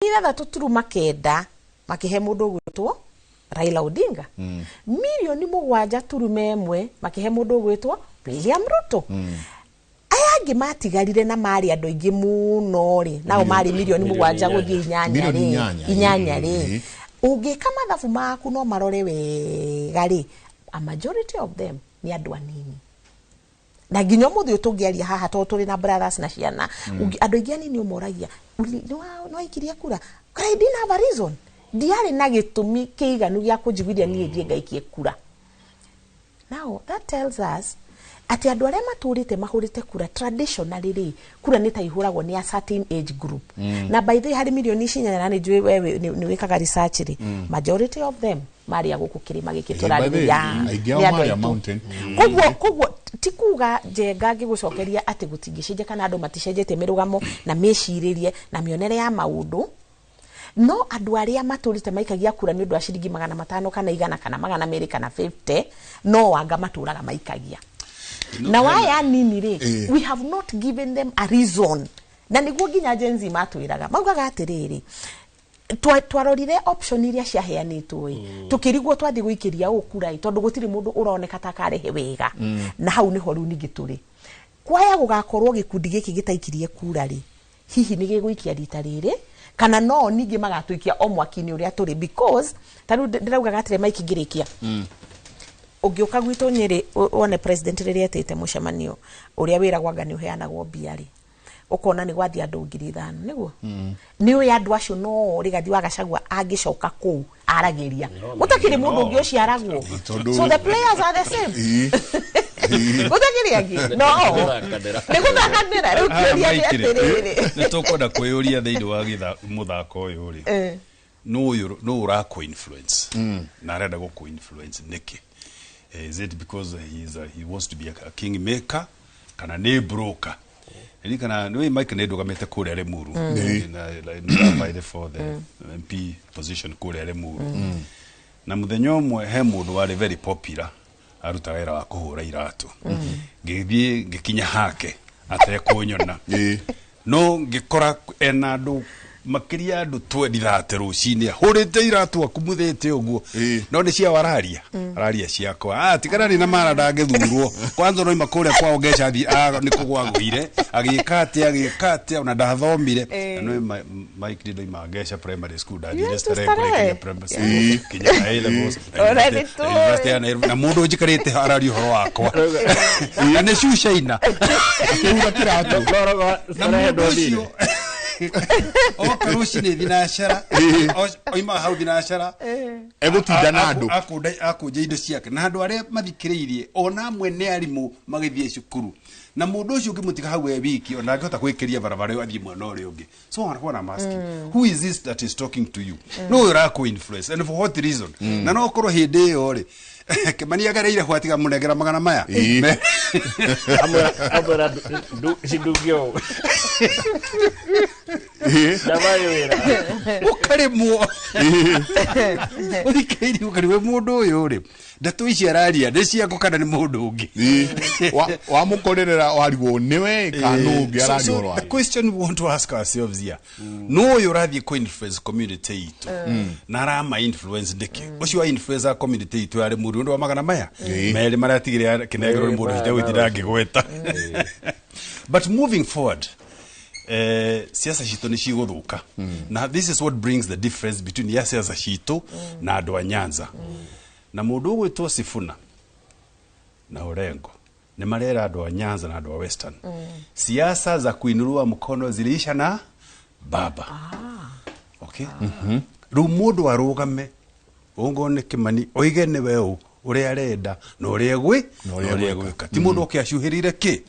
6.9 makĩhe mũndũ ũgwĩtwo Raila Odinga, 7.1 mirioni makĩhe mũndũ ũgwĩtwo William Ruto. Aya angĩ matigarire na marĩ andũ aingĩ mũno rĩ, nao marĩ mirioni Milioni 7 8. gũthiĩ 8 Milioni rĩ, 8, 8 rĩ. Ũngĩka mathabu maku no marore wega rĩ, a majority of them nĩ andũ anini, na nginya ũmũthĩ ũyũ tũngĩaria haha, tondũ tũrĩ na brothers na ciana. Andũ aingĩ anini ũmoragia, "Nĩ waikirie kura?" I didn't have a reason, ndiarĩ na gĩtũmi kĩiganu gĩa kũnjiguithia niĩ thiĩ ngaikie kura. Now that tells us atĩ andũ arĩa matũrĩte mahũrĩte kura traditionally rĩ, kura nĩ ta ihũragwo nĩ a certain age group. Na by the way, harĩ milioni ici 8, na nĩ njũĩ we nĩ wĩkaga research rĩ, majority of them marĩ a gũkũ kĩrĩma gĩkĩ. By the way, Tũrarĩrĩria aingĩ ao nĩ andũ marĩ a aitũ. mountain. Koguo ti kuga njenga ngĩgũcokeria atĩ gũtingĩcenjia kana andũ maticenjetie mĩrũgamo na mĩcirĩrie na mĩonere ya maũndũ, no andũ arĩa matũrĩte maikagia kura nĩ ũndũ wa ciringi 500 kana 100 kana 200 kana 50, no anga matũraga maikagia na waya nini rĩ. We have not given them a reason, na nĩguo nginya Gen Z matwĩraga, maugaga atĩrĩrĩ, twarorire option iria ciaheanĩtwo ĩ, tukĩrigwo twathiĩ gũikĩria ũ kura ĩ, tondũ gũtirĩ mũndũ ũroneka ta akarehe wega. Na hau nĩho rĩu ningĩ tũrĩ kwaya gũgakorwo gĩkundi gĩkĩ gĩtaikirie kura rĩ, hihi nĩ gĩgũikia rita rĩrĩ kana no ningĩ magatũikia o mwaki-inĩ ũrĩa tũrĩ? Because ta rĩu ndĩraugaga atĩrĩ, Mike, ngĩrĩkia, ũngĩũka gwitũ Nyĩrĩ wone president rĩrĩa etĩte mũcemanio ũrĩa wĩragwo anga nĩ ũheanagwo mbia rĩ, ũkona nĩ gwathiĩ andũ 5,000, nĩguo nĩ ũĩ andũ acio no Rigathi wa Gachagua angĩcoka kũu aragĩria gũtakĩrĩ mũndũ ũngĩ ũciaragwo. So the players are the same. Gũtakĩrĩ angĩ no Gũthakanĩra. Nĩ gũthakanĩra. Rĩu kĩũria nĩ atĩrĩrĩ, Nĩ tũkwenda kwĩyũria thĩinĩ wa mũthako ũyũ rĩ, nũ ũyũ nũ ũrakũ influence na arenda gũkũ influence nĩkĩ? Is it because he wants to be a king maker kana nĩ broker? Ririkana nĩ Mike nĩ ndũgamĩte kũrĩa Limuru na for the MP position kũrĩa Limuru, na mũthenya ũmwe he mũndũ warĩ very popular arutaga wĩra wa kũhũra iratũ, ngĩthiĩ ngĩkinya hake atekũnyona, no ngĩkora ena andũ makĩria ya andũ 20 30 rũcinĩ, ahũrĩte iratũ akumuthĩte ũguo. No nĩ ciao araria, araria ciakwa. Ah, tigana nĩ na mara ndangĩthurwo kwanza noima kũrĩa kwao ngeca thi nĩ kũgwagũire agĩka atĩa, agĩka atĩa, ona ndathomire. Na nĩ Mike ndĩ ndoima Ngeca Primary School, ndathire You went to Starehe Starehe. kũrĩkia primary school kinya A levels na Ona university- nĩ tũĩ. na university ya Nairobi, na mũndũ ũnjikarĩte araria ũhoro wakwa na nĩ cucaina. Akĩhura kĩratũ. Na mũndũ ũcio oka rũcinĩ thinacara, oima hau thinacara, Egũtinda na andũ. Akũnja indo ciake na andũ arĩa mathikĩrĩirie, ona amwe nĩ arimũ magĩthiĩ cukuru, na mũndũ ũcio ũngĩmũtiga hau e wiki ona angĩhota gwĩkĩria barabara ĩyo athiĩ mwena ũrĩa ũngĩ. So what I'm asking, who is this that is talking to you? No ũyũ ũrakũ influence and for what reason? Na no korwo hĩndĩ ĩyo rĩ, Kĩmani agereire ho atiga mũnengera magana maya. Amwĩra cindunge ũũ ndamarĩ wĩra. Ũkarĩmwo ũthikĩrĩirie ũkarĩwe mũndũ ũyũ rĩ, ndeto ici araria nĩ ciaku kana nĩ mũndũ ũngĩ? Wamũkorerera warigwo nĩwe kana nũ ũngĩ araria So ũhoro the wake. question we want to ask ourselves here, no ũyũ ũrathiĩ kũ influence community itũ na arama influence nĩkĩ? Ũcio wa influence community itũ yarĩ mũndũ ũndũ wa magana maya merĩ marĩa atigire kĩnengerwo nĩ mũndũ itegũtinda ngĩgweta. But moving forward, siasa citũ nĩ cigũthũka, na this is what brings the difference between ya siasa citũ na andũ a Nyanza na mũndũ ũgwĩtwo Sifuna na Orengo. Nĩ marera andũ a Nyanza na andũ a Western, siasa za kuinuliwa mkono ziliisha na baba. Okay, rĩu mũndũ arũgame ũngorwo nĩ Kĩmani oige nĩwe ũ ũrĩa arenda na ũrĩa egwĩ Na na ũrĩa ũrĩa egwĩka. egwĩka, ti mũndũ oke acuhĩrire kĩ,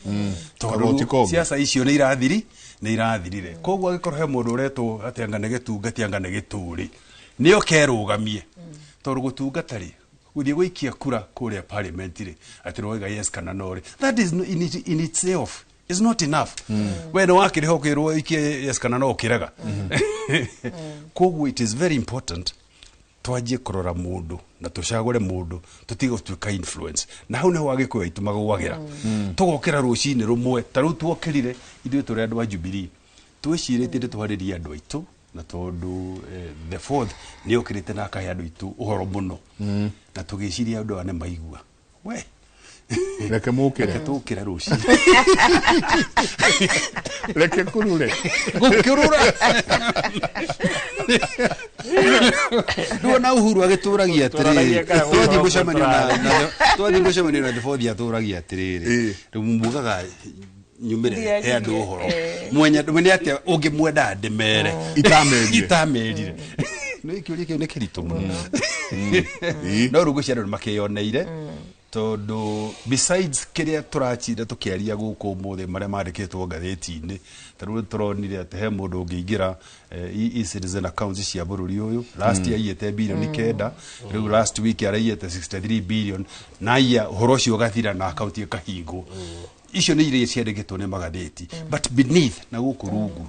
tondũ Kagoti kongĩ. siasa icio nĩ irathiri, nĩ irathirire. Koguo angĩkorwo he mũndũ ũretwo atĩ anga nĩ gĩtungati, anga nĩ gĩtũrĩ, nĩ oke erũgamie, tondũ gũtungata rĩ, gũthiĩ gũikia kura kũrĩa parliament rĩ, atĩ nĩwauga yes kana no rĩ, that is no, in itself is not enough. We nĩ wakĩrĩha ũkĩrwo ikie yes kana no, ũkĩrega. Koguo it is very important twanjie kũrora mũndũ na tũcagũre mũndũ, tũtige gũtuĩka influence. Na hau nĩho Agĩkũyũ aitũ magũagĩra. Tũgokĩra rũcinĩ rũmwe ta rĩu tuokĩrire ithuĩ tũrĩ andũ a Jubilee, twĩcirĩtie nĩ twarĩrie andũ aitũ. Na tondũ the fourth nĩ okĩrĩte na akahe andũ aitũ ũhoro mũno, na tũgĩciria andũ aya nĩ maigua we. Reke mũkĩre. Reke tũkĩre rũcinĩ. Reke kũrure. Gũkĩrũra rĩu ona Uhuru agĩtũragia atĩrĩrĩ, Tũragia kana twathiĩ gũkorwo mũcemanio na tũrarĩ. twathiĩ mũcemanio na the fourth, atũragia atĩrĩrĩ, rĩu mugaga nyumĩre he andũ ũhoro mwenya nĩ atĩa ũngĩmwenda ndĩmere Itamerire. Itamerire. Nĩ kĩũria kĩu nĩ kĩritũ mũno, no rĩu ngwĩciria andũ nĩ makĩyoneire, tondũ besides kĩrĩa tũracira tũkĩaria gũkũ ũmũthĩ, marĩa mandĩkĩtwo ngathĩti-inĩ, ta rĩu tũronire atĩ he mũndũ ũngĩingĩra e-citizen accounts cia bũrũri ũyũ, last year aiyĩte 9 bilioni, rĩu last week araiyĩte 63 billion, na aiya ũhoro ũcio ũgathira na akaunti ĩkahingwo. Icio nĩ iria ciandĩkĩtwo nĩ magathĩti, but beneath na gũkũ rungu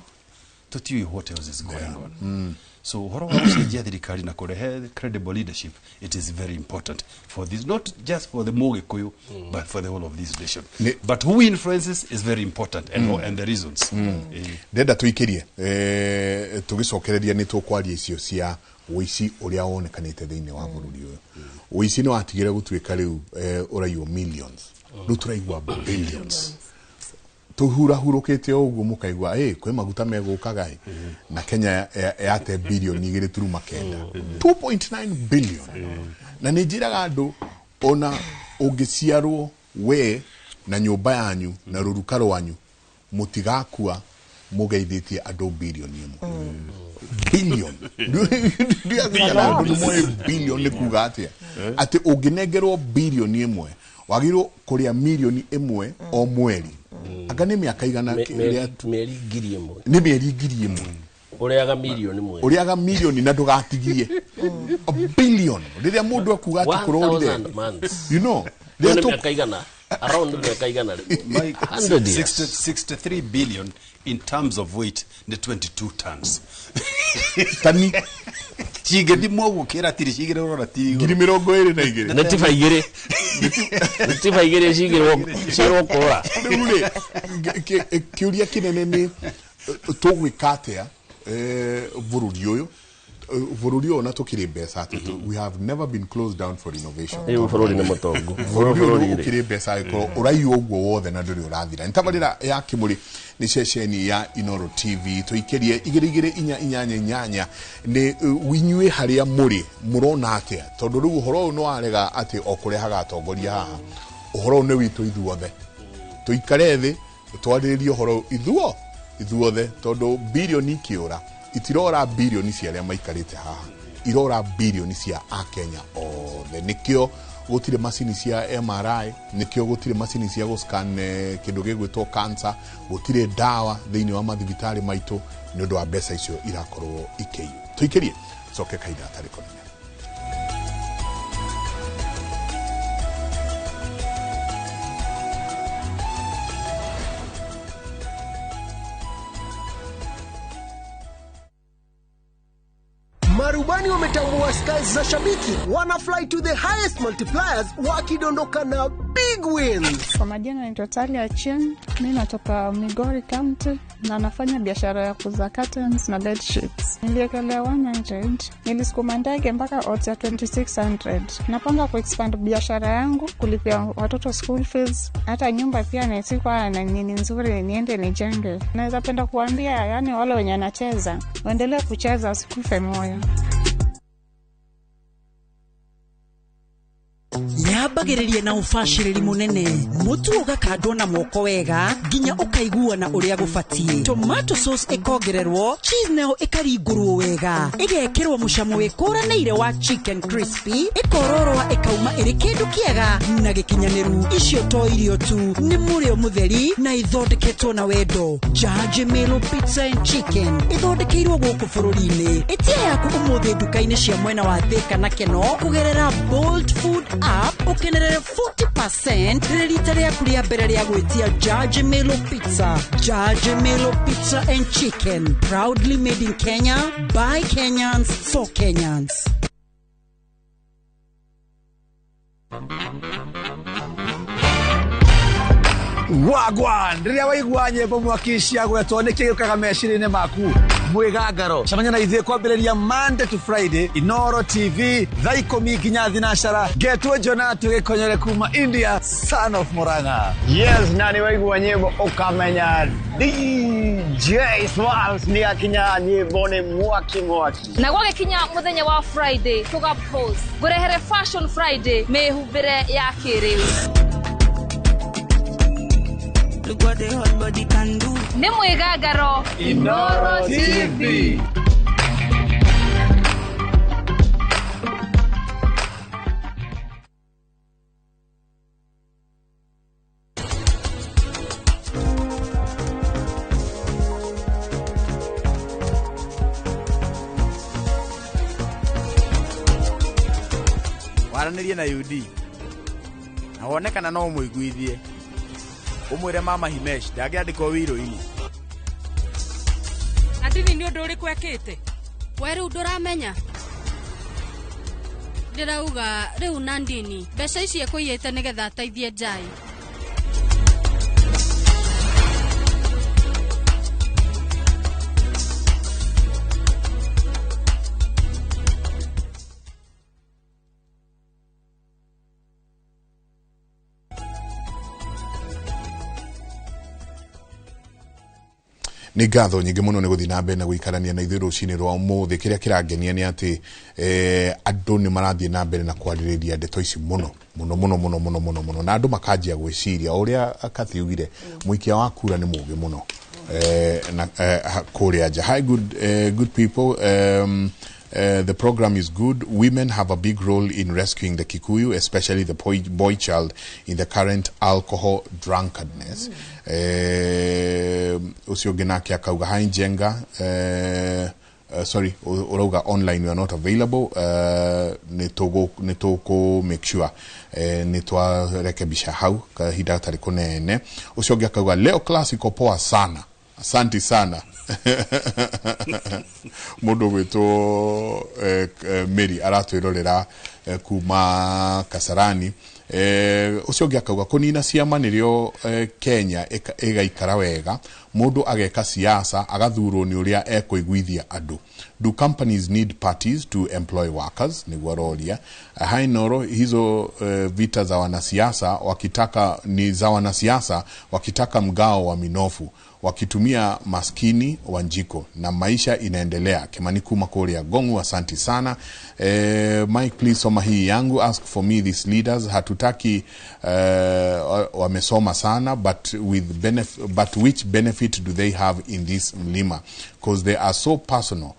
tũtiũĩ what else is going on. So ũhoro wa gũcenjia thirikari na kũrehe credible leadership, it is very important for this, not just for the Mũgĩkũyũ, but for the whole of this nation. But who influences is very important, and the reasons. Ndenda tũikĩrie tũgĩcokereria nĩ tũkwaria icio cia ũici ũrĩa wonekanĩte thĩinĩ wa bũrũri ũyũ. Ũici nĩ watigire gũtuĩka rĩu ũraiywo millions, rĩu tũraigua billions. Tũhurahurũkĩte o ũguo mũkaigua ĩ kwĩ maguta megũkaga ĩ na Kenya yate 2.9 bilioni, 2.9 billion. Na nĩ njĩraga andũ, ona ũngĩciarwo we na nyũmba yanyu na rũruka rwanyu, mũtigakua mũgeithĩtie andũ 1 bilioni. Billion, ndiathikana andũ nĩ moĩ billion nĩ kuga atĩa, atĩ ũngĩnengerwo 1 bilioni wagĩrĩirwo kũrĩa 1 milioni o mweri, anga nĩ mĩaka igana Mĩeri 1,000. Nĩ mĩeri 1,000. Ũrĩaga 1 milioni. Ũrĩaga milioni na ndũgatigie. A billion, rĩrĩa mũndũ akuga atĩ kũrorire 1000 months. Rĩrĩa Nĩ mĩaka igana, around mĩaka igana Mike, 100 years. 60, 63 billion in terms of weight nĩ 22 tons. Tani cingĩthimwo ũguo kĩratiri cigĩrĩ ũrora ti ngiri 22. Nĩ tiba igĩrĩ, nĩ tiba igĩrĩ cigĩrwo kũra. Rĩu rĩ, kĩũria kĩnene nĩ tũgwĩka atĩa bũrũri ũyũ, bũrũri ũyũ na tũkĩrĩ mbeca atĩ we have never been closed down for innovation. Rĩu bũrũri nĩ mũtongu. Bũrũri ũyũ Bũrũri rĩ. Ũkĩrĩ mbeca agĩkorwo ũraiywo ũguo wothe na ndũrĩ ũrathira. Nĩ tabarĩra ya Kĩmũrĩ, nĩ ceceni ya Inoro TV. Tũikĩrie 22488 nĩ inyuĩ harĩa mũrĩ mũrona atĩa, tondũ rĩu ũhoro ũyũ nĩ warega atĩ o kũrehaga atongoria haha. Ũhoro ũyũ nĩ witũ ithuothe, tũikare thĩ twarĩrĩrie ũhoro ũyũ ithuothe, tondũ bilioni ikĩũra itirora bilioni cia arĩa maikarĩte haha, irora bilioni cia akenya othe. Nĩkĩo gũtirĩ macini cia MRI, nĩkĩo gũtirĩ macini cia gũscan kĩndũ gĩgwĩtwo cancer, gũtirĩ ndawa thĩinĩ wa mathibitarĩ maitũ nĩ ũndũ wa mbeca icio irakorwo ikĩiywo. Tũikĩrie coke kahinda gatarĩ kũnene. Marubani wametambua skies za shabiki, wana fly to the highest multipliers wakidondoka na big wins. Kwa majina naitwa Talia Chin, mi natoka Migori County na nafanya biashara ya kuuza curtains na bed sheets. Niliekelea 100, nilisukuma ndege mpaka odds ya 2600. Napanga kuexpand biashara yangu, kulipia watoto school fees, hata nyumba pia nisikuwa na nini nzuri niende nijenge. Naweza penda kuambia, yani wale wenye wanacheza waendelee kucheza, wasikufe moyo. Yambagĩrĩria na ũbacĩrĩri mũnene, mũtu ũgakandwo na moko wega nginya ũkaiguana ũrĩa gũbatiĩ, tomato sauce ĩkongererwo cheese, nayo ĩkaringũrwo wega, ĩgekĩrwo mũcamo wĩkũranĩire wa chicken crispy, ĩkororoa ĩkauma ĩrĩ kĩndũ kĩega na gĩkinyanĩru. Icio to irio tu, nĩ mũrĩo mũtheri na ithondeketwo na wendo. Jaji Melo Pizza and Chicken ĩthondekeirwo gũkũ bũrũri-inĩ. Ĩtia yaku ũmũthĩ nduka-inĩ cia mwena wa Thĩka na Keno kũgerera Bolt Food app, ũkenerere 40% rĩrĩ rita rĩaku rĩa mbere rĩa gwĩtia Jaji Melo Pizza. Jaji Melo Pizza and Chicken, proudly made in Kenya by Kenyans for Kenyans. Wagwan, rĩrĩa waigua nyĩmbo mwaki ciagwetwo nĩ kĩgĩũkaga meciria-inĩ maku? Mwĩgangaro. Cemania na ithuĩ kwambĩrĩria Monday to Friday, Inoro TV, thaa 10 nginya 10. Ngetwo Jonatu Gĩkonyore kuma India, son of Murang'a. Yes, na nĩ waigua nyĩmbo ũkamenya DJ Smalls nĩ akinya, nyĩmbo nĩ mwaki mwaki. Na gwagĩkinya mũthenya wa Friday, tũga pose ngũrehere Fashion Friday, mĩhumbĩre ya kĩrĩu. Look what the hot body can do. Nĩ Mwĩgangaro. Inoro TV. Waranĩrie na UD na wone kana no ũmũiguithie, ũmwĩre mama Himesh ndangĩandĩkwo wĩirũ-inĩ. Andini nĩ ũndũ ũrĩkũ ekĩte? We rĩu ndũramenya, ndĩrauga rĩu Nandini mbeca ici ekũiyĩte nĩgetha ateithie Jai. Nĩ ngatho nyingĩ mũno nĩ gũthiĩ na mbere na gũikarania na ithuĩ rũcinĩ rwa ũmũthĩ. Kĩrĩa kĩrangenia nĩ atĩ andũ nĩ marathiĩ na mbere na kwarĩrĩria ndeto ici mũno mũno mũno mũno mũno mũno mũno, na andũ makanjia gwĩciria o ũrĩa Kathi ugire, mũikia wa kura nĩ mũgĩ mũno na kũrĩa nja. Hi, good people. The program is good. Women have a big role in rescuing the Kikuyu, especially the boy child in the current alcohol drunkenness. Ũcio ũngĩ nake akauga hi Njenga, sorry, ũrauga online we are not available. Nĩ tũkũ make sure nĩ twarekebisha hau kahinda gatarĩ kũnene. Ũcio ũngĩ akauga leo class iko poa sana, asanti sana. Mũndũ gwĩtwo Mary aratwĩrorera kuma Kasarani. Ũcio ũngĩ akauga kũnina ciama nĩrĩo Kenya ĩgaikara wega, mũndũ ageka siasa agathurwo nĩ ũrĩa ekũiguithia andũ. Do companies need parties to employ workers? Nĩguo aroria. Hi Noro, hizo vita za wanasiasa wakitaka ni za wanasiasa wakitaka mgao wa minofu wakitumia maskini Wanjiko na maisha inaendelea. Kimani kuma kũrĩa Gongu, asanti sana. Mike, please soma hii yangu, ask for me these leaders hatutaki wamesoma sana but which benefit do they have in this mlima, because they are so personal.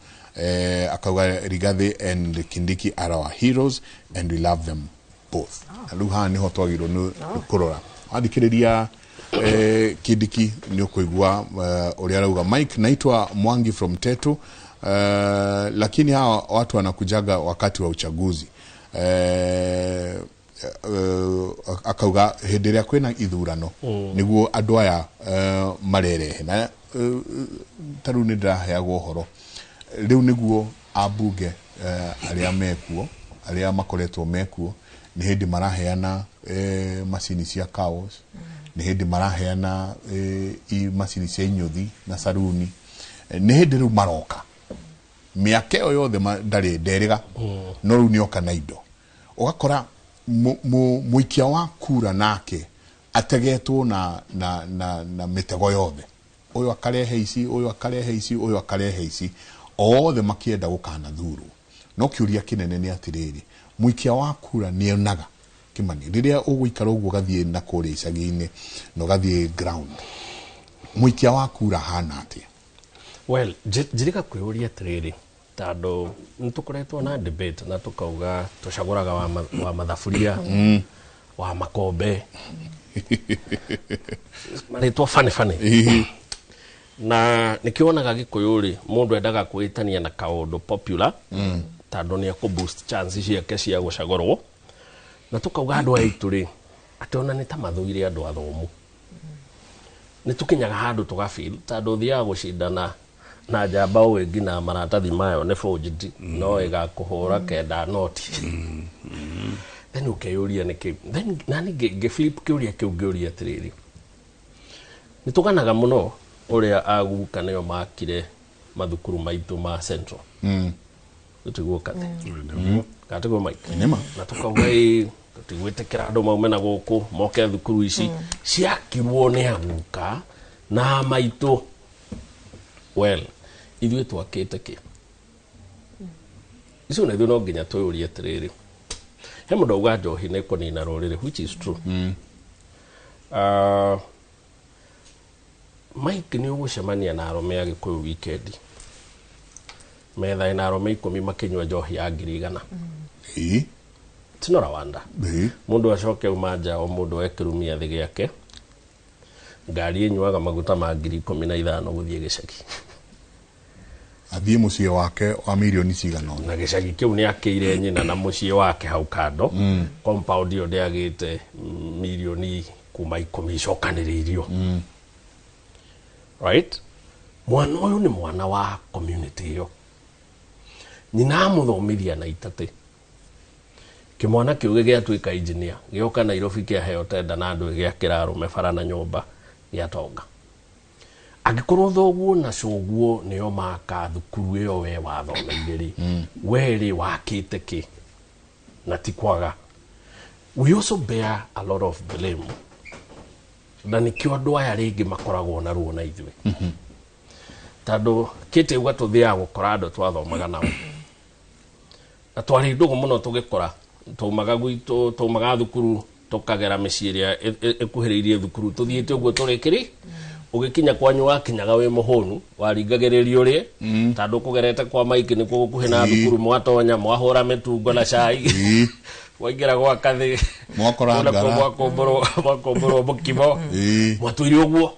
Akauga Rigathi and Kindiki are our heroes and we love them both. Rĩu haha nĩho twagĩrĩirwo nĩ kũrora wathikĩrĩria Kindiki nĩ ũkũigua ũrĩa arauga. Mike, naitwa Mwangi from Tetu, lakini hawa watu wanakujaga wakati wa uchaguzi. Akauga hĩndĩ ĩrĩa kwĩna ithurano nĩguo andũ aya marerehe na ta rĩu nĩ ndĩraheagwo ũhoro rĩu nĩguo ambunge arĩa mekuo, arĩa makoretwo mekuo, nĩ hĩndĩ maraheana macini cia cows, nĩ hĩndĩ maraheana macini cia inyũthi na saruni. Nĩ hĩndĩ rĩu maroka mĩaka ĩyo yothe ndarĩ nderĩga, no rĩu nĩoka na indo, ũgakora mũikia wa kura nake ategetwo na mĩtego yothe, ũyũ akarehe ici, ũyũ akarehe ici, ũyũ akarehe ici, othe makĩenda gũkanathurwo. No kĩũria kĩnene nĩ atĩrĩrĩ, mũikia wa kura nĩonaga Kimani rĩrĩa ũgũikara ũguo ũgathiĩ na kũrĩa icagi-inĩ na ũgathiĩ ground, mũikia wa kura hana atĩa? Well, njirika kwĩyũria atĩrĩrĩ, tondũ nĩ tũkoretwo na debate na tũkauga tũcagũraga wa mathaburia, wa makombe, marĩtwa bane bane. Na nĩkĩonaga Gĩkũyũ rĩ, mũndũ endaga kwĩtania na kaũndũ popular tondũ nĩ ekũ boost chance ciake cia gũcagũrwo. Na tũkauga andũ aitũ rĩ, atĩ ona nĩ ta mathũire andũ athomu. Nĩ tũkinyaga handũ tũgafeel tondũ ũthiaga gũcindana na njamba ũĩ nginya maratathi mayo nĩ forged, no ĩgakũhũra kenda noti. Then ũkeyũria nĩkĩ. Then nani ngĩflip kĩũria kĩu ngĩũria atĩrĩrĩ, nĩ tũganaga mũno ũrĩa aguka nĩo makire Mathukuru maitũ ma central tũtiguo kathi katiguo Mike Nĩma. Na tũkauga ĩ tũtigwĩtĩkĩra andũ maume na gũkũ moke thukuru ici ciakirwo nĩ aguka na maitũ. Well, ithuĩ twakĩte kĩ icio na ithuĩ no nginya twĩyũrie atĩrĩrĩ, he mũndũ auga njohi nĩ kũnina rũrĩrĩ, which is true. Mike, nĩ ũgũcemania na arũme a Gĩkũyũ weekend metha ĩna arũme 10 makĩnyua njohi ya 100,000. It's not a wonder. Mũndũ acoke uma nja o mũndũ ekĩrumia thĩ gĩake, ngari ĩnyuaga maguta ma 15,000 gũthiĩ gĩcagi. Athiĩ mũciĩ wake wa mirioni cigana ũna. Na gĩcagi kĩu nĩ akĩire nyina na mũciĩ wake hau kando, compound ĩyo ndĩagĩte mirioni kuma 10 icokanĩrĩirio. Right, mwana ũyũ nĩ mwana wa community ĩyo, nyina amũthomithia na itatĩ, kĩmwana kĩu gĩgĩatuĩka engineer, gĩoka Nairobi kĩaheo tenda na andũ gĩakĩra arũme bara na nyũmba gĩatonga. Angĩkorwo thoguo na cũguo nĩo maka thukuru ĩyo we wathomeire rĩ, we rĩ wakĩte kĩ? Na ti kwaga, we also bear a lot of blame, na nĩkĩo andũ aya rĩngĩ makoragwo na ruo na ithuĩ, tondũ kĩte uga tũthiaga gũkora andũ twathomaga nao na twarĩ ndũgũ mũno tũgĩkora, taumaga gwitũ, taumaga thukuru, tũkagera mĩciĩ ĩrĩa ĩkuhĩrĩirie thukuru, tũthiĩte ũguo tũrĩ kĩrĩ ũgĩkinya kwanyu wakinyaga wĩ mũhũnu, waringagĩrĩrio ũrĩe tondũ kũgerete kwa Mike nĩkuo gũkuhĩ na thukuru, mwatonya mwahũra mĩtungo na cai, waingĩra gwa kathĩ Mwakora ngara. Mwakũmbũrwo mũkimo. Mwatũire ũguo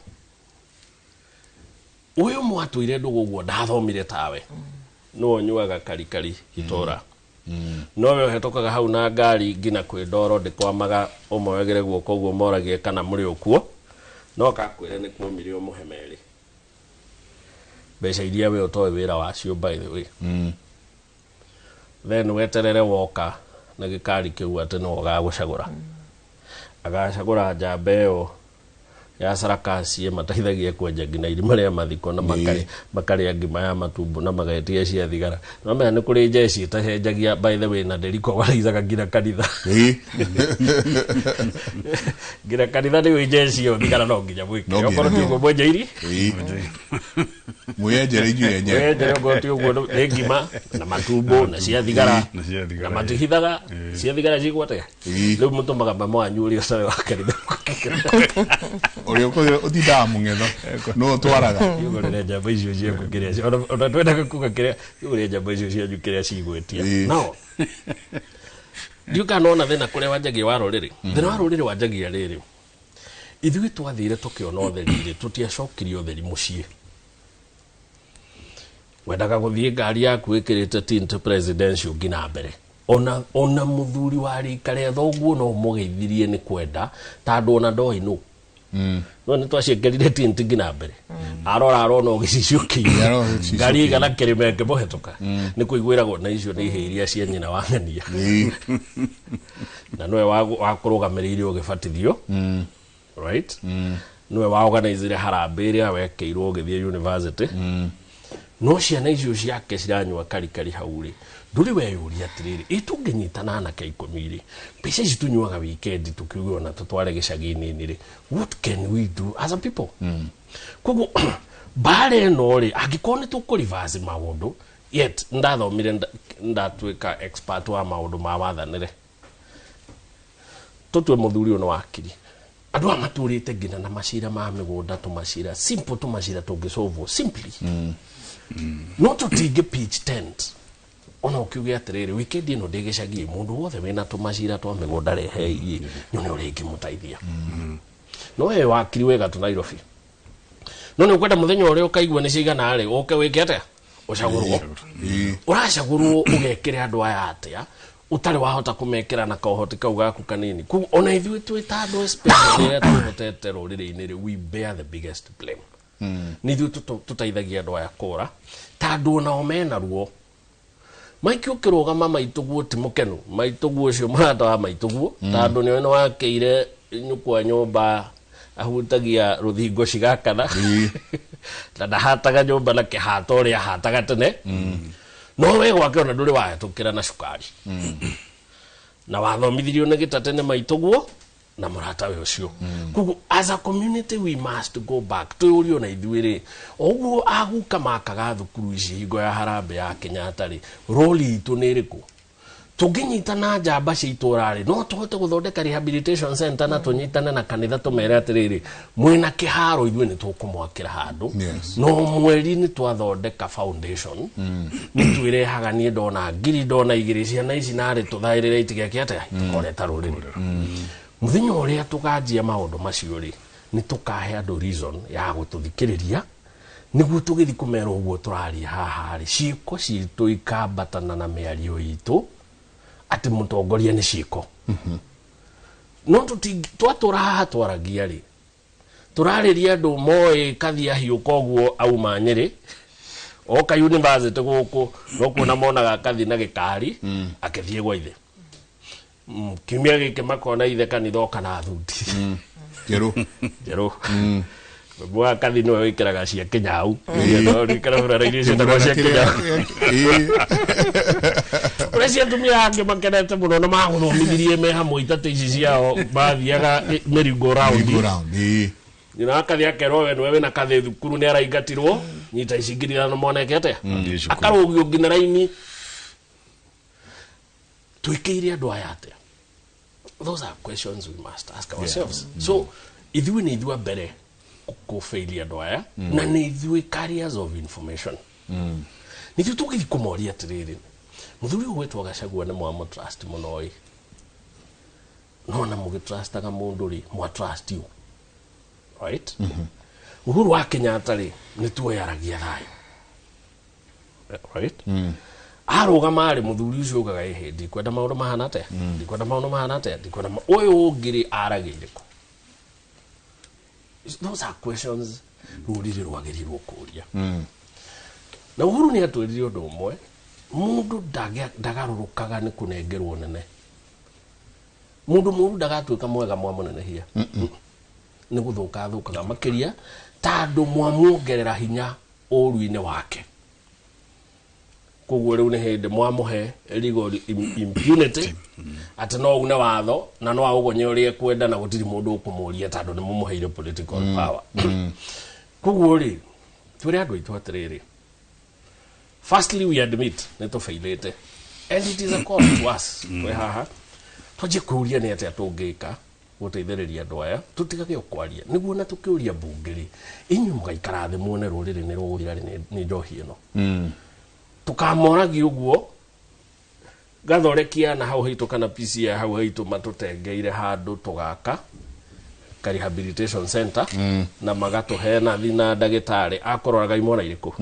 ũyũ mwatũire ndũgũ ũguo ndathomire tawe, no ũnyuaga karikari itũra, nowe ũhetũkaga hau na ngari nginya kwĩ ndoro ndĩkwamaga, ũmoyagĩre guoko ũguo moragie kana mũrĩ ũkuo, no kakwĩre nĩ kuomire ũmũhe merĩ mbeca iria we ũtoĩ wĩra wacio, by the way. Then weterere woka na gĩkari kĩu atĩ nĩwe ũgagũcagũra, agacagũra njamba ĩyo ya sarakaci mateithagia kwenja nginya irima rĩa mathiko na makarĩa ngima ya matumbo na magetia cia thigara. No menya nĩ kũrĩ njeci itacenjagia, by the way, na ndĩriko waraicaga nginya kanitha. Nginya kanitha nĩ njeci ĩyo thigara no nginya mwĩkĩre. No nginya. Okorwo ti ũguo mwenjeiri. Mwĩyenjere inyuĩ enyewe. Mwenjere, okorwo ti ũguo nĩ ngima na matumbo na cia thigara. Na cia thigara. Na matihithaga cia thigara cigwate rĩu mũtũmaga mama wanyu ũrĩa ũtarĩ wa kanitha. Ũrĩa ũtindaga mũng'etho no ũtwaraga. Igũrĩre njamba icio ciaku kĩrĩa ona twendaga kuga kĩrĩa igũrĩre njamba icio cianyu kĩrĩa cigwĩtia. No ndiũ kana nona thĩna kũrĩa wanjagia wa rũrĩrĩ, thĩna wa rũrĩrĩ wanjagia rĩrĩ, ithuĩ twathire tũkĩona ũtheri rĩ, tũtiacokirie ũtheri mũciĩ. Wendaga gũthiĩ ngari yaku ĩkĩrĩte tint presidential nginya mbere, ona mũthuri wa rika rĩa thoguo no ũmũgeithirie nĩ kwenda tondũ ona ndoĩ nũ. No nĩ twaciĩkĩrire tint nginya mbere, arora arona o gĩcicio kĩirũ. Arona gĩcicio ngari kĩirũ. Igana kĩrĩma ĩngĩmũhetũka nĩ kũiguĩragwo na icio nĩ ihĩ iria cia nyina wa ng'ania na nĩwe wakũrũgamĩrĩire ũgĩbatithio, right, nĩwe waorganizire harambĩ ĩrĩa wekĩirwo ũgĩthiĩ university. No ciana icio ciake ciranyua karikari hau rĩ, ndũrĩ weyũria atĩrĩrĩ, ĩ tũngĩnyitana anake 10 rĩ, mbeca ici tũnyuaga weekend tũkiuge ona tũtware gĩcagi-inĩ rĩ, what can we do as a people? Koguo mbara ĩno rĩ, angĩkorwo nĩ tũkũ maũndũ, yet ndathomire ndatuĩka expert wa maũndũ ma wathanĩre, tũtue mũthuri ũyũ nĩ wakiri, andũ aya matũrĩte nginya na macira ma mĩgũnda, tũmacira simple, tũmacira tũngĩsolvwo simply, no tũtingĩ pitch tent ona ũkiuge atĩrĩrĩ, weekend ĩno ndĩ gĩcagi, mũndũ wothe wĩna tũmacira twa mĩgũnda rehei nyone ũrĩa ingĩmũteithia. No we wakiri wega tu Nairobi, no nĩ ũkwenda mũthenya ũrĩa ũkaigua nĩ cigana rĩ, ũke wĩke atĩa, ũcagũrwo, ũracagũrwo ũgekĩre andũ aya atĩa ũtarĩ wahota kũmekĩra na kaũhoti kau gaku kanini. Koguo ona ithuĩ twĩ ta andũ, especially rĩrĩa twĩhotete rũrĩrĩ-inĩ rĩ, we bear the biggest blame. Nĩ ithuĩ tũteithagia andũ aya kũra tondũ onao mena ruo. Maiki ũkĩrũgama maitũguo ti mũkenu, maitũguo ũcio mũrata wa maitũguo, tondũ nĩwe nĩ wakĩire nyũkwa nyũmba Ahutagia rũthingo cigakana na ndahataga nyũmba na kĩhato ũrĩa ahataga tene. No we gwake ona ndũrĩ wahĩtũkĩra na cukari. Na wathomithirio nĩ gĩtate nĩ maitũguo na mũratawe ũcio. Koguo as a community we must go back twĩyũrie ona ithuĩ rĩ, ũguo aguka makaga thukuru ici hingo ya harambee ya Kenyatta rĩ, role itũ nĩ ĩrĩkũ? Tũngĩnyitana njamba cia itũra rĩ, no tũhote gũthondeka rehabilitation center na tũnyitane na kanitha tũmere atĩrĩrĩ, mwĩna kĩharo ithuĩ nĩ tũkũmwakĩra handũ. No mweri nĩ twathondeka foundation, nĩ twĩrehaga niĩ ndona ngiri ndona igĩrĩ ciana ici narĩ tũthaĩrĩre itigeke atĩa tũkoreta rũrĩrĩ. Mũthenya ũrĩa tũkanjia maũndũ macio rĩ, nĩ tũkahe andũ reason ya gũtũthikĩrĩria nĩguo tũgĩthiĩ kũmera ũguo tũraria haha rĩ, ciĩko citũ ikambatana na mĩario itũ atĩ mũtongoria nĩ ciĩko. No twatũra haha twaragia rĩ, tũrarĩria andũ moĩ kathi ahiũka ũguo auma Nyĩrĩ, oka university gũkũ no kuona monaga kathi na gĩkari akĩthiĩ gwa ithe. Kiumia gĩkĩ makona ithe kanitha oka na thuti njerũ njerũ. Mwa kathi nĩwe wĩkĩraga cia kĩnyau. No rĩkĩra burara-inĩ ciĩtagwo cia kĩnyau. Ũrĩa cia atumia angĩ makenete mũno na magũthomithirie me hamwe itatũ ici ciao mathiaga merry-go round. Nyina wa kathi akerwo we nĩwe wĩna kathi thukuru nĩ araingatirwo, nyita ici 5,000 mwaneke atĩa? Akarũgio nginya raini. Twĩkĩire andũ aya atĩa? Those are questions we must ask ourselves. So ithuĩ nĩ ithuĩ a mbere kũbailia andũ aya na nĩ ithuĩ carriers of information. Nĩ ithuĩ tũgĩthiĩ kũmoria atĩrĩrĩ, mũthuri ũyũ gwĩtwo Gachagua nĩ mwamũtrust mũno ĩ, no na mũgĩtrustaga mũndũ rĩ, mwatrust you, right? Uhuru wa Kenyatta rĩ, nĩ tuoyaragia thayũ, right? Arũgama rĩ, mũthuri ũcio ugaga ĩhĩ, ndikwenda maũndũ mahana atĩa, ndikwenda maũndũ mahana atĩa, ndikwenda ũyũ ũngĩ rĩ, aragĩire kũ? Those are questions rũrĩrĩ rwagĩrĩirwo kũũria. Na Uhuru nĩ atwĩrire ũndũ ũmwe, mũndũ ndagarũrũkaga nĩ kũnengerwo nene. Mũndũ mũũru ndagatuĩka mwega mwamũnenehia. Nĩ gũthũka athũkaga makĩria tondũ mwamuongerera hinya ũũru-inĩ wake. Koguo rĩu nĩ hĩndĩ mwamũhe legal impunity atĩ no une watho na no aũgonye ũrĩa ekwenda na gũtirĩ mũndũ ũkũmũria tondũ nĩ mũmũheire political power. Koguo rĩ, twĩre andũ aitũ atĩrĩrĩ, firstly we admit nĩ tũbailĩte and it is a call to us twĩ haha twanjie kwĩũria nĩ atĩa tũngĩka gũteithĩrĩria andũ aya tũtigage kwaria nĩguo na tũkĩũria mbunge rĩ, inyuĩ mũgaikara thĩ muone rũrĩrĩ nĩ rũgũthira rĩ nĩ njohi ĩno. Tũkamoragia ũguo gathorekia na hau haitũ kana PCA hau haitũ matũtengeire handũ tũgaka ka rehabilitation center na magatũhe nathi na ndagĩtarĩ akũroraga imwana irĩkũ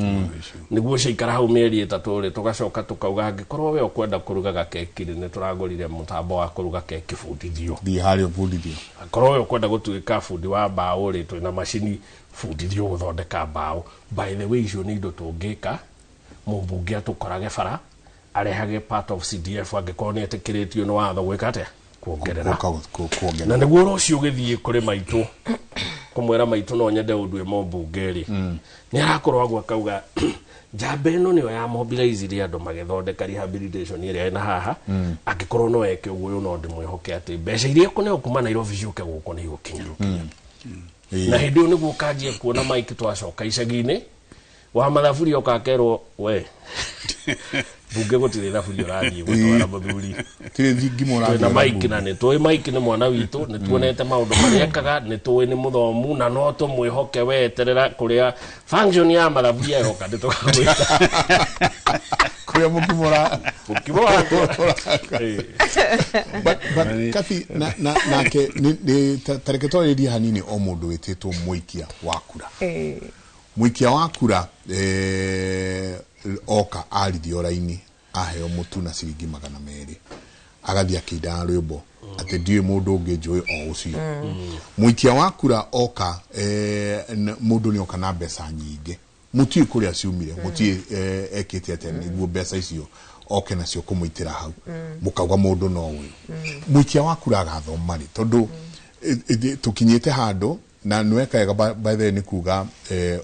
nĩguo ciaikara hau mĩeri 3 rĩ, tũgacoka tũkauga angĩkorwo we ũkwenda kũrugaga keki rĩ, nĩ tũragũrire mũtambo wa kũruga keki bundithio, thiĩ harĩa ũbundithio. Akorwo we ũkwenda gũtuĩka bundi wa mbaũ rĩ, twĩna macini bundithio gũthondeka mbaũ. By the way, icio nĩ indo tũngĩka mũmbunge atũkorage bara arehage part of CDF angĩkorwo nĩ etĩkĩrĩtio nĩ watho gwĩka atĩa kuongerera na nĩguo rũciũ ũgĩthiĩ kũrĩ maitũ kũmwĩra maitũ no nyende ũndue mũmbunge rĩ, nĩ arakorwo agwo akauga njamba ĩno nĩyo ya mobilize andũ magĩthondeka rehabilitation ĩrĩa ĩna haha, angĩkorwo no eke ũguo ũyũ no ndĩmwĩhoke atĩ mbeca iria ekũneo kuma Nairobi ciũke gũkũ nĩ igũkinya. Na hĩndĩ ĩyo nĩguo ũkanjia kuona Mike twacoka icagi-inĩ wa mathaburi ũkakerwo we bunge gũtirĩ thaburi ũrathiĩ gũtwara mũthuri twĩna Mike na nĩ tũĩ Mike nĩ mwana witũ, nĩ tuonete maũndũ marĩa ekaga, nĩ tũĩ nĩ mũthomu na no tũmwĩhoke weterera kũrĩa function ya mathaburi ayoka nĩ tũkamwĩta kũrĩa mũkimora mũkimora. But Kathy nake tareke twarĩrie hanini o mũndũ wĩtĩtwo mũikia wa kura. Mũikia wa kura oka arithio raini aheo mũtu na ciringi 200 agathiĩ akĩindaga rwĩmbo atĩ ndiũĩ mũndũ ũngĩ njũĩ o ũcio. Mũikia wa kura oka mũndũ nĩ oka na mbeca nyingĩ, mũtiũĩ kũrĩa ciumire, mũtiũĩ ekĩte atĩa nĩguo mbeca icio oke nacio kũmũitĩra hau, mũkauga mũndũ no ũyũ. Mũikia wa kura agathoma rĩ, tondũ tũkinyĩte handũ Na nĩweka wega by the way nĩ kuga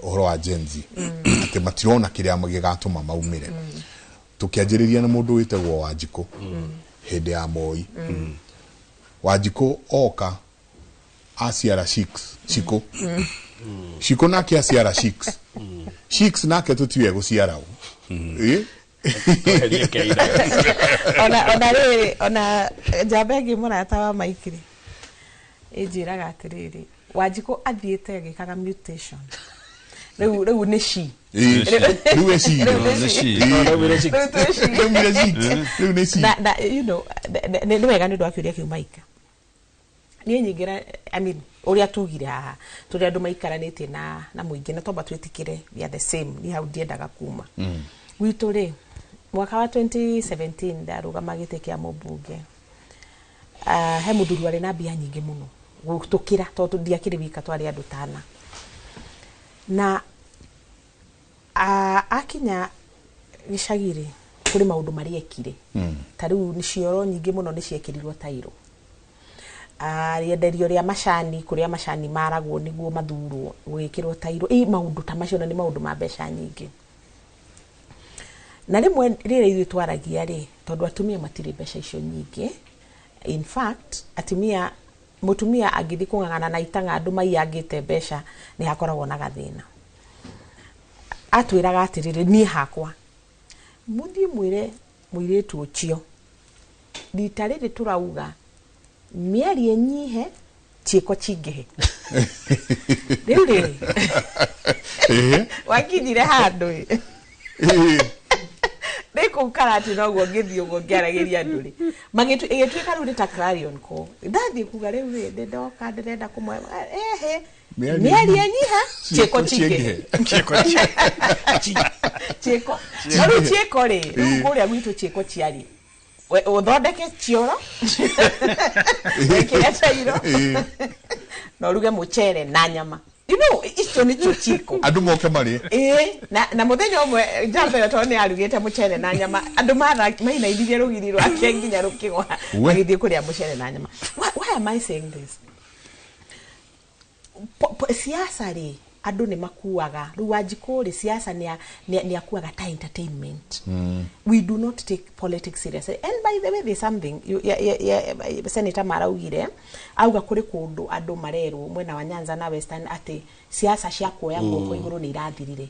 ũhoro wa Gen Z atĩ matirona kĩrĩa gĩgatũma maumĩre. Tũkĩanjĩrĩria na mũndũ wĩtagwo Wanjikũ hĩndĩ ya Moi. Wanjikũ oka aciara six Shiko. Shiko nake aciara six. Six nake tũtiũĩ gũciara ũ. Eh? Tweherie keira. Ona rĩrĩ, ona njamba ĩngĩ mũrata wa Mike rĩ, ĩnjĩraga atĩrĩrĩ, Wanjikũ athiĩte agĩkaga mutation, rĩu nĩ she. Rĩu ĩ she. Rĩu nĩ Nĩ she. she. No, rĩu nĩ six. Rĩu twĩ she. Rĩu nĩ six. Rĩu nĩ she. Na nĩ wega nĩ ũndũ wa kĩũria kĩu Mike. Niĩ nyingĩra, I mean, ũrĩa tugire haha tũrĩ andũ maikaranĩtie na mũingĩ, na twamba twĩtĩkĩre we are the same. Niĩ hau ndiendaga kuma gwitũ rĩ, mwaka wa 2017 ndarũgama gĩtĩ kĩa mũmbunge. He mũthuri warĩ na mbia nyingĩ mũno gũtũkĩra, tondũ ndiakĩrĩ wika, twarĩ andũ tana, na akinya gĩcagi rĩ, kũrĩ maũndũ marĩa ekire. Ta rĩu nĩ cioro nyingĩ mũno nĩ ciekĩrirwo tairo. Rĩenderio rĩa macani, kũrĩa macani maragwo nĩguo mathurwo, gũgĩkĩrwo tairo. Ĩ maũndũ ta macio, na nĩ maũndũ ma mbeca nyingĩ. Na rĩmwe rĩrĩa ithuĩ twaragia rĩ, tondũ atumia matirĩ mbeca icio nyingĩ, in fact atumia, mũtumia angĩthiĩ kũng'ang'ana na itang'a andũ maiyangĩte mbeca, nĩ hakoragwo na gathĩna. Atwĩraga atĩrĩrĩ, niĩ hakwa mũthiĩ mwĩre mũirĩtu ũcio, rita rĩrĩ tũrauga mĩario ĩnyihe, ciĩko cingĩhe. Rĩu rĩrĩ wakinyire handũ ĩ rĩ kũu Karati, noguo ngĩthiĩ ũguo ngĩaragĩria andũ rĩ, ĩgĩtuĩka rĩu nĩ ta clarion call. Ndathiĩ kuga rĩu rĩ, ndĩndoka ndĩrenda kũmwe ehe. Mĩario mĩario ĩnyihe, ciĩko cingĩhe, ciĩko. No rĩu ciĩko rĩ, rĩu kũrĩa gwitũ ciĩko ciarĩ ũthondeke cioro, wĩkĩre tairo na ũruge mũcere na nyama. Icio nĩcio ciĩko. Andũ moke marĩe. Ĩĩ, na mũthenya ũmwe njamba ĩyo, tondũ nĩ arugĩte mũcere na nyama, andũ mainainirie rũgiri rwake nginya rũkĩgwa We. magĩthiĩ kũrĩa mũcere na nyama. Why am I saying this? Siasa rĩ, andũ nĩ makuaga. Rĩu Wanjikũ rĩ, siasa nĩ akuaga ta entertainment. We do not take politics seriously. And by the way, there's something you, yeah, Senator maraugire, auga kũrĩ kũndũ andũ marerwo mwena wa Nyanza na Western atĩ siasa cia kuoya guoko igũrũ nĩ irathirire.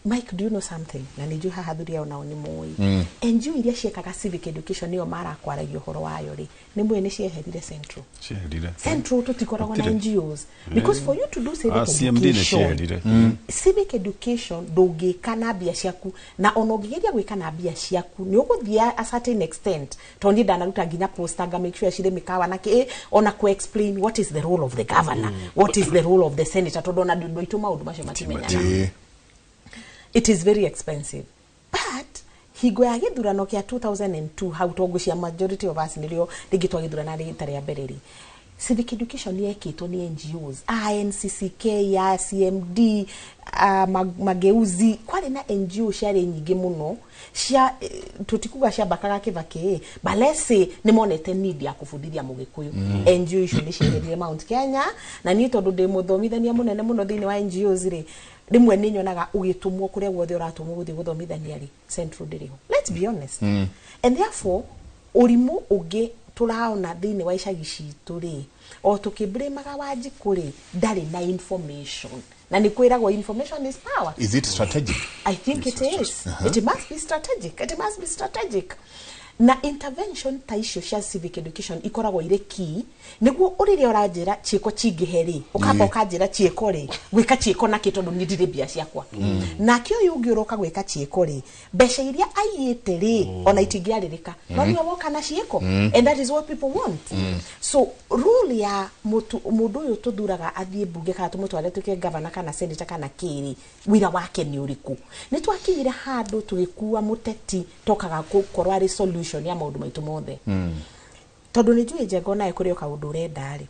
Mike, do you know something? Na nĩ njũĩ haha athuri ao nao nĩ moĩ. NGO iria ciekaga civic education, nĩyo marakwaragia ũhoro wayo rĩ, nĩ mũĩ nĩ cieherire Central? Cieherire. Central tũtikoragwo na Gũtirĩ. NGOs, because for you to do civic Ah, CMD nĩ education, cieherire. Civic education ndũngĩka na mbia ciaku, na ona ũngĩgeria gwĩka na mbia ciaku nĩ ũgũthiĩ a certain extent, tondũ niĩ ndanaruta nginya poster nga make sure cirĩ mĩkawa na kĩ, ona ku explain what is the role of the governor, what is the role of the senator, tondũ ona andũ aitũ maũndũ macio matimenyaga. It is very expensive, but hingo ya gĩthurano kĩa 2002 hau, tongo cia majority of us nĩrĩo rĩngĩ twagĩthurana rĩta rĩa mbere rĩ, civic education yekĩtwo nĩ NGOs, INCCK ya CMD, Mageuzi. Kwarĩ na NGO ciarĩ nyingĩ mũno cia tũtikuga ciambakaga Kĩbakĩ, but let's say nĩ monete need ya kũbundithia mũgĩkũyũ. NGO icio nĩ cieherire Mount Kenya, na niĩ tondũ ndĩ mũthomithania mũnene mũno thĩinĩ wa NGOs rĩ, rĩmwe nĩ nyonaga ũgĩtũmwo kũrĩa guothe ũratũmwo gũthiĩ gũthomithania rĩ, Central ndĩrĩ ho, let's be honest. And therefore ũrimũ ũngĩ tũraona thĩinĩ wa icagi citũ rĩ, o tũkĩblĩmaga Wanjikũ rĩ, ndarĩ na information, na nĩ kwĩragwo information is power. Is it strategic? I think it is. It must be strategic. It must be strategic. Na intervention ta icio cia civic education ikoragwo irĩ key nĩguo ũrĩrĩa ũranjĩra ciĩko cingĩhe rĩ, ũkamba ũkanjĩra ciĩko rĩ, gwĩka ciĩko nakĩ, tondũ niĩ ndirĩ mbia ciakwa. Nake ũyũ ũngĩ ũroka gwĩka ciĩko rĩ, mbeca iria aiyĩte rĩ, ona itingĩarĩrĩka, no nĩwe woka na ciĩko, and that is what people want. So role ya mũndũ ũyũ tũthuraga athiĩ mbunge kana tũmũtware tuĩke governor kana senator kana kĩrĩ, wĩra wake nĩ ũrĩkũ? Nĩ twakinyire handũ tũgĩkua mũteti tokaga gũkorwo arĩ solution ya maũndũ maitũ mothe, tondũ nĩ njũĩ Njenga onawe kũrĩ o kaũndũ ũrenda rĩ,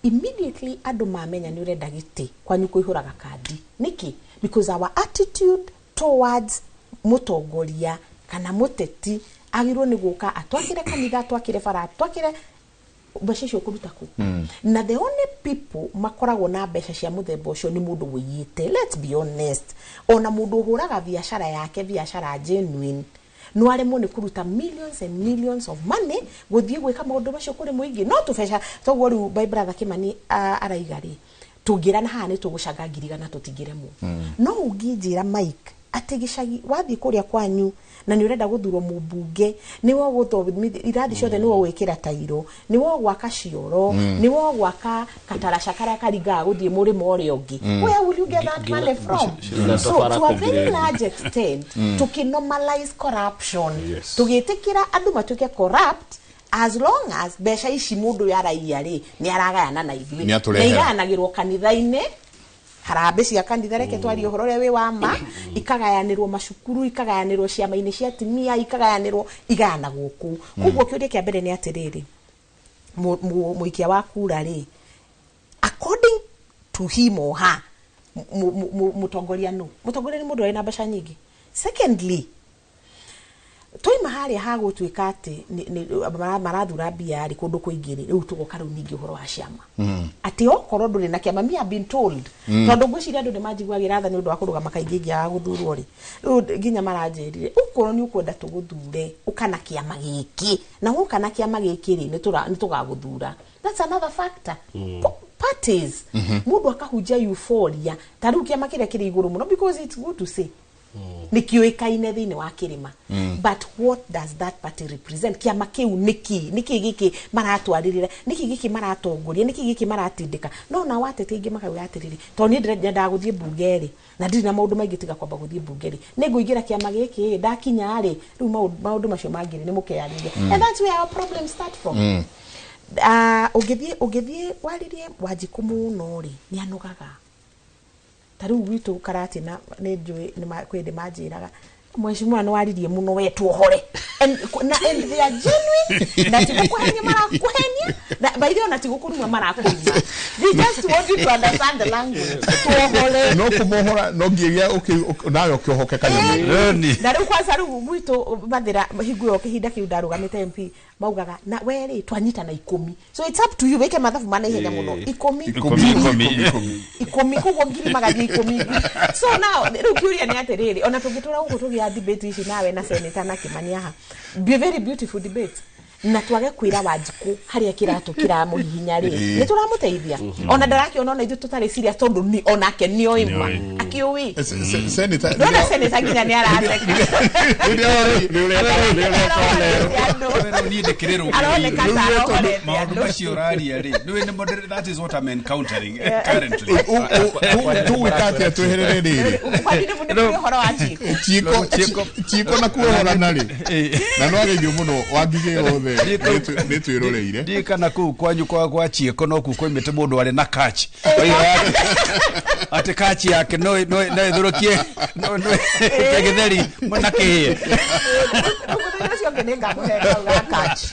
immediately andũ mamenya nĩ ũrenda gĩtĩ kwanyu kũihũraga kandi. Nĩkĩ? Because our attitude towards mũtongoria kana mũteti agĩrĩirwo nĩ gũka atwakĩre kanitha, atwakĩre bara, atwakĩre Mbeca icio ũkũruta kũ? Na the only people makoragwo na mbeca cia mũthemba ũcio nĩ mũndũ wũiyĩte. Let's be honest, ona mũndũ ũhũraga biacara yake, biacara genuine, no aremwo nĩ kũruta millions and millions of money gũthiĩ gwĩka maũndũ macio kũrĩ mũingĩ. No tũbeca toguo rĩu my brother Kimani araiga rĩ, tũngĩrana haha nĩ tũgũcanga 100,000, tũtingĩremwo. No ũngĩnjĩra, Mike, atĩ gĩcagi wathiĩ kũrĩa kwanyu na nĩ ũrenda gũthurwo mũmbunge, nĩwe ũgũthomithia irathi ciothe, nĩwe ũgwĩkĩra tairo, nĩwe ũgwaka cioro, nĩwe ũgwaka kataraca karĩa karingaga gũthiĩ mũrĩmo ũrĩa ũngĩ, where will you get that money from? So to a very large extent, tũkĩnormalize corruption, tũgĩtĩkĩra andũ matuĩke corrupt as long as mbeca ici mũndũ ũyũ araiya rĩ, nĩ aragayana na ithuĩ. Nĩ atũrehera. Na igayanagĩrwo kanitha-inĩ, harambĩ cia kanitha, reke twarie ũhoro ũrĩa wĩ wa ma, ikagayanĩrwo macukuru, ikagayanĩrwo ciama-inĩ cia atumia, ikagayanĩrwo, igayanagwo kũu. Koguo kĩũria kĩa mbere nĩ atĩrĩrĩ, mũikia wa kura rĩ, according to him or her, mũtongoria nũ? Mũtongoria nĩ mũndũ arĩ na mbeca nyingĩ. Secondly, twaima harĩa hagũtuĩka atĩ marathura mbia rĩ, kũndũ kũingĩ rĩ, rĩu tũgoka rĩu ningĩ ũhoro wa ciama, atĩ okorwo ndũrĩ na kĩama, me have been told, tondũ ngwĩciria andũ nĩ manjiguagĩra tha nĩ ũndũ wa kũrũgama kaingĩ ingĩaga gũthurwo rĩ, rĩu nginya maranjĩrire, ũkorwo nĩ ũkwenda tũgũthure, ũka na kĩama gĩkĩ, na woka na kĩama gĩkĩ rĩ, nĩ tũgagũthura. That's another factor. Parties, mũndũ akahunjia euphoria, ta rĩu kĩama kĩrĩa kĩrĩ igũrũ mũno, because it's good to say nĩ kĩũĩkaine thĩinĩ wa kĩrĩma, but what does that party represent? Kĩama kĩu nĩkĩ? Nĩkĩ gĩkĩ maratwarĩrĩra? Nĩkĩ gĩkĩ maratongoria? Nĩkĩ gĩkĩ maratindĩka? No na watete aingĩ makauga atĩrĩrĩ, tondũ niĩ nyendaga gũthiĩ mbunge rĩ, na ndirĩ na maũndũ maingĩ tiga kwamba gũthiĩ mbunge rĩ, nĩ ngũingĩra kĩama gĩkĩ, ndakinya rĩ, rĩu maũndũ macio mangĩ rĩ, nĩ mũkeyarĩria. And that's where our problems start from. Ũngĩthiĩ warĩrie Wanjikũ mũno rĩ, nĩ anogaga. Ta rĩu gwitũ Karatina nĩ njũĩ kwĩ ndĩ manjĩraga, mheshimiwa, nĩ waririe mũno, we tuohore. And they are genuine, na ti gũkũhenia marakũhenia, na by the way, ona ti gũkũruma marakũruma, they just want you to understand the language, tuohore. No kũmohora no nginya nawe ũkĩohoke kanyamũ. Na rĩu kwanza rĩu gwitũ Mathĩra, hingo ĩyo kĩhinda kĩu ndarũgamĩte MP, maugaga na we rĩ, twanyitana 10, so it's up to you wĩke mathabu ma naihenya mũno, 10. 10, 10. 10, koguo ngiri magathiĩ 10. So now rĩu kĩũria nĩ atĩrĩrĩ, ona tũngĩtũra gũkũ tũgĩa debate ici nawe na senator na Kimani haha, be very beautiful debate, na twage kwĩra Wanjikũ harĩa kĩratũ kĩramũhihinya rĩ, nĩ tũramũteithia? Ona ndarakĩona ona ithuĩ tũtarĩ serious, tondũ onake nĩoĩ ma akĩũĩ. Senator, ndona senator nginya nĩ aratheka. Niĩ ndĩkĩrĩrwo. Aroneka ta arohorete maũndũ andũ. Macio ũraria rĩ, nĩwe nĩ that is what I'm encountering currently. Tũgwĩka atĩa tweherere rĩrĩ? Kwani nĩ kũrĩ ũhoro wa Chico? Chiko, Chiko na kuohorana rĩ, na no ageithio mũno Wangigĩ othe nĩ twĩroreire. Ndiĩ kana kũu kwanyu kwa Chieko no kuu koimĩte mũndũ arĩ na kachi atĩ kachi yake no ĩthũrũkie no gĩtheri na kĩhĩe. Mũthenya ũcio ũngĩ nĩ ngamũhe kau ga kachi.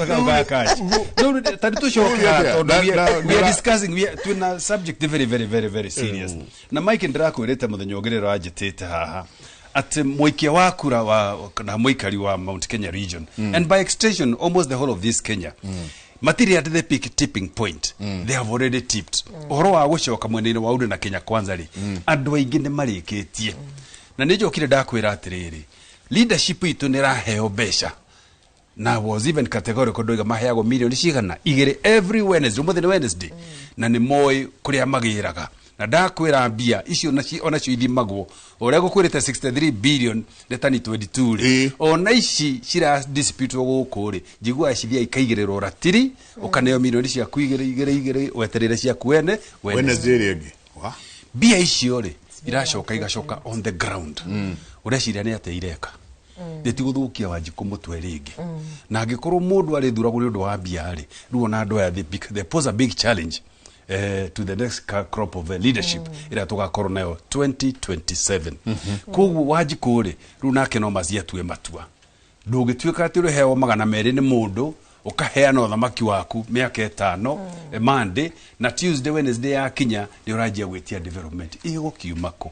Kau ga kachi. No, tari tũcoke haha tondũ we are discussing, we are twina subject very very very very serious. Na Mike, ndĩrakwĩrĩte mũthenya ũngĩ rĩrĩa wanjĩtĩte haha atĩ mũikia wa kura wa na mũikari wa Mount Kenya region, and by extension almost the whole of this Kenya, matirĩ at the peak tipping point. They have already tipped. Ũhoro wa gũcoka mwena-inĩ wa UNDA na Kenya Kwanza rĩ, andũ aingĩ nĩ marĩkĩtie. Na nĩ njokire ndakwĩra atĩrĩrĩ, leadership itũ nĩ ĩraheo mbeca, na was even categorical, ndoiga maheagwo milioni cigana 2 every Wednesday, ũmũthĩ nĩ Wednesday, na nĩ moĩ kũrĩa magĩraga. Na ndakwĩra mbia icio onacio ithimagwo ũrĩa gũkwĩrĩte 63 billion nĩ tani 22 rĩ, ona ici cira dispute gũkũ rĩ, njiguaga cithiaga ikaigĩrĩrwo ratiri, ũkaneo milioni ciaku 2 2 2, weterere ciaku wene. Wednesday ĩrĩa ĩngĩ. Mbia icio rĩ, iracoka igacoka on the ground. Ũreciria nĩ atĩa ireka? Nĩ Wanjikũ mũtwe rĩngĩ. Na angĩkorwo mũndũ arĩthuragwo nĩ ũndũ wa mbia rĩ, rĩu ona andũ aya, they pose a big challenge to the next crop of leadership ĩrĩa tũgakorwo nayo 2027. Koguo Wanjikũ rĩ, rĩu nake no maci atue matua. Ndũngĩtuĩka atĩ ũrĩheo 200 nĩ mũndũ, ũkaheana ũthamaki waku mĩaka 5, Monday na Tuesday, Wednesday yakinya nĩ ũranjia gwĩtia development. Ĩgũkiuma kũ?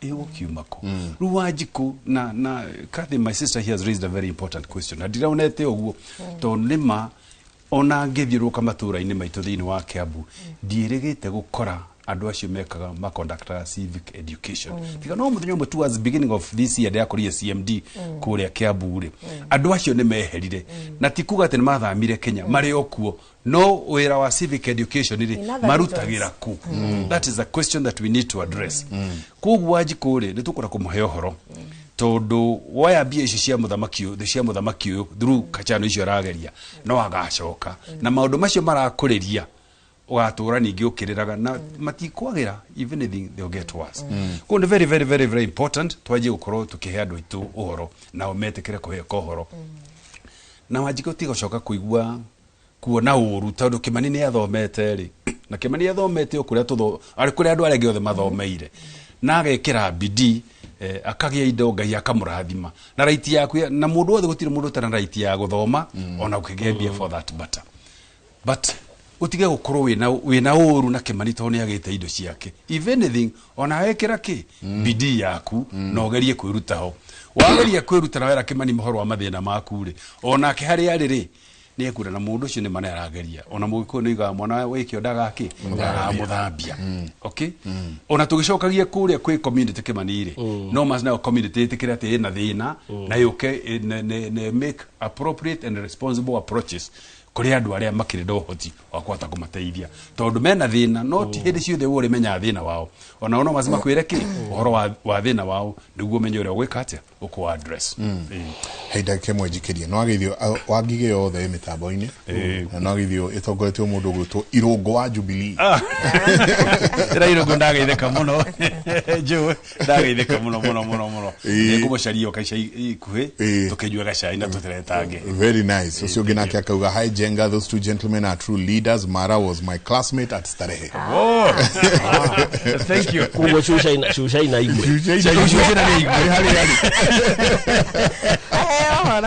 Ĩgũkiuma kũ? Rĩu Wanjikũ na Kathy, my sister, he has raised a very important question, na ndiraonete ũguo, tondũ nĩ ma Ona ngĩthiũrũrũka matũũra-inĩ maitũ thĩinĩ wa Kiambu, ndiĩrĩgĩte gũkora andũ acio mekaga maconductaga civic education. Tiga no mũthenya ũmwe towards beginning of this year ndĩrakorire CMD kũrĩa Kiambu rĩ, andũ acio nĩ meherire, na ti kuga atĩ nĩ mathamire Kenya, marĩ o kuo, no wĩra wa civic education rĩ, In other marutagĩra kũ? That is a question that we need to address. Koguo Wanjikũ rĩ, nĩ tũkwenda kũmũhe ũhoro, tondũ woya mbia icio cia mũthamaki ũyũ, cia mũthamaki ũyũ through kachano icio arageria, no agacoka na maũndũ macio marakũrĩria, ũgatũra ningĩ ũkĩrĩraga na matikwagĩra. If anything, they'll get worse. Koguo nĩ very, very, very, very important twanjie gũkorwo tũkĩhe andũ aitũ ũhoro, nao metĩkĩre kũheka ũhoro. Na Wanjikũ tiga gũcoka kũigua kuona ũru, tondũ Kĩmani nĩ athomete rĩ, na Kĩmani athomete o kũrĩa tũtho arĩ kũrĩa andũ arĩa angĩ othe mathomeire, na agekĩra bidii, akagĩa indo, Ngai akamũrathima na right yaku na mũndũ wothe, gũtirĩ mũndũ ũtarĩ na right ya gũthoma ona gũkĩgĩa mbia for that matter. But utige gukorwo wina uru na Kimani tondu ni agite indo ciake. If anything, ona wekira ki bidii yaku na ugerie kwiruta ho, wageria kwiruta na wera Kimani mohoro wa mathina maku ri, onake hari ari ri ni ekura, na mundu ucio ni mana arageria. Ona mugikuyu ni igaga mwana wikio ndagaki ndagamuthambia. Okay, ona tugicokagia kuria kwi community Kimani ri, no mas nayo community itikire ati ina thina na yuke ne make appropriate and responsible approaches kuri andu aria makiri na uhoti wa kuhota kumateithia, tondu mena thina, no ti hindi ciothe we urimenya thina wao. Ona no mazima kwire ki uhoro wa thina wao niguo menye uria gwika atia uku address. Hei, ndagĩka ĩmwe njikĩrie. No ageithio Wangigĩ yothe ĩ mĩtambo-inĩ, na no ageithio ĩtongoretio mũndũ ũgwĩtwo Irũngũ wa Jubilee. Ĩra Irũngũ ndageithĩka mũno, Joe, ndageithĩka mũno mũno mũno mũno. Nĩngũmũcaria o kaica ikuhĩ tũkĩnyue gacai na tũteretange. Very nice. Ũcio ũngĩ nake akauga, "Hi Jenga, those two gentlemen are true leaders. Mara was my classmate at Starehe." Oh, thank you. Koguo cuca ina igwe. Cuca ina nĩ igwe.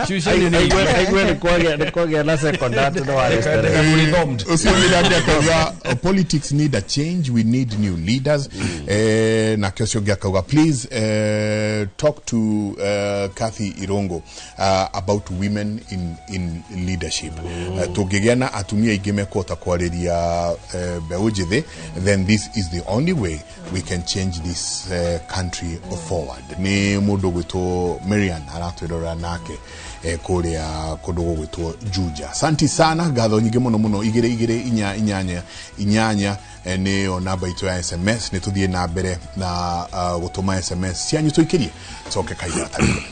Cuca ina nĩ igwe. Aigwe nĩ kwagĩa na secondary no warĩ Starehe. Ũcio ũngĩ nake akauga, "Politics need a change, we need new leaders." Nake ũcio ũngĩ akauga, "Please talk to Kathy Irungu about women in leadership. Tũngĩgĩa na atumia aingĩ mekũhota kwarĩria mbeũ njĩthĩ, then this is the only way we can change this country forward." Nĩ mũndũ ũgwĩtwo Marian aratwĩrora nake kũrĩa kũndũ gũgwĩtwo Juja. Asante sana, ngatho nyingĩ mũno mũno. 22488 nĩyo namba itũ ya SMS. Nĩ tũthiĩ na mbere na gũtũma SMS cianyu, tũikĩrie coke kahinda gatarĩ kanene.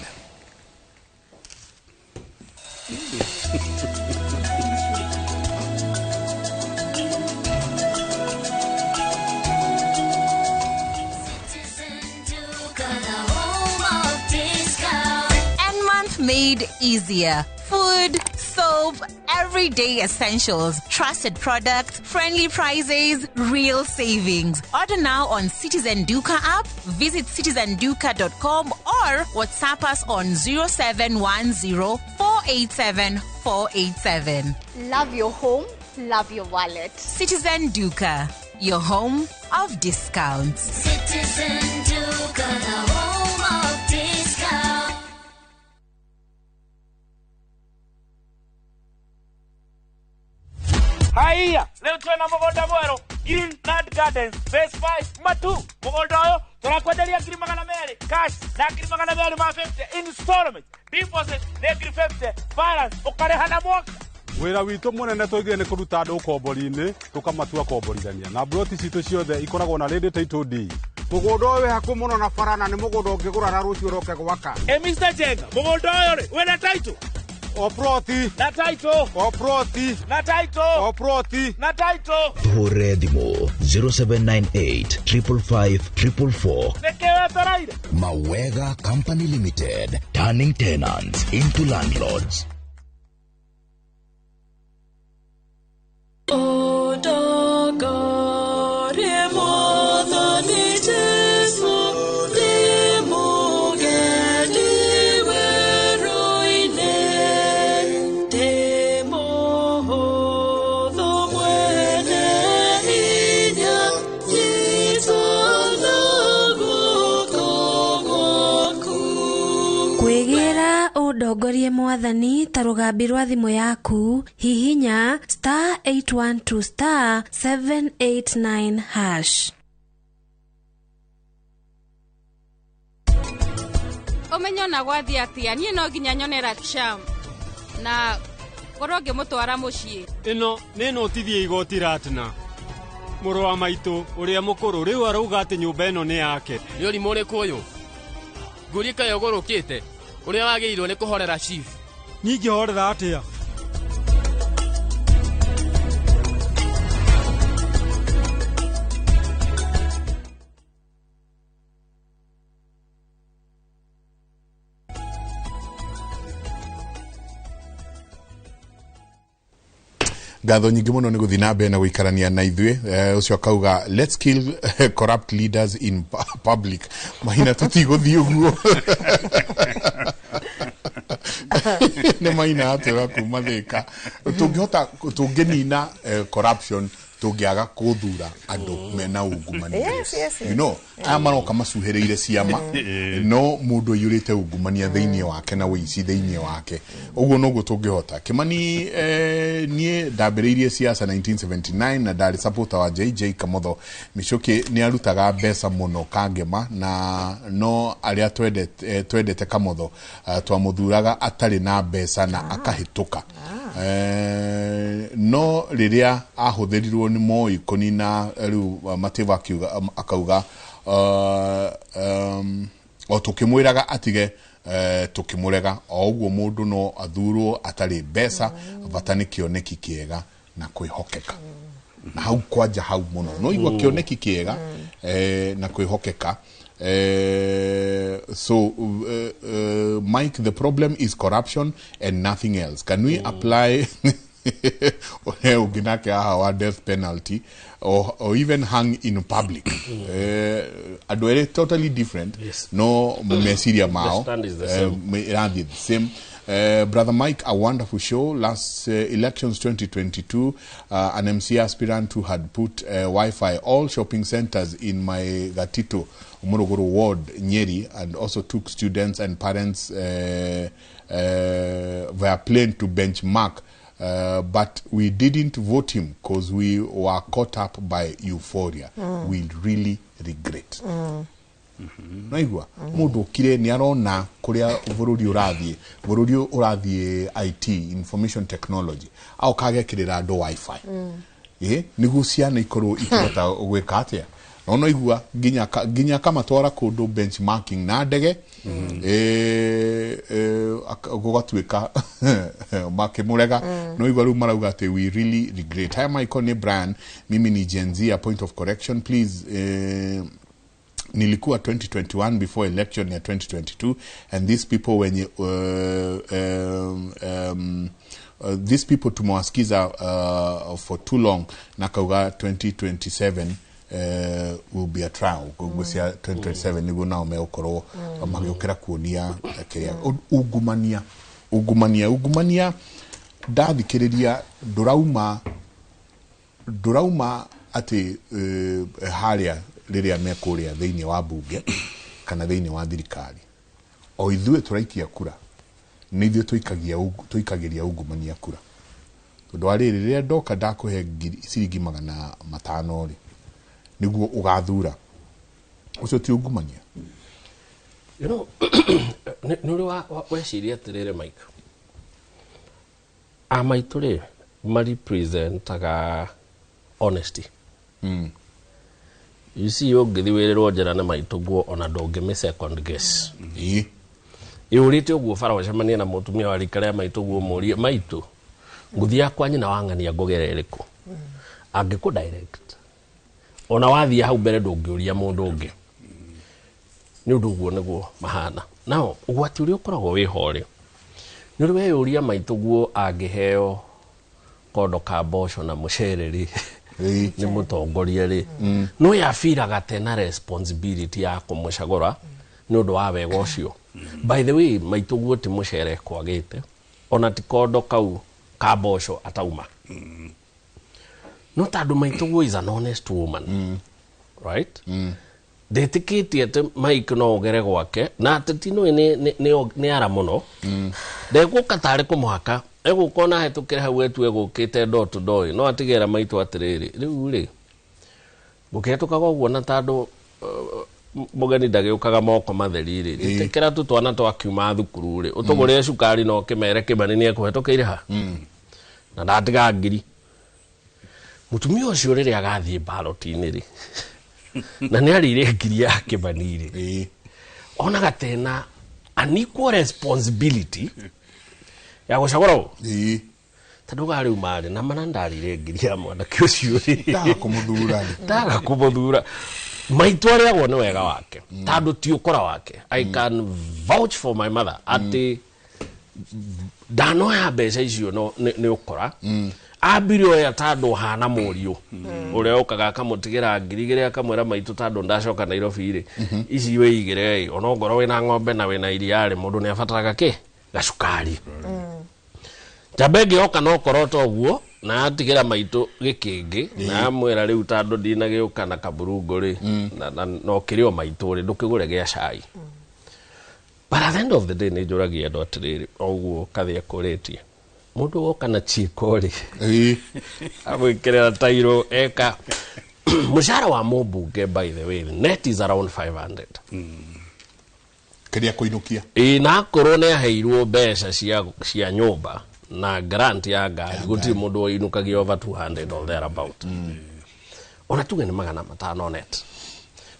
And month made easier. Food, soap, everyday essentials, trusted products, friendly prices, real savings. Order now on Citizen Duka app, visit citizenduka.com or WhatsApp us on 0710 487 487. Love your home, love your wallet. Citizen Duka, your home of discounts. Citizen Duka, the home of discount. Haiya, leo twena mũgũnda mwerũ, Green Land Gardens Phase 5 Matu. Mũgũnda ũyũ tũrakwenderia 200,000 cash na 250,000 installment. Deposit nĩ 50,000, balance ũkarĩha na mwaka. Wĩra witũ mũnene tũigire nĩ kũruta andũ ũkombori-inĩ tũkamatua komborithania, na mburoti citũ ciothe ikoragwo na ready title deed. Mũgũnda ũyũ wĩ hakuhĩ mũno na bara, na nĩ mũgũnda ũngĩgũra na rũciũ ũroke gwaka. E Mr. Jenga, mũgũnda ũyũ rĩ, wĩna title? O ploti. Na title. O ploti. Na title. O ploti. Na title. Hũre thimũ 0798 555 444. Nĩkĩ wetereire? Mawega Company Limited, turning tenants into landlords. Ũtongorie Mwathani Jesũ, ndĩ mũgendi werũ-inĩ, ndĩ mũhũthũ mwene hinya, nyita na guoko gwaku. Kwĩgĩra ũndongorie. Mwathani ta rũgambi rwa thimũ yaku, hihinya star 812 star 789 hash. Ũmenye ona gwathiĩ atĩa, niĩ no nginya nyone Raksham na ngorwo ngĩmũtwara mũciĩ. Ĩno nĩ notithia igoti Ratna. Mũrũ wa maitũ ũrĩa mũkũrũ rĩu arauga atĩ nyũmba ĩno nĩ yake. Nĩ ũrimũ ũrĩkũ ũyũ? Ngũrie kaĩ ũgũrũkĩte ũrĩa wagĩrĩirwo nĩ kũhorera chief. Niĩ ingĩhorera atĩa? Ngatho nyingĩ mũno nĩ gũthiĩ na mbere na gũikarania na ithuĩ. Ũcio akauga let's kill corrupt leaders in public. Mahina tũtigũthiĩ ũguo. Nĩ Maina atwĩra kuma Thĩka. Tũngĩhota tũngĩnina corruption tũngĩaga kũthura andũ mena ungumania. Yes. You know, aya maroka macuhĩrĩire ciama no mũndũ aiyũrĩte ungumania thĩinĩ wake na wĩici thĩinĩ wake. Ũguo noguo tũngĩhota. Kĩmani, niĩ ndambĩrĩirie siasa 1979 na ndarĩ supporter wa JJ Kamotho. Michuki nĩ arutaga mbeca mũno Kangema, na no arĩa twendete Kamotho twamũthuraga atarĩ na mbeca na akahĩtũka. No rĩrĩa ahũthĩrirwo nĩ Moi kũnina rĩu Matiba akauga o tũkĩmwĩraga atige, tũkĩmũrega. O ũguo mũndũ no athurwo atarĩ mbeca, bata nĩ kĩoneki kĩega na kwĩhokeka. Na hau kwanja hau mũno no igua kĩoneki kĩega na kwĩhokeka. So Mike, the problem is corruption and nothing else. Can we apply ũngĩ nake haha wa death penalty or even hang in public? Andũ erĩ totally different. No meciria mao The stand is the same. Ĩrathiĩ the same. Brother Mike, a wonderful show. Last elections 2022, an MC aspirant who had put Wi-Fi all shopping centers in my Gatito Morogoro ward, Nyeri, and also took students and parents via plane to benchmark. But we didn't vote him because we were caught up by euphoria. We really regret. Naigua mũndũ ũkire nĩ arona kũrĩa bũrũri ũrathiĩ, bũrũri ũrathiĩ IT, information technology, aoka agekĩrĩra andũ Wi-Fi. Nĩguo ciana ikorwo ikĩhota gwĩka atĩa. No no igua nginya akamatwara kũndũ benchmarking na ndege, gũgatuĩka makĩmũrega. No igua rĩu marauga atĩ we really regret. Haya Michael, ni Brian, mimi ni Gen Z. A point of correction please. Nilikuwa 2021 before election ya 2022, and these people wenye these people tumewasikiza for too long, na kauga 2027 will be a trial. Ngwĩciria 2027 nĩguo nao megũkorwo magĩũkĩra kuonia kĩrĩa ungumania ungumania ungumania. Ndathikĩrĩria ndũrauma atĩ harĩa rĩrĩa mekũrĩa thĩinĩ wa bunge kana thĩinĩ wa thirikari, o ithuĩ tũraikia kura nĩ ithuĩ tũikagĩria ungumania kura, tondũ wa rĩrĩ rĩrĩa ndoka ndakũhe ciringi 500 rĩ, nĩguo ũgathura ũcio ti ungumania. You know, nĩ ũrĩ weciria atĩrĩrĩ Mike, a maitũ rĩ marepresentaga honesty. You see, ũngĩthiĩ wĩrĩrwo njĩra nĩ maitũ guo ona ndũngĩmĩ second guess. Ĩũrĩte ũguo bara ũcemanie na mũtumia wa rika rĩa maitũ guo mũrie maitũ ngũthiĩ yakwa nyina wa ng'ania ngũgere ĩrĩkũ, angĩkũ direct ona wathiĩ hau mbere ndũngĩũria mũndũ ũngĩ, nĩ ũndũ ũguo nĩguo mahana. Nao ũgwati ũrĩa ũkoragwo wĩho rĩ, nĩ ũrĩ weyũria maitũ guo angĩheo kondo ka mboco na mũcere rĩ nĩ mũtongoria rĩ, no yabiraga tena responsibility ya kũmũcagũra nĩ ũndũ wa wega ũcio. By the way, maitũ guo ti mũcere kwagĩte ona ti kondo kau ka mboco atauma. No tondũ maitũ guo is an honest woman, right? Ndĩtĩkĩtie atĩ Mike no ũgere gwake na atĩ ti nũĩ nĩ ara mũno. Ndegũka tarĩ kũmũhaka, egũka ona ahĩtũkĩre hau etue gũkĩte door to door, no atigĩra maitũ atĩrĩrĩ, rĩu rĩ ngũkĩhetũkaga ũguo na tondũ mũgeni ndagĩũkaga moko matheri rĩ, ĩtĩkĩra tu twana twakiuma thukuru rĩ, ũtũgũrĩre cukari na ũkĩmere Kĩmani nĩ ekũhetũkĩire ha na ndatiga ngiri. Mũtumia ũcio rĩrĩa agathiĩ ballot-inĩ rĩ, na nĩ arĩire ngiri ya Kĩmani rĩ, onaga tena an equal responsibility ya gũcagũra ũ tondũ ga rĩu marĩ na mana ndarĩire ngiri ya mwanake ũcio rĩ, ndaga kũmũthura rĩ, ndaga kũmũthura, maitũ arĩagwo nĩ wega wake tondũ ti ũkora wake. I can vouch for my mother atĩ ndanoya mbeca icio no nĩ ũkora, ambire oya tondũ hana mũriũ ũrĩa ũkaga akamũtigĩra 2,000 akamwĩra maitũ tondũ ndacoka Nairobi rĩ, ici wĩigĩre ĩ, ona ongorwo wĩna ng'ombe na wĩna iria rĩ, mũndũ nĩ abataraga kĩ gacukari. Njamba ĩngĩ yoka no korwo ta ũguo na atigĩra maitũ gĩkĩngĩ na amwĩra rĩu tondũ ndinagĩũka na kaburungo rĩ, na ũkĩrĩ o maitũ rĩ, ndũkĩgũre gĩa cai. But at the end of the day nĩ njũragia andũ atĩrĩrĩ, o ũguo kathĩ akũrĩtie mũndũ woka na chieko rĩ, amwĩkĩrĩra tairo eka mũcara wa mũmbunge, by the way, net is around 500 kĩrĩa kũinũkia. Ĩ, na akorwo nĩ aheirwo mbeca cia nyũmba na grant ya ngari, gũtirĩ mũndũ ũinũkagia over 200 or thereabout. Ona tuge nĩ 500 net,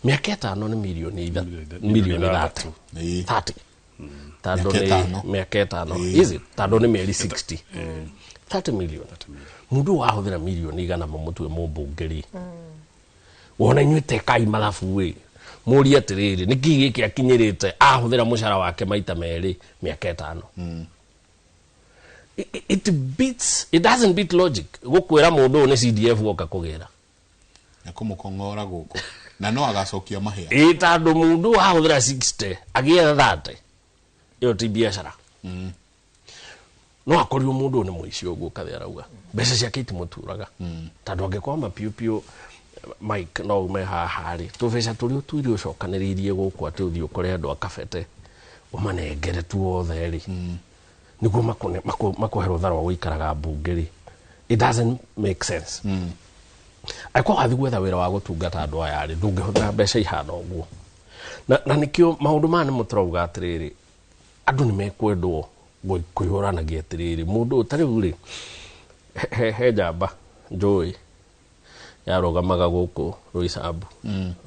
mĩaka 5 nĩ mirioni 30 30, tondũ Mĩaka nĩ 5. Mĩaka 5, is it? Tondũ nĩ mĩeri 60, 30 million. Mũndũ wahũthĩra mirioni 100 mũmũtue mũmbunge rĩ, wona inyuĩ tekai mathabu ĩ, mũrie atĩrĩrĩ, nĩkĩ gĩkĩ akinyĩrĩte ahũthĩra mũcara wake maita merĩ mĩaka 5? It doesn't beat logic gũkwĩra mũndũ ũyũ nĩ CDF woka kũgĩra. Na kũmũkong'ora gũkũ na no agacokia mahĩa. Ĩ, tondũ mũndũ wahũthĩra 60 agĩetha 30, ĩyo ti biacara. No akorirwo mũndũ ũyũ nĩ mũici ũguo kathĩ arauga, mbeca ciake itimũturaga, tondũ angĩkorwo piũ piũ Mike no ume haha rĩ, tũbeca tũrĩa ũtuire ũcokanĩrĩirie gũkũ atĩ ũthiĩ ũkore andũ a kabete ũmanengere tuothe rĩ, nĩguo makũhe rũtha rwa gũikaraga mbunge rĩ, it doesn't make sense. Angĩkorwo wathiĩ gwetha wĩra wa gũtungata andũ aya rĩ, ndũngĩhũthĩra mbeca ihana ũguo. Na nĩkĩo maũndũ maya nĩmo tũrauga atĩrĩrĩ, andũ nĩ mekwendwo kwĩhũranagia atĩrĩrĩ, mũndũ ũyũ ta rĩu rĩ, he njamba njũĩ yarũgamaga gũkũ Roysambu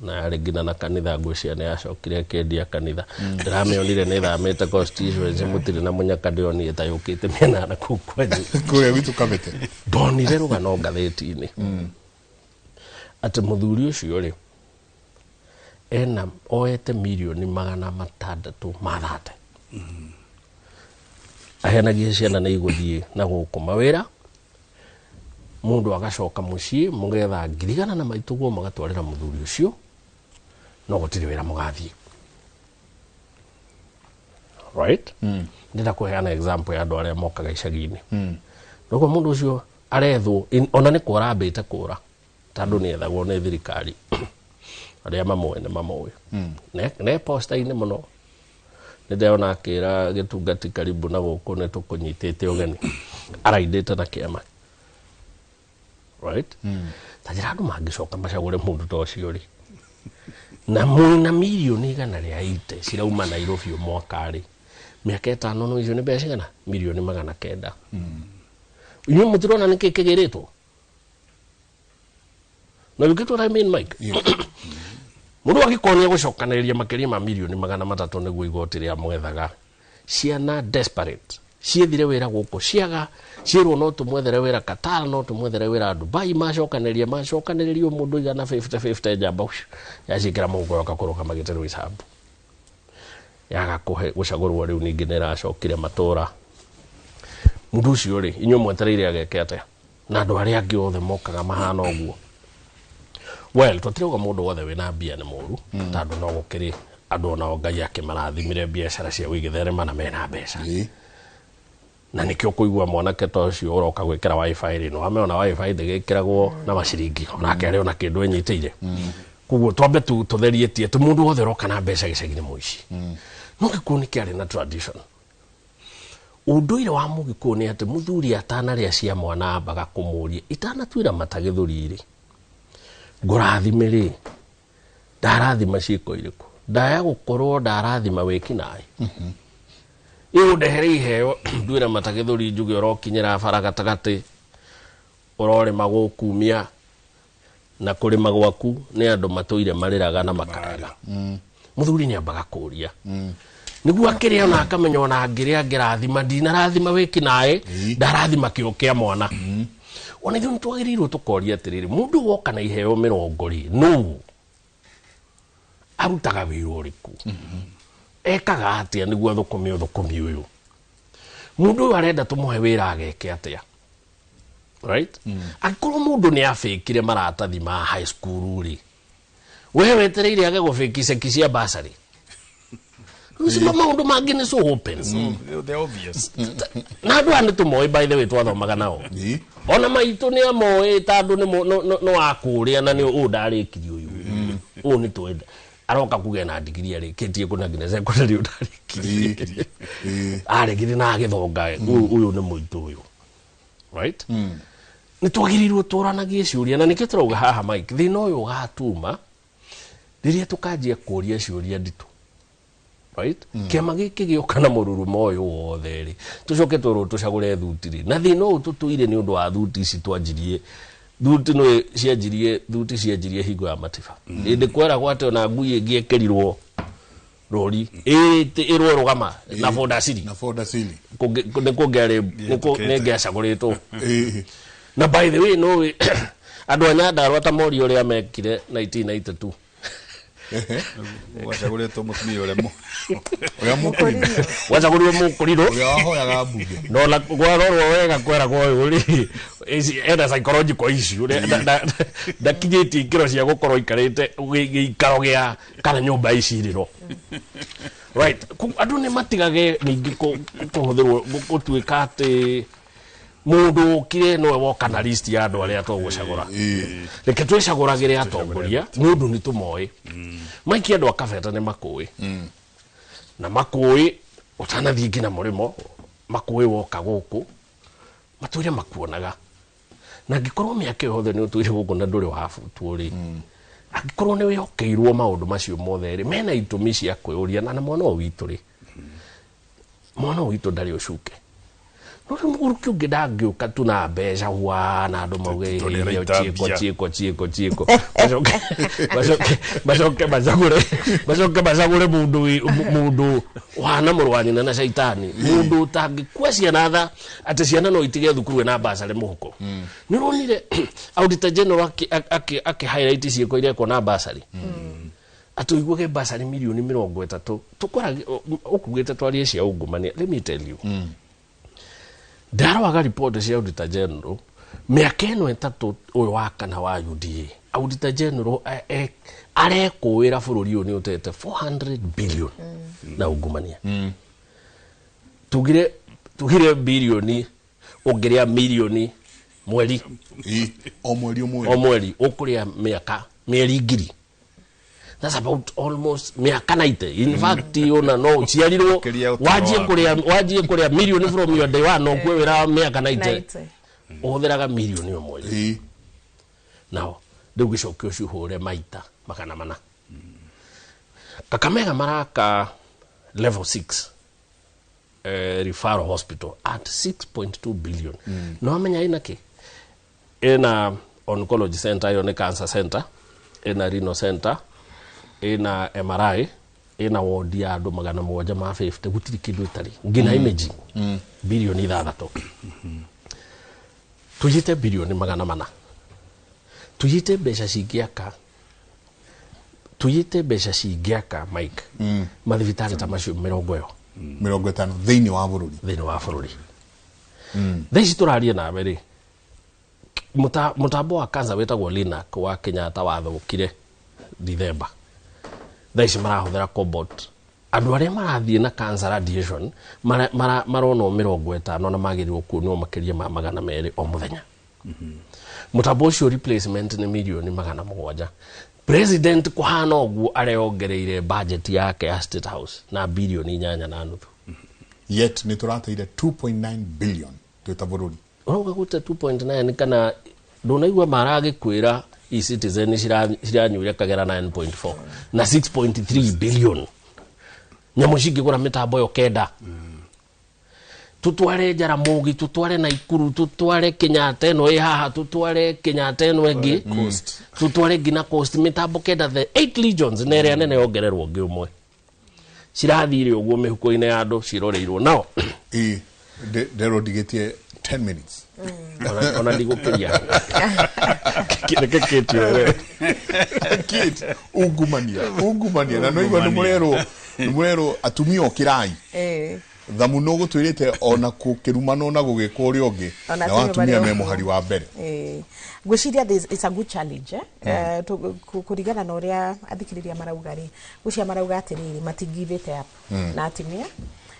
na yarĩ nginya na kanitha, ngwĩciria nĩ yacokire ĩkĩendia kanitha. Ndĩramĩonire nĩ ĩthamĩte constituency, mũtirĩ na mũnyaka, ndĩronire ta yũkĩte mĩena na kũu kwanyu kũrĩa gwitũ Kabete. Ndonire rũgano ngathĩti-inĩ atĩ mũthuri ũcio rĩ, ena oete mirioni 630 aheanagie ciana nĩ igũthiĩ na gũkũ mawĩra, mũndũ agacoka mũciĩ mũgetha 100,000 na maitũguo magatwarĩra mũthuri ũcio, no gũtirĩ wĩra mũgathiĩ, right? Ndĩrenda kũheana example ya andũ arĩa mokaga icagi-inĩ. Noguo mũndũ ũcio arethwo ona nĩ kũra ambĩte kũra, tondũ nĩ ethagwo nĩ thirikari, arĩa mamũĩ nĩ mamũĩ. Ne posta-inĩ mũno nĩ ndĩrona akĩra gĩtungati karibu na gũkũ nĩ tũkũnyitĩte ũgeni, araindĩte na kĩama, right? Ta njĩra andũ mangĩcoka macagũre mũndũ ta ũcio rĩ, na mwĩna mirioni 180 cirauma Nairobi o mwaka rĩ, mĩaka 5 no icio nĩ mbeca cigana? Mirioni 900. Inyuĩ mũtirona nĩkĩ kĩgĩrĩtwo? Na you get what I mean, Mike? Mũndũ angĩkorwo nĩ egũcokanĩrĩria makĩria ma mirioni 300 nĩguo igoti rĩa mwethaga ciana desperate ciethire wĩra gũkũ, ciaga, ciĩrwo no tũmwethere wĩra Qatar, no tũmwethere wĩra Dubai, macokanĩrĩria mũndũ igana 50 50, njamba yaciĩkĩra mũhuko yoka kũrũgama gĩtĩ Roysambu, yaga kũhe gũcagũrwo. Rĩu ningĩ nĩ ĩracokire matũra. Mũndũ ũcio rĩ, inyuĩ mwetereire ageke atĩa na andũ arĩa angĩ othe mokaga mahana ũguo? Well, tũtirauga mũndũ wothe wĩna mbia nĩ mũru, tondũ no gũkĩrĩ andũ onao Ngai akĩmarathimire biacara cia gũigĩtherema na mena mbeca, na nĩkĩo kũigua mwanake ta ũcio ũroka gwĩkĩra WiFi rĩ, no amĩona WiFi ndĩgĩkĩragwo na maciringi, onake arĩ ona kĩndũ enyitĩire. Koguo twambe tũtherie ti atĩ mũndũ wothe ũroka na mbeca gĩcagi nĩ mũici. No Gĩkũyũ nĩ kĩarĩ na tradition. Ũndũire wa Mũgĩkũyũ nĩ atĩ mũthuri atanarĩa cia mwana ambaga kũmũria, itanatuĩra mata gĩthũri rĩ, ngũrathime rĩ, ndarathima ciĩko irĩkũ? Ndaya gũkorwo ndarathima wĩkinaĩ. Ĩ ũndehere iheo nduĩre mata gĩthũri njuge ũrokinyĩra bara gatagatĩ, ũrorĩma gũkumia, na kũrĩma gwaku nĩ andũ matũire marĩraga na makarega. Mũthuri nĩ ambaga kũria nĩguo akĩrĩa ona akamenya ona angĩrĩa angĩrathima ndinarathima wĩkinaĩ, ndarathima kĩo kĩa mwana. Ona ithuĩ nĩtwagĩrĩirwo tũkoria atĩrĩrĩ, mũndũ woka na iheo 80 rĩ, nũ arutaga wĩra ũrĩkũ? Ekaga atĩa nĩguo athũkũme ũthũkũmi ũyũ? Mũndũ ũyũ arenda tũmũhe wĩra ageke atĩa? Right? Angĩkorwo mũndũ nĩ abĩkire maratathi ma high school rĩ, we wetereire age gũbĩki ceki cia basarĩ? Rĩu maũndũ mangĩ nĩ so open. They're obvious. Na andũ aya nĩ tũmoĩ, by the way, twathomaga nao. Ona maitũ nĩ amoĩ tondũ nĩ wa kũrĩa na nĩ ũũ ndarĩkirie ũyũ. Ũũ nĩ twenda. Aroka kugĩa na ndigiri arĩkĩtie kũna nginya secondary ũyũ ndarĩkirie. Aregire na agĩthonga ũyũ nĩ mũitũ ũyũ. Right? Nĩ twagĩrĩirwo tũranagie ciũria na nĩkĩo tũrauga haha, Mike, thĩna ũyũ ũgatuma rĩrĩa tũkanjia kũria ciũria nditũ. Right? Kĩama gĩkĩ gĩũka na mũrurumo ũyũ wothe rĩ, tũcoke twĩrwo tũcagũre thuti rĩ, na thĩna ũyũ tũtũire nĩ ũndũ wa thuti ici twanjirie. Thuti nĩ cianjirie, thuti cianjirie hingo ya Matiba. Hĩndĩ kweragwo atĩ ona ngui ĩngĩekĩrirwo rũri ĩrwo rũgama na boda ciri na boda ciri nĩ kũngĩarĩ nĩ ngĩacagũrĩtwo. Na by the way, no andũ a Nyandarua ta mori ũrĩa mekire 1992. Wacagũrĩtwo mũtumia ũrĩa ũrĩa mũkũrinũ. Wacagũrirwo mũkũrinũ. Ũrĩa wahoyaga mbunge. No na kwarorwo wega kweragwo ũyũ rĩ ena psychological issue, ndakinyĩtie ikĩro cia gũkorwo ikarĩte gĩikaro gĩa kana nyũmba icirĩro. Right? Andũ nĩ matigage ningĩ kũhũthĩrwo gũtuĩka atĩ mũndũ ũkire nowe woka na list ya andũ arĩa tũgũcagũra. Reke twĩcagũragĩre atongoria nĩ ũndũ nĩ tũmoĩ. Maiki andũ a Kabeta nĩ makũĩ na makũĩ ũtanathiĩ nginya mũrĩmo, makũĩ woka gũkũ matũire makuonaga, na angĩkorwo mĩaka ĩyo yothe nĩ ũtũire gũkũ na ndũrĩ wabutwo rĩ, angĩkorwo nĩ wĩhokeirwo maũndũ macio mothe rĩ, mena itũmi cia kwĩyũria na mwana ũyũ witũ rĩ, mwana ũyũ witũ ndarĩ ũcuke. No rĩu mũgũrũki ũngĩ ndangĩũka tu na mbeca hwa na andũ mauge Tondũ ĩyo nĩaraita ciĩko mbia. Ciĩko ciĩko ciĩko macoke macoke macagũre macoke macagũre mũndũ mũndũ wana mũrũ wa nyina na caitani, mũndũ ũtangĩkua ciana tha atĩ ciana no itige thukuru ena basarĩ mũhuko. Nĩ ũronire Auditor General akĩ highlight ciĩko irekwo na basarĩ, atĩ ũiguage basarĩ mirioni 30 tũkora ũkugĩte twarie cia ungumania. Let me tell you, ndaroraga report cia Auditor General mĩaka ĩno 3 ũyũ wa kana wa UDA. Auditor General arekũĩra bũrũri ũyũ nĩ ũtete 400 billion na ungumania. Tugire bilioni ũngĩrĩa mirioni mweri o mweri ũmwe. O mweri ũkũrĩa mĩaka mĩeri 1000. That's about almost mĩaka 90. In fact, ona no ũciarirwo Makĩria ũtũũro wanjie waku. kũrĩa, wanjie kũrĩa mirioni from your day one, no kwe wĩra wa mĩaka 90. 90. Ũhũthĩraga mirioni o mweri. Nao rĩu gĩcoke ũcio ũhũre maita 400. Kakamega maraka level 6 referral hospital at 6.2 billion. No amenya ina kĩ? Ina oncology center, ĩyo nĩ cancer center, ina renal center, ina MRI, ina wodi ya andũ 750, gũtirĩ kĩndũ ĩtarĩ nginya imaging. Bilioni 6, tũiyĩte bilioni 400, tũiyĩte mbeca cingĩaka, tũiyĩte mbeca cingĩaka, Mike, mathibitarĩ ta macio mĩrongo ĩyo. 50 thĩinĩ wa bũrũri. Thĩinĩ wa bũrũri. Thaa ici tũraria nawe rĩ, mũtambo wa cancer wĩtagwo Linac wa Kenyatta wathũkire Dithemba. Thaa ici marahũthĩra cobot. Andũ arĩa marathiĩ na cancer radiation maronwo 50 na magĩrĩirwo kuonwo makĩria ma 200 o mũthenya. Mũtambo ũcio replacement nĩ mirioni 700. President kuhana ũguo areongereire budget yake ya State House na bilioni 8.5. Yet nĩ tũrateire 2.9 billion twĩ ta bũrũri. Ũrauga gũte 2.9 kana ndũnaigua maragĩkwĩra e-Citizen ciranyuire kagera 9.4 na 6.3 billion. Nyamũ cingĩgũra mĩtambo ĩyo kenda. Tutware Jaramogi, tutware Naikuru, tutware Kenyatta ĩno ĩ haha, tutware Kenyatta ĩno ĩngĩ, tutware nginya Coast, mĩtambo kenda, the 8 regions na ĩrĩa nene yongererwo ũngĩ ũmwe. Cirathire ũguo mĩhuko-inĩ ya andũ ciroreirwo nao. Ĩ nderwo ndigĩtie 10 minutes. Ona ndigũkĩria. Reke Kate were. Kate, ungumania na noigua nĩ mũrerwo atumia ũkĩrai. Thamu no gũtwĩrĩte ona kũkĩrumanwo na gũgĩkwo ũrĩa ũngĩ Ona na atumia atumia marĩ me o mũhari wa mbere. Ngwĩciria it's a good challenge, eh? Kũringana na ũrĩa athikĩrĩria marauga rĩ, ngwĩciria marauga atĩrĩrĩ, matingivĩte up na atumia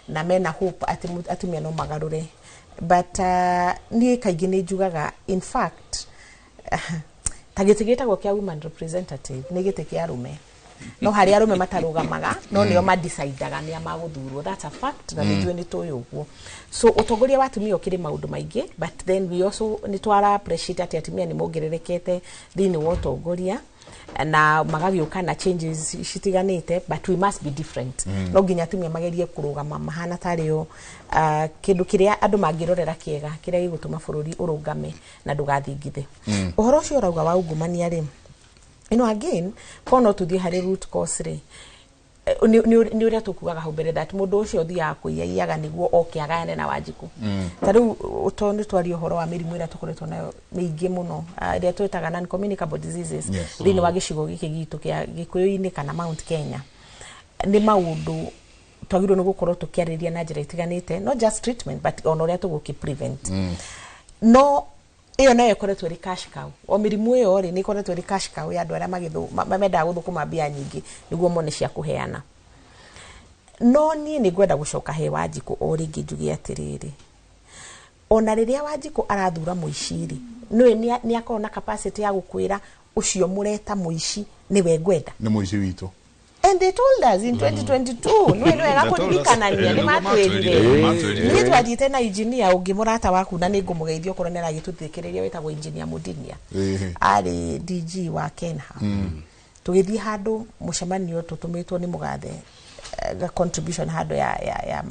na mena hope atĩ atumia no magarũre, but niĩ kaingĩ nĩ njugaga, in fact, ta gĩtĩ gĩtagwo kĩa woman representative nĩ gĩtĩ kĩa arũme, no harĩa arũme matarũgamaga no nĩo madecidaga nĩa magũthurwo. That's a fact na nĩ njũĩ nĩ tũĩ ũguo. So ũtongoria wa atumia ũkĩrĩ maũndũ maingĩ, but then we also nĩ twara appreciate atĩ atumia nĩ mongererekete thĩinĩ wa ũtongoria na magagĩũka na changes citiganĩte, but we must be different. No nginya atumia magerie kũrũgama mahana tarĩo kĩndũ kĩrĩa andũ mangĩrorera kĩega kĩrĩa gĩgũtũma bũrũri ũrũgame na ndũgathingithe. Ũhoro ũcio ũrauga wa ungumania rĩ, again korwo no tũthiĩ harĩ root cause rĩ, nĩ ũrĩa tũkugaga hau mbere that mũndũ ũcio ũthiaga kũiyaiyaga nĩguo oke agayane na Wanjikũ. Ta rĩu to nĩ twaria ũhoro wa mĩrimũ ĩrĩa tũkoretwo nayo mĩingĩ mũno, ĩrĩa twĩtaga non communicable diseases thĩinĩ wa gĩcigo gĩkĩ gitũ kĩa Gĩkũyũ-inĩ kana Mount Kenya, nĩ maũndũ twagĩrĩirwo nĩ gũkorwo tũkĩarĩrĩria na njĩra itiganĩte, not just treatment but ona ũrĩa tũgũkĩ prevent. No ĩyo nayo ĩkoretwo ĩrĩ cash cow. O mĩrimũ ĩyo rĩ, nĩ ĩkoretwo ĩrĩ cash cow ya andũ arĩa mendaga gũthũkũma mbia nyingĩ nĩguo mone cia kũheana. No niĩ nĩ ngwenda gũcoka he Wanjikũ o rĩngĩ njuge atĩrĩrĩ, ona rĩrĩa Wanjikũ arathura mũici rĩ, nĩwe nĩ akorwo na capacity ya gũkwĩra ũcio mũreta mũici nĩwe ngwenda? Nĩ mũici witũ. And they told us in 2022, nĩ wega They told us. kũririkanania nĩ matwĩrire. Matwĩrire. Niĩ twathiĩte na engineer ũngĩ mũrata waku na nĩ ngũmũgeithia okorwo nĩ aragĩtũthikĩrĩria, wĩtagwo Engineer Mudinia, arĩ DG wa Kenha. Tũgĩthiĩ handũ mũcemanio tũtũmĩtwo nĩ mũgathe, contribution handũ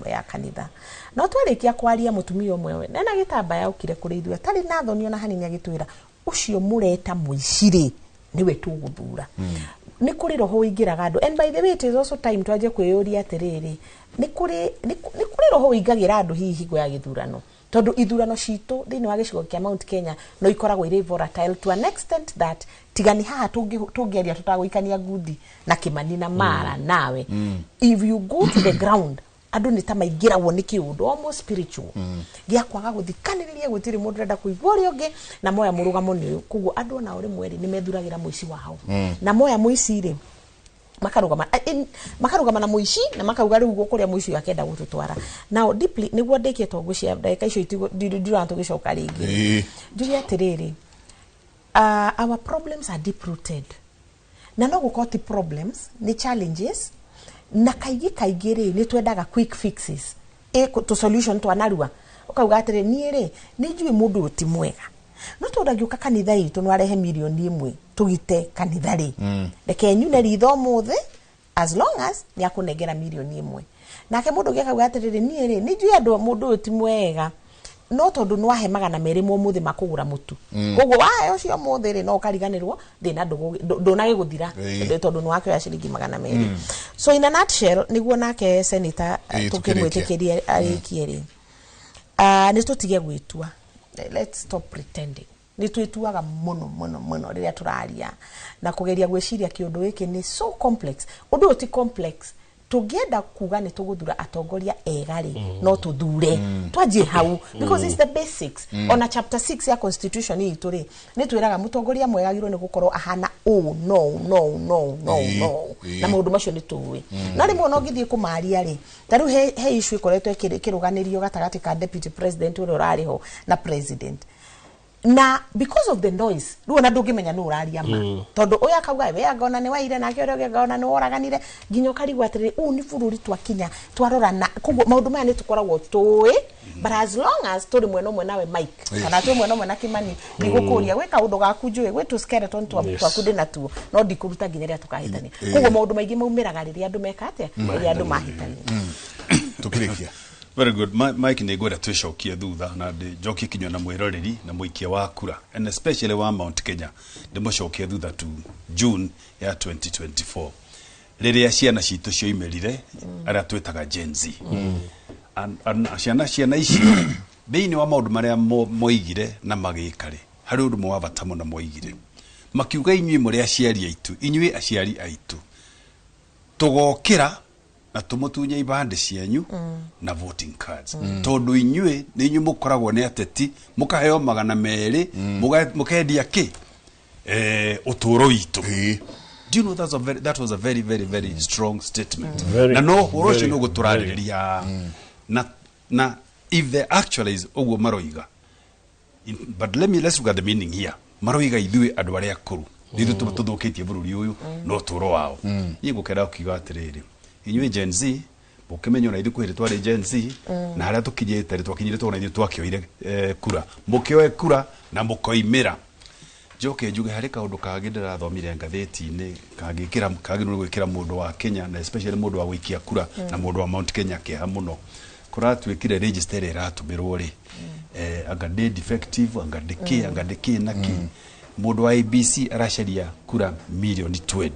ya kanitha. No twarĩkia kwaria, mũtumia ũmwe nena gĩtambaya okire kũrĩ ithuĩ atarĩ na thoni ona hanini agĩtwĩra, ũcio mũreta mũici rĩ, nĩwe tũgũthura. Nĩ kũrĩ roho ũingĩraga andũ. And by the way, it is also time twanjie kwĩyũria atĩrĩrĩ, nĩ kũrĩ roho ũingagĩra andũ hihi hingo ya gĩthurano, tondũ ithurano citũ thĩinĩ wa gĩcigo kĩa Mount Kenya no ikoragwo irĩ volatile to an extent that tiga nĩ haha tũngĩaria tũtagũikania ngundi na Kĩmani na Mara nawe, if you go to the ground, andũ nĩ ta maingĩragwo nĩ kĩũndũ almost spiritual gĩa kwaga gũthikanĩrĩria, gũtirĩ mũndũ ũrenda kũigua ũrĩa ũngĩ na moya mũrũgamo nĩ ũyũ. Koguo andũ onao rĩmwe rĩ, nĩ methuragĩra mũici wao na moya mũici rĩ, makarũgama na mũici na makauga rĩu kũrĩa mũici ũyũ akenda gũtũtwara. Now deeply, nĩguo ndĩkie to ngwĩciria ndagĩka icio ndirona tũgĩcoka rĩngĩ, njuge atĩrĩrĩ, our problems are deep rooted na no gũkorwo ti problems, nĩ challenges, na kaingĩ kaingĩ rĩ, nĩ twendaga quick fixes, tũ solution twa narua. Ũkauga atĩrĩ, niĩ rĩ, nĩ njũĩ mũndũ ũyũ ti mwega, no tondũ angĩũka kanitha itũ no arehe mirioni 1 tũgite kanitha rĩ, reke nyune ritho ũmũthĩ as long as nĩ akũnengera mirioni 1. Nake mũndũ ũngĩ akauga atĩrĩrĩ, niĩ rĩ, nĩ njũĩ andũ mũndũ ũyũ ti mwega, no tondũ nĩ wahe 200 ũmũthĩ makũgũra mũtu, koguo wahe ũcio ũmũthĩ rĩ, no ũkariganĩrwo thĩna ndũnagĩgũthira tondũ nĩ wakĩoya ciringi 200. So in a nutshell, nĩguo nake senator Tũkĩrĩkie. tũkĩmwĩtĩkĩrie arĩkie rĩ, nĩ tũtige gwĩtua. Let's stop pretending. Nĩ twĩtuaga mũno mũno mũno rĩrĩa tũraria na kũgeria gwĩciria kĩũndũ gĩkĩ nĩ so complex. Ũndũ ũyũ ti complex. Tũngĩenda kuga nĩ tũgũthura atongoria ega rĩ, no tũthure. Twanjie hau because it's the basics. Ona chapter 6 ya constitution itũ rĩ, nĩ twĩraga mũtongoria mwega agĩrĩirwo nĩ gũkorwo ahana ũũ, no no no no no na maũndũ macio nĩ tũĩ. No rĩmwe ona ũngĩthiĩ kũmaria rĩ, ta rĩu he issue ĩkoretwo ĩkĩrũganĩrio gatagatĩ ka deputy president ũrĩa ũrarĩ ho na president. Na because of the noise rĩu ona ndũngĩmenya nũ ũraria ma, tondũ ũyũ akauga we angona nĩ waire, nake ũrĩa ũngĩ angona nĩ woraganire, nginya ũkarigwo atĩrĩrĩ, ũũ nĩ bũrũri twakinya twarorana. Koguo maũndũ maya nĩ tũkoragwo tũĩ, but as long as tũrĩ mwena ũmwe nawe Mike, kana twĩ mwena ũmwe na Kimani, ndigũkũria gwĩ kaũndũ gaku njũĩ, gwĩ tũ skeleton twaku ndĩ natuo, no ndikũruta nginya rĩrĩa tũkahĩtania. Koguo maũndũ maingĩ maumĩraga rĩrĩa andũ meka atĩa, rĩrĩa andũ mahĩtania. Tukĩrĩkia. Very good. Mike, nĩ ngwenda twĩcokie thutha na njokie kinywa na mwĩroreri na mũikia wa kura, and especially wa Mount Kenya, ndĩmũcokie thutha to June ya 2024, rĩrĩa ciana citũ cioimĩrire, arĩa twĩtaga Gen Z. And ciana icio, thĩinĩ wa maũndũ marĩa moigire na magĩka rĩ, harĩ ũndũ ũmwe wa bata mũno moigire. Makiuga, inyuĩ mũrĩ aciari aitũ, inyuĩ aciari aitũ, tũgokĩra na tũmũtunye ibandĩ cianyu na voting cards, tondũ inyuĩ nĩ inyuĩ mũkoragwo nĩ ateti, mũkaheo 200, mũkendia kĩ ũtũũro witũ. Do you know that was a very, very, very strong statement? Very, na no ũhoro ũcio very, nĩ ũgũtũrarĩrĩria na if the actual is ũguo maroiga. But let's look at the meaning here. Maroiga ithuĩ andũ arĩa akũrũ nĩ ithuĩ tũthũkĩtie bũrũri ũyũ na ũtũũro wao. Niĩ ngũkenda kuga atĩrĩrĩ, inyuĩ Gen Z, mũkĩmenye ona ithuĩ kwĩ hĩndĩ twarĩ Gen Z, na harĩa tũkinyĩte rĩ, twakinyire twana ithuĩ twakĩoire kura, mũkĩoe kura na mũkoimĩra. Njoke njuge harĩ kaũndũ kangĩ ndĩrathomire ngathĩti-inĩ kangĩkĩra, kagĩrĩirwo gwĩkĩra mũndũ wa Kenya, na especially mũndũ wa gũikia kura na mũndũ wa Mount Kenya kĩeha mũno. Kũratuĩkire register ĩrĩa ĩratũmĩrwo rĩ, anga ndĩ defective, anga ndĩ kĩ, anga ndĩ kĩ na kĩ. Mũndũ wa ABC aracaria kura mirioni 20.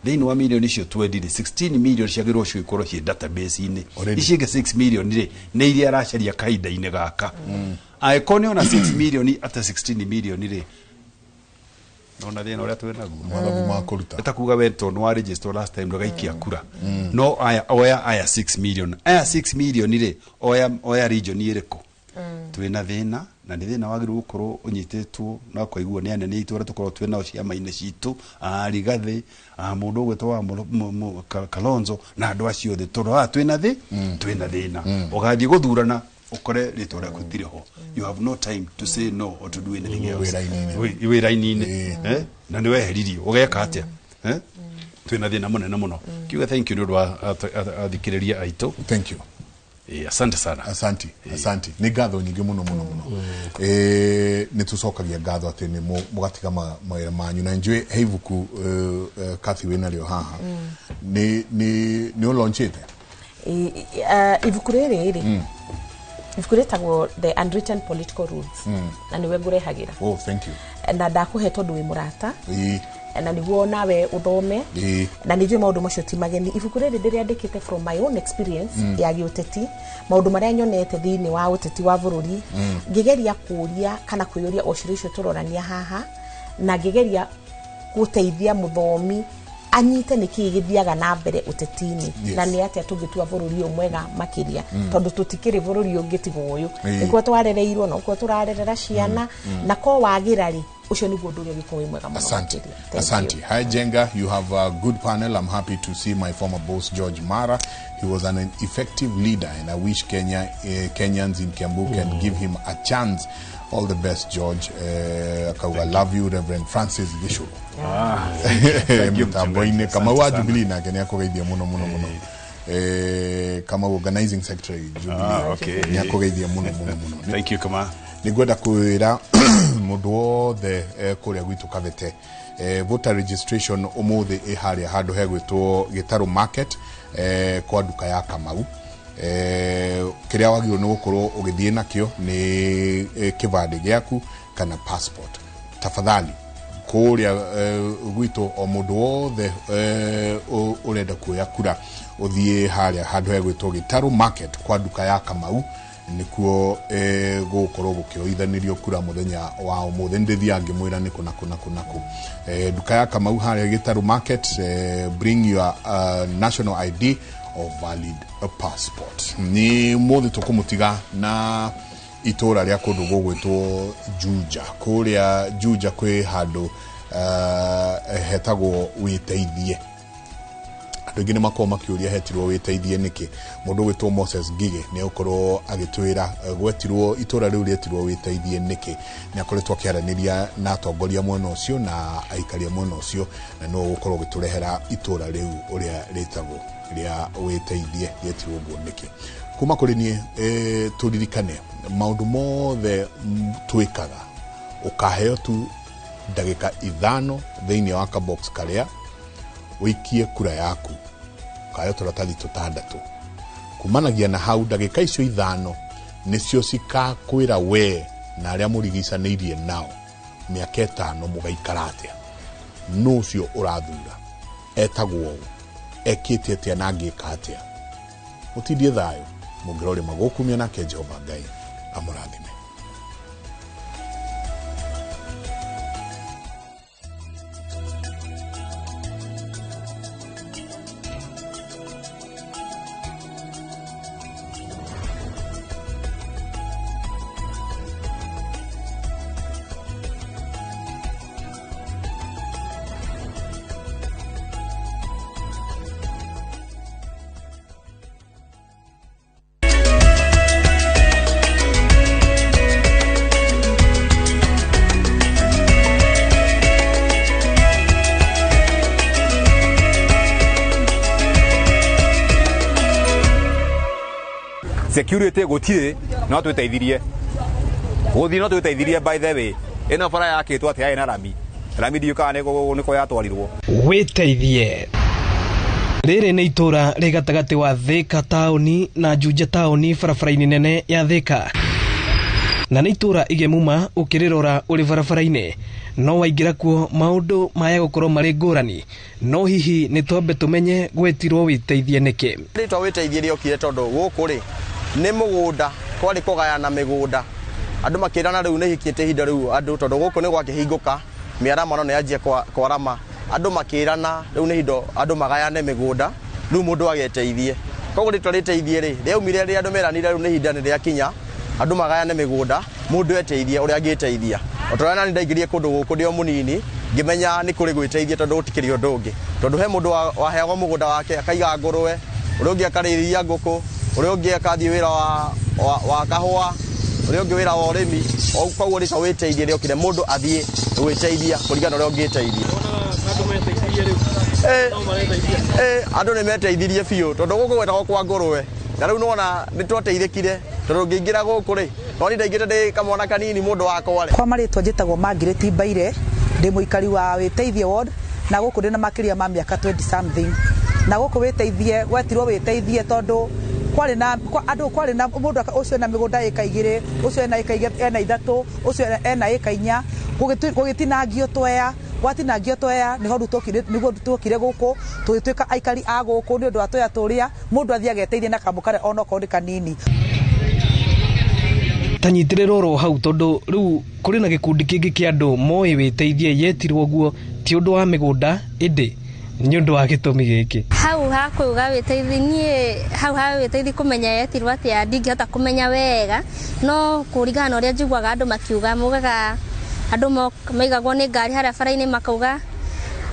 Thĩinĩ wa mirioni icio 20 rĩ, 16 million ciagĩrĩirwo cigĩkorwo ciĩ database-inĩ. Ici ingĩ 6 million rĩ, nĩ iria aracaria kahinda-inĩ gaka. Angĩkorwo nĩ ona 6 million ate 16 million rĩ, nona thĩna ũrĩa twĩ naguo. Mathabu ma kũruta. Eta kuga we tondũ wa register last time ndũgaikia kura, no aya oya aya 6 million, aya 6 million rĩ, oya region ĩrĩkũ? Twĩna thĩna, na nĩ thĩna wagĩrĩirwo gũkorwo ũnyitĩtwo na ũkaiguo nĩ anene aitũ arĩa tũkorwo twĩ nao ciama-inĩ citũ, a Rigathĩ, a mũndũ ũgwĩtwo wa Kalonzo na andũ acio othe, tondũ haha twĩna thĩna. Ũgathiĩ gũthurana ũkore rĩtwa rĩaku rĩtirĩ ho. You have no time to say no or to do anything else. Wĩra-inĩ. Wĩra-inĩ. Na nĩ weheririo, ũgeka atĩa? Twĩna thĩna mũnene mũno. Kiuga thank you nĩ ũndũ wa athikĩrĩria aitũ. Thank you. Asante sana. Asanti, asanti. Nĩ ngatho nyingĩ mũno mũno mũno. Nĩ tũcokagia ngatho atĩ nĩ mũgatiga mawĩra manyu, na njũĩ he ibuku Kathy wĩ narĩo haha, nĩ ũlaunchĩte. Ibuku rĩrĩ rĩ, ibuku rĩtagwo The Unwritten Political Rules, na nĩwe ngũrehagĩra. Oh, thank you. Na ndakũhe tondũ wĩ mũrata, na nĩguo nawe ũthome, na nĩ njũĩ maũndũ macio ti mageni. Ibuku rĩrĩ ndĩrĩandĩkĩte from my own experience ya gĩũteti, maũndũ marĩa nyonete thĩinĩ wa ũteti wa bũrũri, ngĩgeria kũũria kana kwĩyũria o ciũria icio tũrorania haha, na ngĩgeria gũteithia mũthomi anyite nĩ kĩĩ gĩthiaga na mbere ũteti-inĩ, na nĩ atĩa tũngĩtua bũrũri ũyũ mwega makĩria, tondũ tũtikĩrĩ bũrũri ũngĩ tiga ũyũ. Nĩkuo twarereirwo, nokuo tũrarerera ciana, na ko wagĩra rĩ, ũcio nĩguo ũndũ ũrĩa ũngĩkorwo wĩ mwega mũno Asante. makĩria. Thank Asante. you. Hi, Jenga. You have a good panel. I'm happy to see my former boss, George Mara. He was an effective leader, and I wish Kenyans in Kiambu can give him a chance. All the best, George. Akauga, love you, Reverend Francis Gishuru. Ah, thank you. Mtambo-inĩ Kamau wa Asante sana. Jubilee nake nĩ akũgeithia mũno mũno mũno. Kamau, organizing secretary Jubilee. Ah, okay. Nĩ akũgeithia mũno mũno mũno. Thank you, Kama. Nĩ ngwenda kwĩra mũndũ wothe kũrĩa gwitũ Kabete, voter registration ũmũthĩ ĩ harĩa handũ hegwĩtwo Gĩtarũ Market, kwa nduka ya Kamau. Kĩrĩa wagĩrĩirwo nĩ gũkorwo ũgĩthiĩ nakĩo nĩ kĩbandĩ gĩaku kana passport. Tafadhali, kũrĩa gwitũ, o mũndũ wothe ũrenda kuoya kura, ũthiĩ harĩa handũ hegwĩtwo Gĩtarũ Market kwa nduka ya Kamau, nĩkuo gũgũkorwo gũkĩoithanĩrio kura mũthenya wa ũmũthĩ. Nĩ ndĩthiaga ngĩmwĩra nĩ kũ na kũ na kũ na kũ. Nduka ya Kamau harĩa Gĩtarũ Market. Bring your national ID or valid passport. Nĩ mũthĩ tũkũmũtiga na itũra rĩa kũndũ gũgwĩtwo Juja. Kũrĩa Juja kwĩ handũ hetagwo Wĩteithie. Andũ aingĩ nĩ makorwo makĩũria hetirwo wĩteithie nĩkĩ. Mũndũ ũgwĩtwo Moses Ngige nĩ egũkorwo agĩtwĩra gwetirwo itũra rĩu rĩetirwo wĩteithie nĩkĩ. Nĩ akoretwo akĩaranĩria na atongoria mwena ũcio na aikaria mwena ũcio, na nĩwe ũgũkorwo ũgĩtũrehera itũra rĩu ũrĩa rĩtagwo rĩa wĩteithie rĩetirwo ũguo nĩkĩ. Kuma kũrĩ niĩ tũririkane maũndũ mothe twĩkaga ũkaheo tu ndagĩka 5 thĩinĩ wa kabox karĩa ũikie kura yaku, ũkaheo tũratathi 6 kumanagia na hau ndagĩka icio 5 nĩcio cikakwĩra we na arĩa mũrigicanĩirie nao mĩaka 5 mũgaikara atĩa. Nũ ũcio ũrathura etagwo ũũ, ekĩte atĩa na angĩka atĩa. Mũtindie thayũ, mũngĩrorĩ magũkumia nake Jehova Ngai amũrathime. Security gutire no twiteithirie guthii no twiteithirie. By the way, ino bara yakitwo atia ina rami rami ndiukaga niko yatwarirwo. Wĩteithie. Rĩrĩ nĩ itũra rĩ gatagatĩ wa Thika taũni na Juja taũni barabara-inĩ nene ya Thika, na nĩ itũra igemuma ũkĩrĩrora ũrĩ barabara-inĩ. No waingĩra kuo maũndũ maya gũkorwo marĩ ngũrani. No hihi nĩ twambe tũmenye gwetirwo wĩteithie nĩkĩ? Rĩtwa wĩteithie rĩokire tondũ gũkũ rĩ nĩ mũgũnda, kwarĩ kũgayana mĩgũnda. Andũ makĩrana rĩu nĩ hikĩte ihinda rĩu andũ, tondũ gũkũ nĩ gwakĩhingũka mĩaramano nĩ yanjia kwarama. Andũ makĩrana rĩu nĩ ihinda andũ magayane mĩgũnda, rĩu mũndũ ageteithie. Koguo rĩtwa rĩteithie rĩ rĩaumire rĩrĩa andũ meranire rĩu nĩ ihinda nĩ rĩakinya andũ magayane mĩgũnda, mũndũ eteithie ũrĩa angĩteithia. O ta ũrĩa nani ndaingĩrire kũndũ gũkũ ndĩ o mũnini ngĩmenya nĩ kũrĩ gwĩteithia tondũ gũtikĩrĩ ũndũ ũngĩ. Tondũ he mũndũ waheagwo mũgũnda wake akaiga ngũrwe, ũrĩa ũngĩ akarĩithia ngũkũ, ũrĩa ũngĩ akathiĩ wĩra wa kahũa, ũrĩa ũngĩ wĩra wa ũrĩmi. Koguo rĩtwa wĩteithie rĩokire mũndũ athiĩ gwĩteithia kũringana na ũrĩa ũngĩteithia. Andũ nĩ meteithirie biũ tondũ gũkũ gwetagwo kwa ngũrwe, na rĩu nĩwona nĩ twateithĩkire tondũ ngĩingĩra gũkũ rĩ no niĩ ndaingĩrĩte ndĩ kamwana kanini mũndũ wakwa rĩ. Kwa marĩtwa njĩtagwo Margaret Mbaire, ndĩ mũikari wa Wĩteithie ward, na gũkũ ndĩ na makĩria ma mĩaka 20 something. Na gũkũ wĩteithie gwetirwo wĩteithie tondũ kwarĩ na andũ, kwarĩ na mũndũ ũcio ena mĩgũnda ĩka 2, ũcio ena ĩka ena 3, ũcio ena ĩka 4, gũgĩtinangio twea. Gwatinangio twea nĩho rĩu twokire, nĩguo twokire gũkũ tũgĩtuĩka aikari a gũkũ nĩ ũndũ wa twea tũrĩa mũndũ athiĩ ageteithie na kamũkare onokorwo nĩ kanini. Tanyitĩrĩra oro hau tondũ rĩu kũrĩ na gĩkundi kĩngĩ kĩa andũ moĩ wĩteithie yetirwo ũguo ti ũndũ wa mĩgũnda ĩndĩ nĩ ũndũ wa gĩtũmi gĩkĩ. Hau ha kuuga wĩteithie niĩ hau ha wĩteithie kũmenya yetirwo atĩa ndingĩhota kũmenya wega, no kũringana na ũrĩa njiguaga andũ makiuga, mugaga andũ maigagwo nĩ ngari harĩa bara-inĩ makauga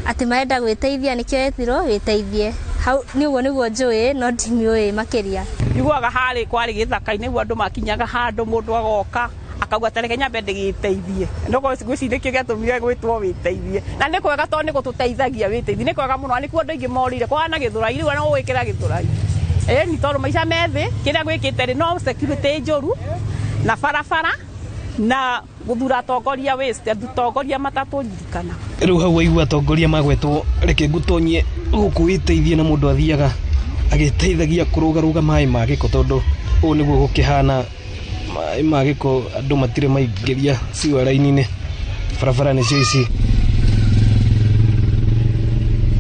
atĩ marenda gwĩteithia nĩkĩo yetirwo wĩteithie. Hau nĩguo nĩguo njũĩ no ndimĩũĩ makĩria. Njiguaga harĩ kwarĩ gĩthaka-inĩ nĩguo andũ makinyaga handũ mũndũ agoka akauga ta reke nyambe ndĩgĩteithie. No ngwĩciria nĩkĩo gĩatũmire gwĩtwo wĩteithie. Na nĩ kwega tondũ nĩ gũtũteithagia wĩteithie, nĩ kwega mũno, na nĩkuo andũ aingĩ morire kũhana gĩthũrai, rĩu ona ũgwĩkĩra gĩthũrai. Ĩni tondũ maica me thĩ, kĩrĩa gwĩkĩte rĩ no security njũru na barabara na gũthura atongoria waste, atongoria matatũririkana. Rĩu hau waigua atongoria magwetwo, reke ngũtonyie gũkũ wĩteithie na mũndũ athiaga agĩteithagia kũrũgarũga maĩ ma gĩko tondũ ũũ nĩguo gũkĩhana. Maĩ ma gĩko andũ matirĩ maingĩria sewer line-inĩ, barabara nĩcio ici.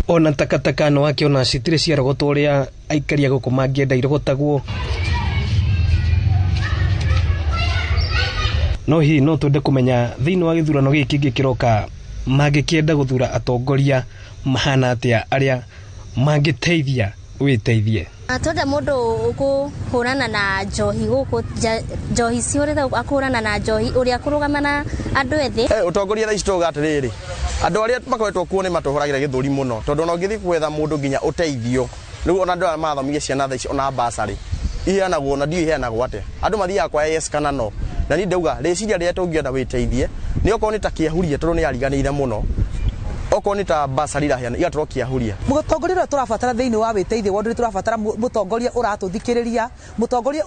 Ona takataka no akĩona citirĩ ciarogotwo ũrĩa aikari a gũkũ mangĩenda irogotagwo. No hihi no twende kũmenya thĩinĩ wa gĩthurano gĩkĩ kĩngĩ kĩroka mangĩkĩenda gũthura atongoria mahana atĩa arĩa mangĩteithia Wĩteithie. Twenda mũndũ ũkũhũrana na njohi gũkũ, njohi cihũrĩte, akũhũrana na njohi, ũrĩa kũrũgama na andũ ethĩ. Ũtongoria thaa ici tũuga atĩrĩrĩ, andũ arĩa makoretwo kuo nĩ matũhũragĩra gĩthũri mũno, tondũ ona ũngĩthiĩ gwetha mũndũ nginya ũteithio rĩu, ona andũ aya marathomithia ciana thaa ici, ona basarĩ iheanagwo na ndiũ iheanagwo atĩa, andũ mathiaga kwa yes kana no. Na niĩ ndauga rĩciria rĩrĩa tũngĩenda wĩteithie nĩ okorwo nĩ ta kĩahuria, tondũ nĩ yariganĩire mũno, okorwo nĩ ta basarĩ iraheana igatwarwo kĩahuria. Mũtongoria ũrĩa tũrabatara thĩinĩ wa Wĩteithie ward, nĩ tũrabatara mũtongoria ũratũthikĩrĩria, mũtongoria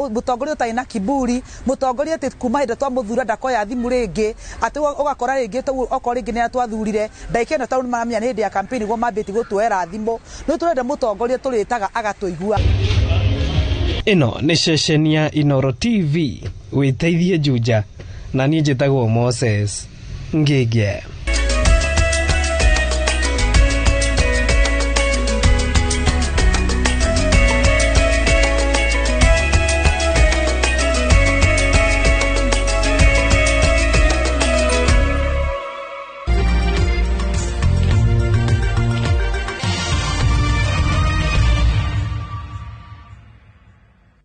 ũtarĩ na kiburi, mũtongoria atĩ kuma hĩndĩ twamũthura ndakoya thimũ rĩngĩ, atĩ ũgakora rĩngĩ okorwo rĩngĩ nĩ twathurire ndagĩka ĩno, tondũ nĩmaramenya nĩ hĩndĩ ya campaign nĩguo mambĩtie gũtuoera thimũ. Nĩ tũrenda mũtongoria tũrĩtaga agatũigua. Ĩno nĩ ceceni ya Inoro TV, Wĩteithie Juja, na niĩ njĩtagwo Moses Ngĩngĩ.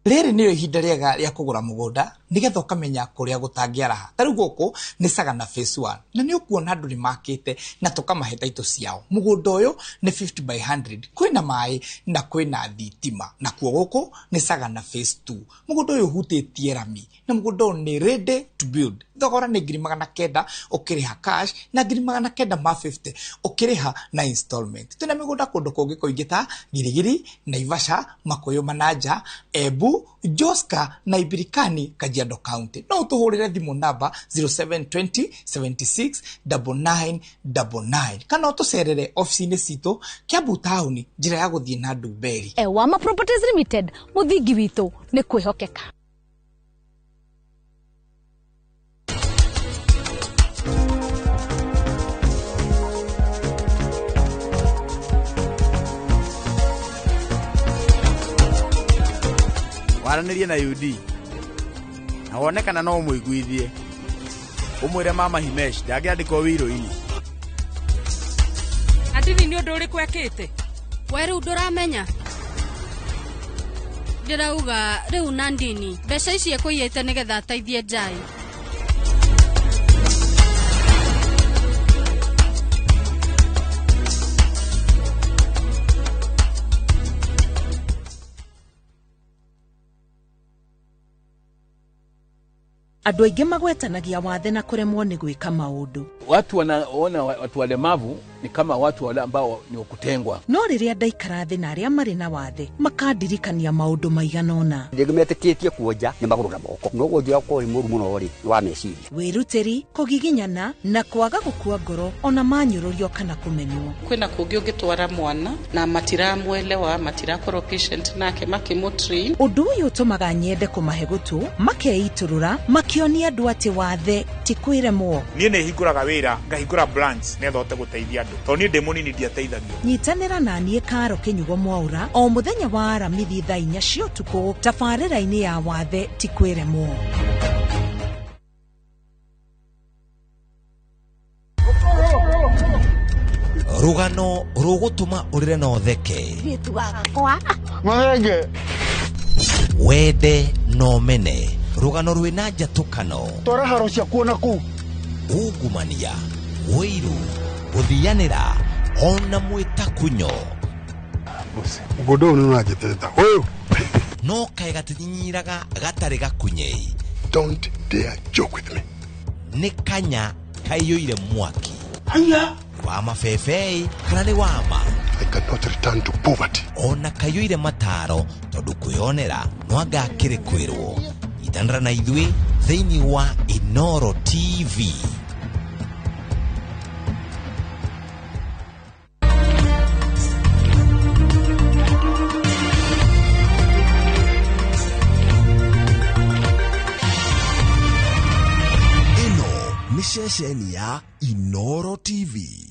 Rĩrĩ nĩrĩo ihinda rĩega rĩa kũgũra mũgũnda nĩgetha ũkamenya kũrĩa gũtangĩaraha. Ta rĩu gũkũ nĩ Sagana Phase 1, na nĩ ũkuona andũ nĩ makĩte na tũkamahe taitũ ciao. Mũgũnda ũyũ nĩ 50 by 100, kwĩna maĩ na kwĩna thitima. Nakuo gũkũ nĩ Sagana Phase 2, mũgũnda ũyũ ũhutĩtie rami na mũgũnda ũyũ nĩ ready to build. Thogora nĩ 900,000 ũkĩrĩha cash na 950,000 ũkĩrĩha na installment. Twĩna mĩgũnda kũndũ kũngĩ kũingĩ ta Girigiri, Naivasha, Makuyu Manaja, Embu, Joska na Ibirikani, Kajiado County. No ũtũhũrĩre thimũ namba 0720 76 9999 kana ũtũcerere ofici-inĩ citũ Kiambu taũni, njĩra ya gũthiĩ na Ndumberi. Ewama Properties Limited, mũthingi witũ nĩ kwĩhokeka. Waranĩrie na UD na wone kana no ũmũiguithie, ũmwĩre mama Himesh ndangĩandĩkwo wĩirũ-inĩ. Andini nĩ ũndũ ũrĩkũ ekĩte? We rĩu ndũramenya, ndĩrauga rĩu Nandini mbeca ici ekũiyĩte nĩgetha ateithie Jai. Andũ aingĩ magwetanagia wathe na kũremwo nĩ gwĩka maũndũ. Watu wanaona watu walemavu ni kama watu wale ambao ni wakutengwa. No rĩrĩa ndaikara thĩ na arĩa marĩ na wathe, makandirikania maũndũ maigana ũna. Rĩngĩ metĩkĩtie kuonja nĩ magũrũ na moko, no wonjia ũkorwo wĩ mũru mũno rĩ wa meciria. Wĩrutĩri, kũgiginyana na kwaga gũkua ngoro ona manyũrũrio kana kũmenwo. Kwĩna kũngĩ ũngĩtwara mwana na matiramwelewa, matirakorwo patient nake makĩmũtrain. Ũndũ ũyũ ũtũmaga nyende kũmahe gũtũ, makeitũrũra, makĩonia andũ atĩ wathe ti kwĩremwo. Niĩ nĩ hingũraga wĩra, ngahingũra branch nĩgetha hote gũteithia andũ, tondũ niĩ ndĩ mũnini ndiateithagio. Nyitanĩra na niĩ Karo Kĩnyugo Mwaũra o mũthenya wa Aramithi thaa 4 cia ũtukũ tabarĩra-inĩ ya wathe ti kwĩremwo. Rũgano rũgũtũma ũrĩre na ũtheke, wende na ũmene, rũgano rwĩna njatũkano, twara haro ciakuo na kũu, ungumania, ũiru, gũthianĩra ona mwĩtakunyo. Mũgũnda ũyũ nĩ ũranjĩtĩrĩta ũyũ. No kaĩ gatinyinyiraga gatarĩ gakunyei. Don't dare joke with me. Nĩ kanya kaiyũire mwaki. Haya. Wa mabebei kana nĩ wama. I cannot return to poverty. Ona kaiyũire mataro tondũ kwĩyonera no anga akĩrĩ kwĩrwo. Itanĩra na ithuĩ thĩinĩ wa Inoro TV. Ĩno nĩ ceceni ya Inoro TV.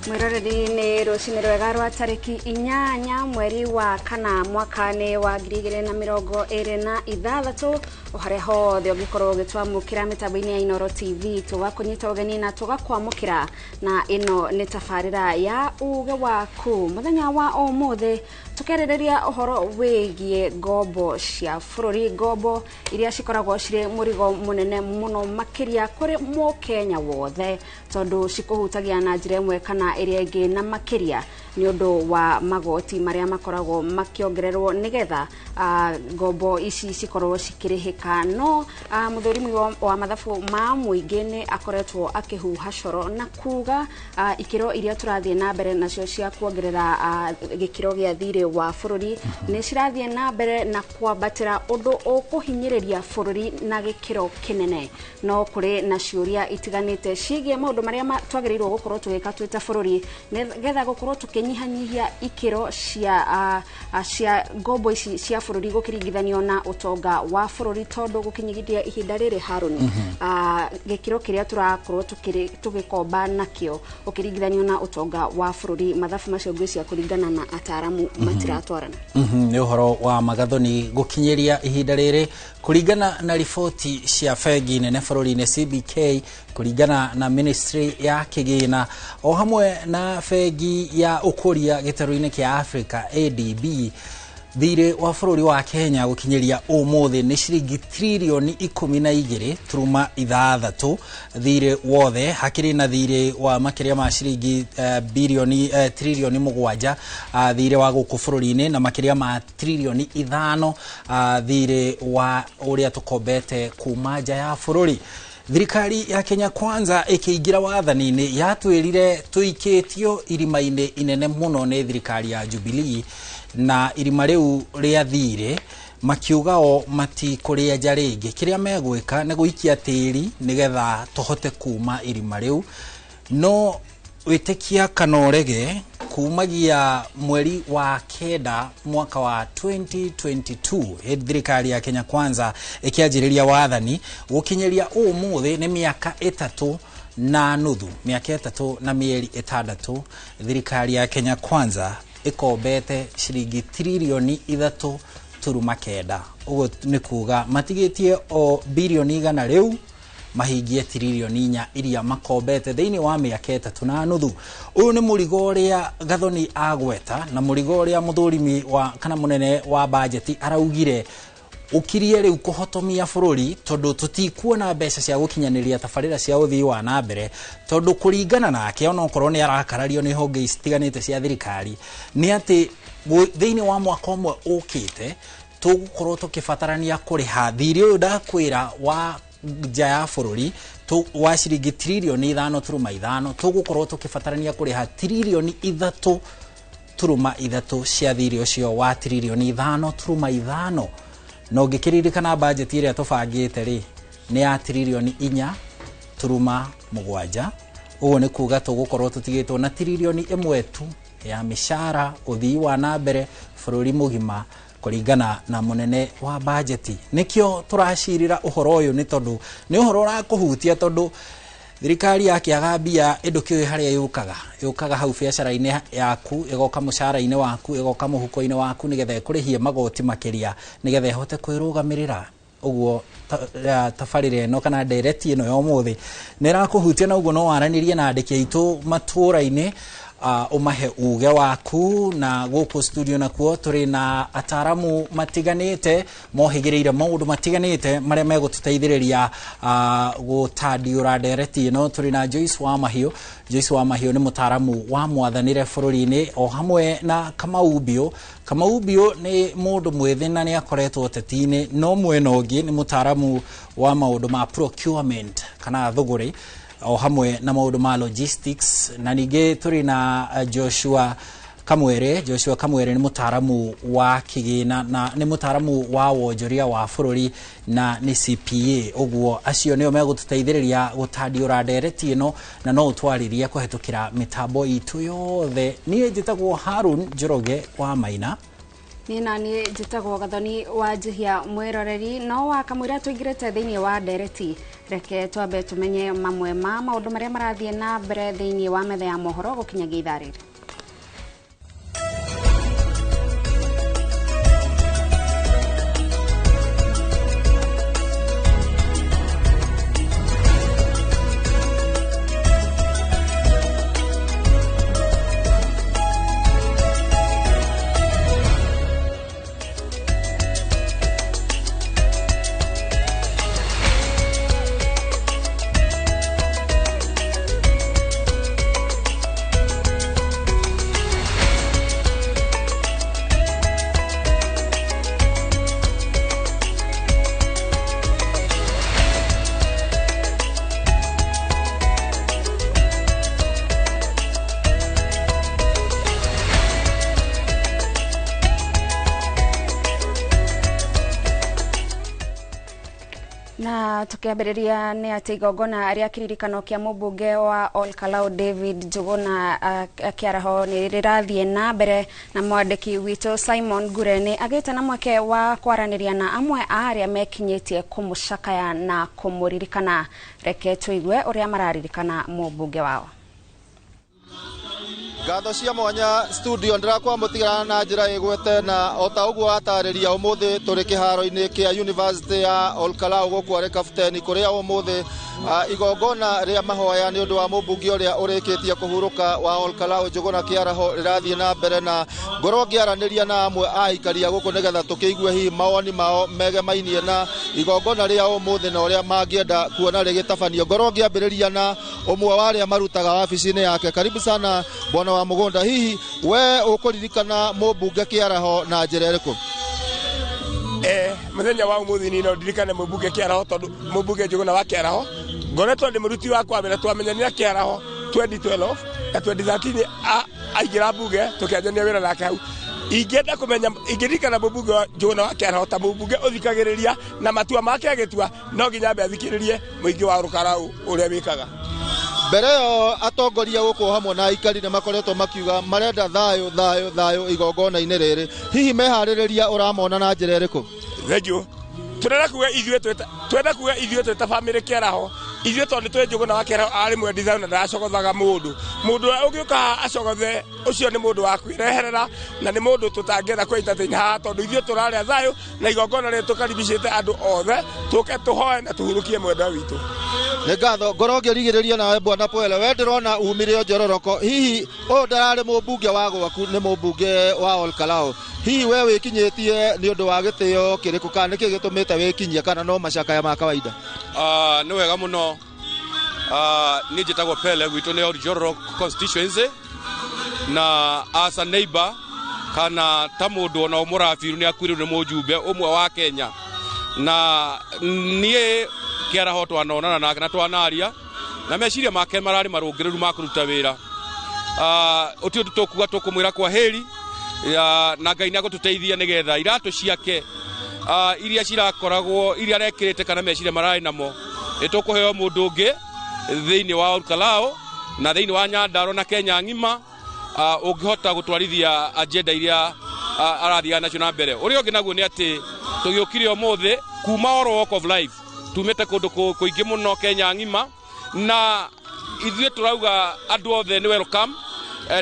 Mwiroreri nĩ rũcinĩ rwega rwa tarĩki 8 mweri wa 4 mwaka-inĩ wa 2026 o harĩa hothe ũngĩkorwo ũgĩtwamũkĩra mĩtambo-inĩ ya Inooro TV tũgakũnyita ũgeni na tũgakwamũkĩra na ĩno nĩ tabarĩra ya uge waku. Mũthenya wa ũmũthĩ tũkĩarĩrĩria ũhoro wĩgiĩ ngombo cia bũrũri, ngombo iria cikoragwo cirĩ mũrigo mũnene mũno makĩria kũrĩ mũkenya wothe tondũ cikũhutagia na njĩra ĩmwe kana ĩrĩa ĩngĩ na makĩria nĩ ũndũ wa magoti marĩa makoragwo makĩongererwo nĩgetha ngombo ici cikorwo cikĩrĩhĩka. No mũthũrimi wa mathabu ma mũingĩ nĩ akoretwo akĩhuha coro na kuga ikĩro iria tũrathiĩ na mbere nacio cia kuongerera gĩkĩro gĩa thirĩ wa bũrũri nĩ cirathiĩ na mbere na kwambatĩra ũndũ ũkũhinyĩrĩria bũrũri na gĩkĩro kĩnene. No kũrĩ na ciũria itiganĩte ciĩgiĩ maũndũ marĩa twagĩrĩirwo gũkorwo tũgĩka twĩ ta bũrũri nĩgetha gũkorwo tũkĩnyihanyihia ikĩro cia ngombo ici cia bũrũri gũkĩringithanio na ũtonga wa bũrũri tondũ gũkinyithia ihinda rĩrĩ Harũni gĩkĩro kĩrĩa tũrakorwo tũgĩkomba nakĩo ũkĩringithanio na ũtonga wa bũrũri mathabu macio ngwĩciria kũringana na ataramu matiratwarana. Nĩ ũhoro wa magathoni gũkinyĩria ihinda rĩrĩ kũringana na riboti cia bengi nene bũrũri-inĩ CBK, kũringana na ministry ya kĩgĩna o hamwe na bengi ya ũkũria gĩtarũ-inĩ kĩa Africa ADB, thirĩ wa bũrũri wa Kenya gũkinyĩria ũmũthĩ nĩ ciringi tririoni 12.6 thirĩ wothe, hakĩrĩ na thirĩ wa makĩria ma ciringi bilioni tririoni 7 thirĩ wa gũkũ bũrũri-inĩ na makĩria ma tririoni 5 thirĩ wa ũrĩa tũkombete kuma nja ya bũrũri. Thirikari ya Kenya Kwanza ĩkĩingĩra wathani-inĩ yatwĩrire tũikĩtio irima-inĩ inene mũno nĩ thirikari ya Jubilee, na irima rĩu rĩa thirĩ makiuga o matikũrĩenja rĩngĩ, kĩrĩa megwĩka nĩ gũikia tĩri nĩgetha tũhote kuma irima rĩu. No wĩtĩkia kana ũrege, kumagia mweri wa 9 mwaka wa 2022 hĩndĩ thirikari ya Kenya Kwanza ĩkĩanjĩrĩria wathani gũkinyĩria ũmũthĩ nĩ mĩaka 3.5, mĩaka 3 na mĩeri 6, thirikari ya Kenya Kwanza ĩkombete ciringi tririoni 3.9. Ũguo nĩ kuga matigĩtie o bilioni 100 rĩu mahingie tririoni 4 iria makombete thĩinĩ wa mĩaka 3.5. Ũyũ nĩ mũrigo ũrĩa Gathoni agweta na mũrigo ũrĩa mũthũrimi wa kana mũnene wa bajeti araugire ũkirie rĩu kũhotomia bũrũri tondũ tũtikuona mbeca cia gũkinyanĩria tabarĩra cia ũthii wa na mbere, tondũ kũringana nake onokorwo nĩ arakarario nĩ honge citiganĩte cia thirikari nĩ atĩ thĩinĩ wa mwaka ũmwe ũkĩte tũgũkorwo tũkĩbatarania kũrĩha thirĩ ũyũ ndakwĩra wa nja ya bũrũri wa ciringi tririoni 5.5, tũgũkorwo tũkĩbatarania kũrĩha tririoni 3.3 cia thirĩ ũcio wa tririoni 5.5. No ngĩkĩririkana bajeti ĩrĩa tũbangĩte rĩ nĩ ya tririoni 4.7, ũguo nĩ kuga tũgũkorwo tũtigĩtwo na tririoni 1 tu ya mĩcara ũthii wa na mbere bũrũri mũgima kũringana na mũnene wa bajeti. Nĩkĩo tũracirĩra ũhoro ũyũ nĩ tondũ nĩ ũhoro ũrakũhutia, tondũ thirikari yakĩaga mbia ĩndũkĩũĩ harĩa yũkaga hau biacara-inĩ yaku, ĩgoka mũcara-inĩ waku, ĩgoka mũhuko-inĩ waku nĩgetha ĩkũrĩhie magoti makĩria nĩgetha ĩhote kwĩrũgamĩrĩra. Ũguo tabarĩra ĩno kana ndereti ĩno ya ũmũthĩ nĩ ĩrakũhutia, na ũguo no waranĩrie na andĩki aitũ matũũra-inĩ umahe uge waku. Na gũkũ studio nakuo tũrĩ na ataramu matiganĩte mohĩgĩrĩire maũndũ matiganĩte marĩa megũtũteithĩrĩria gũtandiũra ndereti ĩno. Tũrĩ na Joyce wa Mahiũ. Joyce wa Mahiũ nĩ mũtaramu wa mwathanĩre bũrũri-inĩ o hamwe na Kamau Mbiũ. Kamau Mbiũ nĩ mũndũ mwĩthĩ na nĩ akoretwo ũteti-inĩ, no mwena ũngĩ nĩ mũtaramu wa maũndũ ma procurement kana thũgũrĩ o hamwe na maũndũ ma logistics. Na ningĩ tũrĩ na Joshua Kamwere. Joshua Kamwere nĩ mũtaramu wa kĩgĩna na nĩ mũtaramu wa wonjoria wa bũrũri na nĩ CPA. Ũguo acio nĩo megũtũteithĩrĩria gũtandiũra ndereti ĩno na no ũtwarĩrie kũhetũkĩra mĩtambo itũ yothe. Niĩ njĩtagwo Harun Njoroge wa Maina. Niĩ naniĩ njĩtagwo Gathoni wa Njihia mwĩroreri. No wakamũira tũingĩrĩte thĩinĩ wa ndereti Reke twambe tumenye mamwe ma maũndũ marĩa marathiĩ na mbere thĩinĩ wa metha ya mohoro gũkinyagia ithaa rĩrĩ. Na tukiambĩrĩria nĩ atĩ igongona rĩa kĩririkano kĩa mũmbunge wa Olkalau David Njuguna Kĩaraho nĩ rĩrathiĩ na mbere, na mwandĩki witũ Simon Ngure nĩ agĩte na mweke wa kwaranĩria na amwe a arĩa mekinyĩtie kũmũcakaya na kũmũririkana. Reke tũigue ũrĩa mararirikana mũmbunge wao. Ngatho cia mwanya studio ndĩrakwamũtigana na njĩra ĩgwete, na ota ũguo atarĩria ũmũthĩ tũrĩ kĩharo-inĩ kĩa University ya Olkalau gũkũ arĩ Kapteni, kũrĩa ũmũthĩ igongona rĩa mahoya nĩ ũndũ wa mũmbunge ũrĩa ũrĩkĩtie kũhurũka wa Olkalau Njuguna Kĩaraho rĩrathiĩ na mbere, na ngorwo ngĩaranĩria na amwe a aikaria gũkũ nĩgetha tũkĩigue hihi mawoni mao megemainie na igongona rĩa ũmũthĩ na ũrĩa mangĩenda kuona rĩgĩtabanio. Ngorwo ngĩambĩrĩria na ũmwe wa arĩa marutaga wabici-inĩ yake. Karibu sana bwana wa mũgũnda, hihi we ũkũririkana mũmbunge Kĩaraho na njĩra ĩrĩkũ? Mũthenya wa ũmũthĩ niĩ no ndirikane mũmbunge Kĩaraho tondũ mũmbunge Njuguna wa Kĩaraho ngoretwo ndĩ mũruti wakwa wĩra, twamenyanire Kĩaraho 2012 na 2013 aingĩra mbunge tũkĩanjania wĩra nake hau. Ingĩenda kũmenya, ingĩririkana mũmbunge Njuguna wa Kĩaraho ta mũmbunge ũthikagĩrĩria na matua make agĩtua no nginya ambe athikĩrĩrie mũingĩ wa Olkalau ũrĩa wĩkaga. Mbere ĩyo atongoria gũkũ hamwe na aikari nĩ makoretwo makiuga marenda thayũ thayũ thayũ igongona-inĩ rĩrĩ, hihi meharĩrĩria ũramona na njĩra ĩrĩkũ? Thengiũ. Tũrenda kuga ithuĩ twenda kuga ithuĩ twĩ ta bamĩrĩ Kĩaraho, ithuĩ tondũ nĩ tũĩ Njuguna wa Kĩaraho arĩ mwendi thayũ na ndaracogothaga mũndũ. Mũndũ ũrĩa ũngĩũka haha acogothe ũcio nĩ mũndũ wa kwĩreherera na nĩ mũndũ tũtangĩenda kũ entertain haha tondũ ithuĩ tũrarĩa thayũ na igongona rĩrĩ tũkaribicĩte andũ othe tũke tũhoe na tũhurũkie mwendwa witũ. Nĩ ngatho. Ngorwo ngĩrigĩrĩria nawe bwana Pwele, we ndĩrona umire o njororoko, hihi ũyũ ndararĩ mũmbunge wa gwaku, nĩ mũmbunge wa Olkalau, hihi we wĩkinyĩtie nĩ ũndũ wa gĩtĩo kĩrĩkũ kana nĩkĩ gĩtũmĩte wĩkinyie kana no macakaya ma kawaida? Nĩ wega mũno. Niĩ njĩtagwo Pele, gwitũ nĩ Oljororok constituency, na as a neighbor kana ta mũndũ ona mũrabiru nĩ akuĩrĩirwo nĩ mũjumbe ũmwe wa Kenya, na niĩ Kĩaraho twanonana nake na twanaria na meciria make mararĩ marũngĩrĩru ma kũruta wĩra. Ũti ũndũ tũkuga tũkũmwĩra kwa heri, na Ngai nĩ agũtũteithia nĩgetha iratũ ciake iria cirakoragwo iria arekĩrĩte kana meciria mararĩ namo nĩ tũkũheo mũndũ ũngĩ thĩinĩ wa Olkalau na thĩinĩ wa Nyandarua na Kenya ng'ima ũngĩhota gũtwarithia agenda iria arathiaga nacio na mbere. Ũrĩa ũngĩ naguo nĩ atĩ tũgĩũkire ũmũthĩ kuma all walk of life, tumĩte kũndũ kũingĩ mũno Kenya ng'ima, na ithuĩ tũrauga andũ othe nĩ welcome,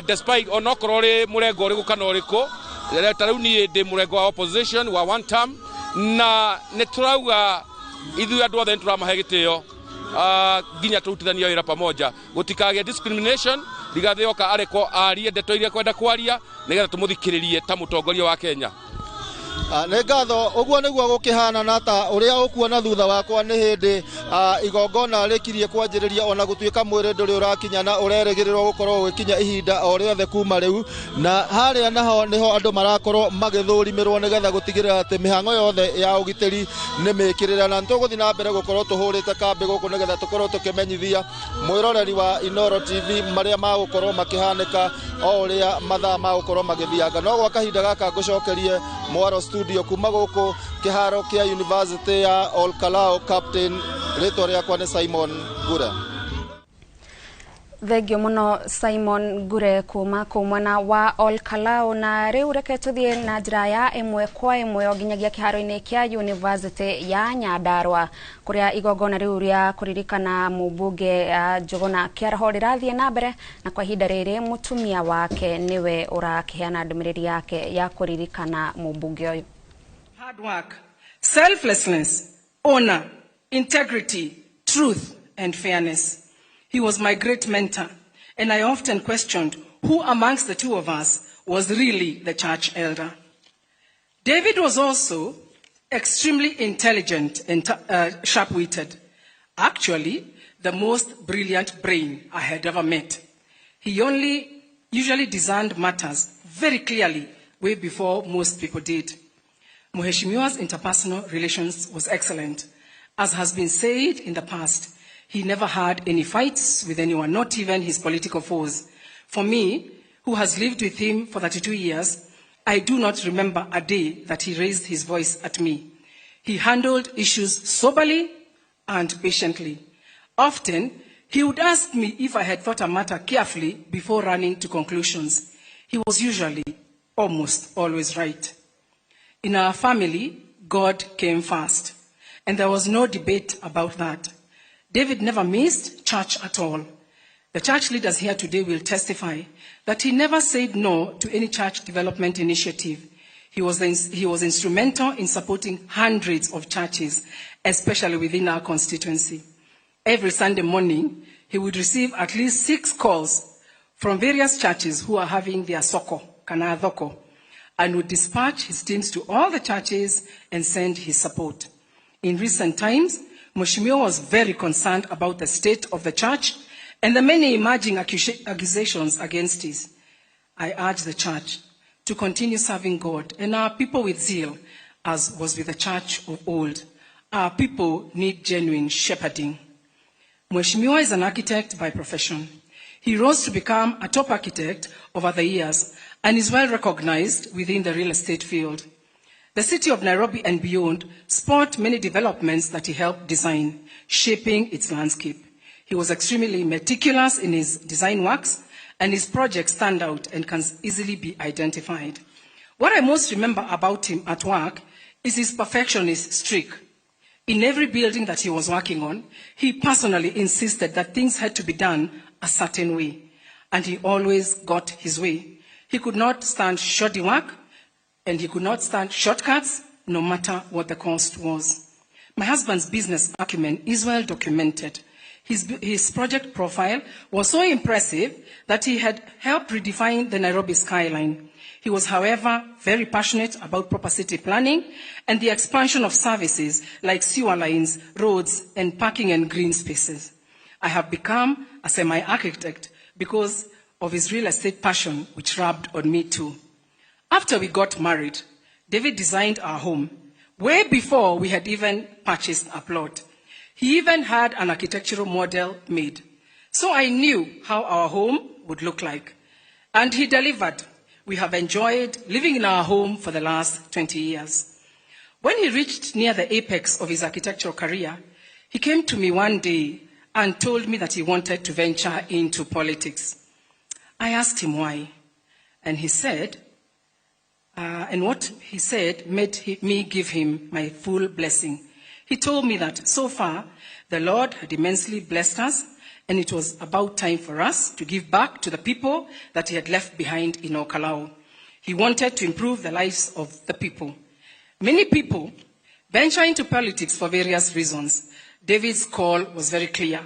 despite onokorwo ũrĩ mũrengo ũrĩkũ kana ũrĩkũ. Ta rĩu niĩ ndĩ mũrengo wa opposition wa one term, na nĩ tũrauga ithuĩ andũ othe nĩ tũramahe gĩtĩo nginya tũrutithania wĩra pamoja, gũtikagĩe discrimination. Rigathĩ oka areko arie ndeto iria kwenda kwaria nĩgetha tũmũthikĩrĩrie ta mũtongoria wa Kenya. Nĩ ngatho. Ũguo nĩguo gũkĩhana, na ta ũrĩa ũkuona thutha wakwa nĩ hĩndĩ igongona rĩkirie kwanjĩrĩria, ona gũtuĩka mwĩrĩ ndũrĩ ũrakinya na ũrerĩgĩrĩrwo gũkorwo ũgĩkinya ihinda o rĩothe kuma rĩu, na harĩa naho nĩho andũ marakorwo magĩthũrimĩrwo nĩgetha gũtigĩrĩra atĩ mĩhang'o yothe ya ũgitĩri nĩ mĩkĩrĩre, na nĩtũgũthiĩ na mbere gũkorwo tũhũrĩte kambĩ gũkũ nĩgetha tũkorwo tũkĩmenyithia mwĩroreri wa Inooro TV marĩa magũkorwo makĩhanĩka o ũrĩa mathaa magũkorwo magĩthianga. No gwa kahinda gaka ngũcokerie mwaro studio kuma gũkũ kĩharo kĩa University ya Olkalau. Captain, rĩtwa rĩakwa nĩ Simon Ngure. Thengio muno Simon Ngure kuma kuu mwena wa Ol Kalou. Na riu reke tuthie na njira ya ĩmwe kwa ĩmwe o nginyagia kĩharo-inĩ kĩa University ya Nyandarua kuria igongona riu ria kuririkana mũmbunge Njuguna Kĩaraho rĩrathiĩ na mbere, na kwa ihinda rĩrĩ mũtumia wake niwe ũrakĩheana ndũmĩrĩri yake ya kũririkana mũmbunge ũyũ. Hard work, selflessness, honor, integrity, truth and fairness. He was my great mentor, and I often questioned who amongst the two of us was really the church elder. David was also extremely intelligent and sharp-witted. Actually, the most brilliant brain I had ever met. He only usually discerned matters very clearly way before most people did. Mheshimiwa's interpersonal relations was excellent. As has been said in the past, he never had any fights with anyone, not even his political foes. For me, who has lived with him for 32 years, I do not remember a day that he raised his voice at me. He handled issues soberly and patiently. Often, he would ask me if I had thought a matter carefully before running to conclusions. He was usually almost always right. In our family, God came first, and there was no debate about that. David never missed church at all. The church leaders here today will testify that he never said no to any church development initiative. He was instrumental in supporting hundreds of churches, especially within our constituency. Every Sunday morning, he would receive at least 6 calls from various churches who are having their soko, kana thoko, and would dispatch his teams to all the churches and send his support. In recent times, Mheshimiwa was very concerned about the state of the church and the many emerging accusations against it. I urge the church to continue serving God and our people with zeal, as was with the church of old. Our people need genuine shepherding. Mheshimiwa is an architect by profession. He rose to become a top architect over the years and is well recognized within the real estate field. The city of Nairobi and beyond sport many developments that he helped design, shaping its landscape. He was extremely meticulous in his design works, and his projects stand out and can easily be identified. What I most remember about him at work is his perfectionist streak. In every building that he was working on, he personally insisted that things had to be done a certain way, and he always got his way. He could not stand shoddy work, and he could not stand shortcuts, no matter what the cost was. My husband's business acumen is well documented. His project profile was so impressive that he had helped redefine the Nairobi skyline. He was, however, very passionate about proper city planning and the expansion of services like sewer lines, roads, and parking and green spaces. I have become a semi-architect because of his real estate passion, which rubbed on me too. After we got married, David designed our home way before we had even purchased a plot. He even had an architectural model made. So I knew how our home would look like. And he delivered. We have enjoyed living in our home for the last 20 years. When he reached near the apex of his architectural career, he came to me one day and told me that he wanted to venture into politics. I asked him why, and he said, and what he said made me give him my full blessing. He told me that so far, the Lord had immensely blessed us, and it was about time for us to give back to the people that he had left behind in Ol Kalou. He wanted to improve the lives of the people. Many people venture into politics for various reasons. David's call was very clear.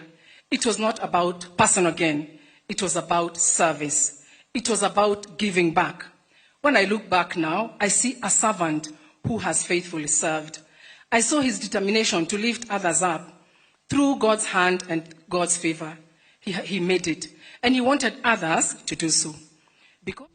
It was not about personal gain. It was about service. It was about giving back. When I look back now, I see a servant who has faithfully served. I saw his determination to lift others up through God's hand and God's favor. He made it, and he wanted others to do so. Because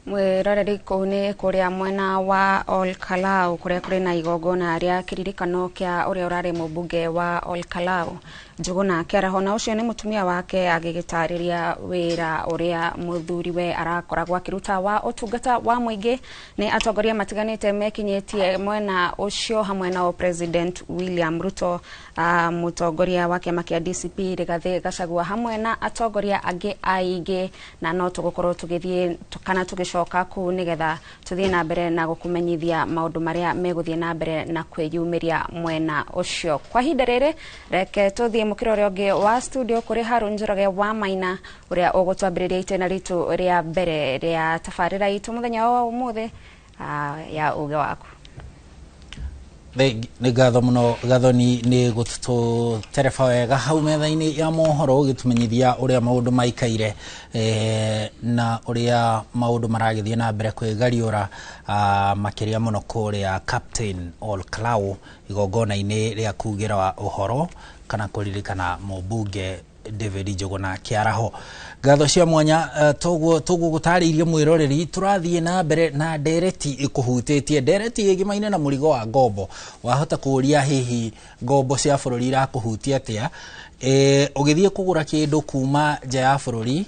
Mwiroreri kũu nĩ kũrĩa mwena wa Olkalau kũrĩa kũrĩ na igongona rĩa kĩririkano kĩa ũrĩa ũrarĩ mũmbunge wa Olkalau Njuguna Kĩaraho, na ũcio nĩ mũtumia wake agĩgĩtarĩria wĩra ũrĩa mũthuriwe arakoragwo akĩruta wa ũtungata wa mũingĩ. Nĩ atongoria matiganĩte mekinyĩtie mwena ũcio hamwe nao President William Ruto, mũtongoria wa kĩama kĩa DCP Rigathĩ Gachagua hamwe na atongoria angĩ aingĩ, na no tũgũkorwo tũgĩthiĩ kana tũgĩcoka kũu nĩgetha tũthiĩ na mbere na gũkũmenyithia maũndũ marĩa megũthiĩ na mbere na kwĩyumĩria mwena ũcio. Kwa ihinda rĩrĩ reke tũthiĩ mũkĩra ũrĩa ũngĩ wa studio kũrĩ Harun Njoroge wa Maina ũrĩa ũgũtwambĩrĩria itĩna ritũ rĩa mbere rĩa tabarĩra itũ mũthenya wa ũmũthĩ ya uge waku. Nĩ ngatho mũno Gathoni nĩ gũtũtereba wega hau metha-inĩ ya mohoro ũgĩtũmenyithia ũrĩa maũndũ maikaire na ũrĩa maũndũ maragĩthiĩ na mbere kwĩgariũra makĩria mũno kũrĩa Captain Olkalau igongona-inĩ rĩa kugĩra ũhoro kana kũririkana mũmbunge David Njuguna Kĩaraho. Ngatho cia mwanya tũgũgũtarĩirie mwĩroreri tũrathiĩ na mbere na ndereti ĩkũhutĩtie ndereti ĩgimaine na mũrigo wa ngombo. Wahota kũũria hihi ngombo cia bũrũri irakũhutia atĩa? Ũgĩthiĩ kũgũra kĩndũ kuma nja ya bũrũri,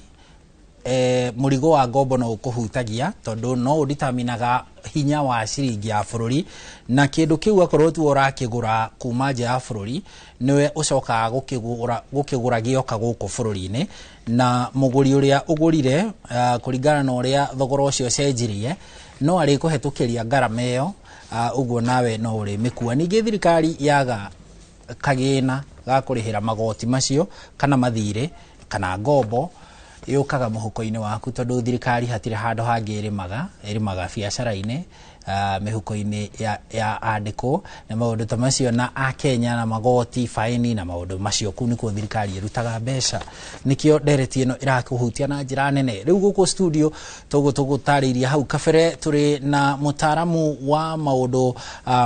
mũrigo wa ngombo no ũkũhutagia tondũ no ũditaminaga hinya wa ciringi ya bũrũri, na kĩndũ kĩu akorwo tu ũrakĩgũra kuma nja ya bũrũri nĩwe ũcokaga gũkĩgũra gĩoka gũkũ bũrũri-inĩ, na mũgũri ũrĩa ũgũrire kũringana na ũrĩa thogora ũcio ũcenjirie no arĩkũhetũkĩria ngarama ĩyo, ũguo nawe no ũrĩmĩkua. Ningĩ thirikari yaga kagĩna ga kũrĩhĩra magoti macio kana mathirĩ kana ngombo yũkaga mũhuko-inĩ waku tondũ thirikari hatirĩ handũ hangĩ ĩrĩmaga biacara-inĩ, mĩhuko-inĩ ya andĩkwo na maũndũ ta macio na akenya na magoti faini na maũndũ macio, kũu nĩkuo thirikari ĩrutaga mbeca. Nĩkĩo ndereti ĩno ĩrakũhutia na njĩra nene. Rĩu gũkũ studio tũgũtarĩirie hau kabere tũrĩ na mũtaaramu wa maũndũ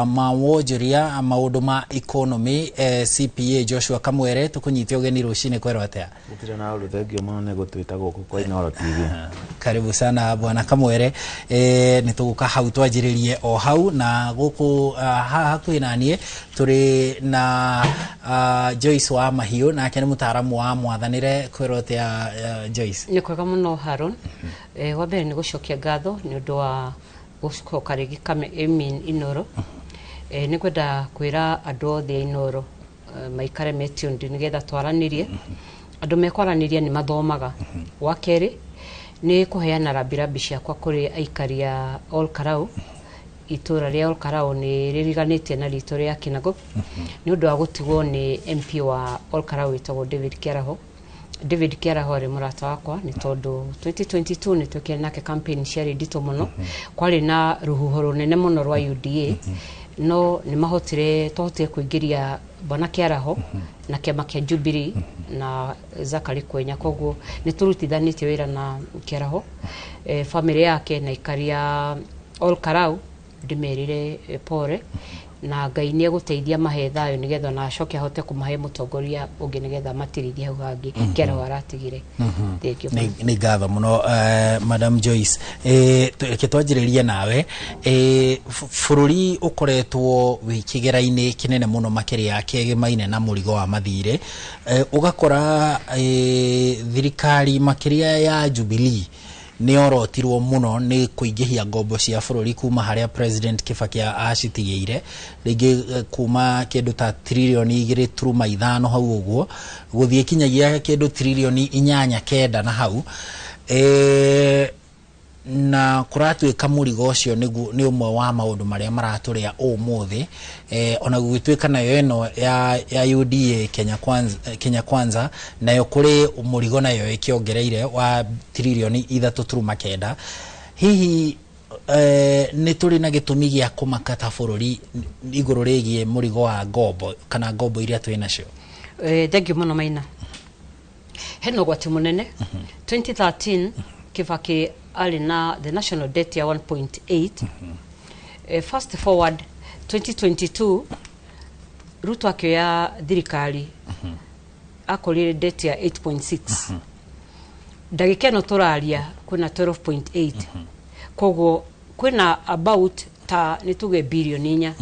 ma wonjoria, maũndũ ma economy, CPA Joshua Kamwere. Tũkũnyite ũgeni rũcinĩ kwerwo atĩa? Gũtirĩ na ũru, thengio mũno nĩ gũtwĩta gũkũ kwa Inooro TV. Karibu sana bwana Kamwere. Nĩ tũgũka hau twanjĩrĩrie o hau na gũkũ haha hakuhĩ na niĩ tũrĩ na Joyce wa Mahiũ, nake nĩ mũtaaramu wa mwathanĩre. Kwĩrwo atĩa Joyce? Nĩ kwega mũno Harun. Wa mbere nĩ gũcokia ngatho nĩ ũndũ wa gũcoka rĩngĩ Inooro. Nĩ ngwenda kwĩra andũ othe a Inooro maikare me tuned nĩgetha twaranĩrie. Andũ mekwaranĩria nĩ mathomaga. Wa kerĩ nĩ kũheana rambirambi ciakwa kũrĩ aikari a Olkalau. Itũra rĩa Olkalau nĩ rĩriganĩtie na ritũ rĩa Kinangop nĩ ũndũ wa gũtigwo nĩ MP wa Olkalau wĩtagwo David Kĩaraho. David Kĩaraho arĩ mũrata wakwa nĩ tondũ 2022 nĩ twekire nake campaign ciarĩ nditũ mũno, kwarĩ na rũhuho rũnene mũno rwa UDA, no nĩ mahotire twahotire kũingĩria bwana Kĩaraho na kĩama kĩa Jubilee na Zachary Kwenya, koguo nĩ tũrutithanĩtie wĩra na Kĩaraho, family yake na aikari a Olkalau ndĩmerire pore na Ngai nĩ egũteithia mahe thayũ nĩgetha na acoke ahote kũmahe mũtongoria ũngĩ nĩgetha matirithie hau hangĩ Kĩaraho aratigire. Nĩ ngatho mũno Madam Joyce. Reke twanjĩrĩrie nawe. Bũrũri ũkoretwo wĩ kĩgera-inĩ kĩnene mũno makĩria kĩgemaine na mũrigo wa mathirĩ, ũgakora thirikari makĩria ya Jubilee nĩ orotirwo mũno nĩ kũingĩhia ngombo cia bũrũri kuma harĩa President Kibaki acitigĩire, rĩngĩ kuma kĩndũ ta tririoni 2.5 hau ũguo gũthiĩ kinyagia kĩndũ tririoni 8.9 na hau, na kũratuĩka mũrigo ũcio nĩ ũmwe wa maũndũ marĩa maratũrĩa ũmũthĩ, ona gũgĩtuĩka nayo ĩno ya UDA Kenya Kwanza nayo kũrĩ mũrigo nayo ĩkĩongereire wa tririoni 3.9. Hihi nĩ tũrĩ na gĩtũmi gĩa kũmaka ta bũrũri igũrũ rĩgiĩ mũrigo wa ngombo kana ngombo iria twĩ nacio? Thank you mũno Maina. Hena ũgwati mũnene. 2013 Kibaki arĩ na the national debt ya 1.8. Fast forward 2022 Ruto akĩoya thirikari akorire debt ya 8.6. Ndagĩka ĩno tũraria kwĩna 12.8. Koguo kwĩna about ta nĩ tuge birioni 4,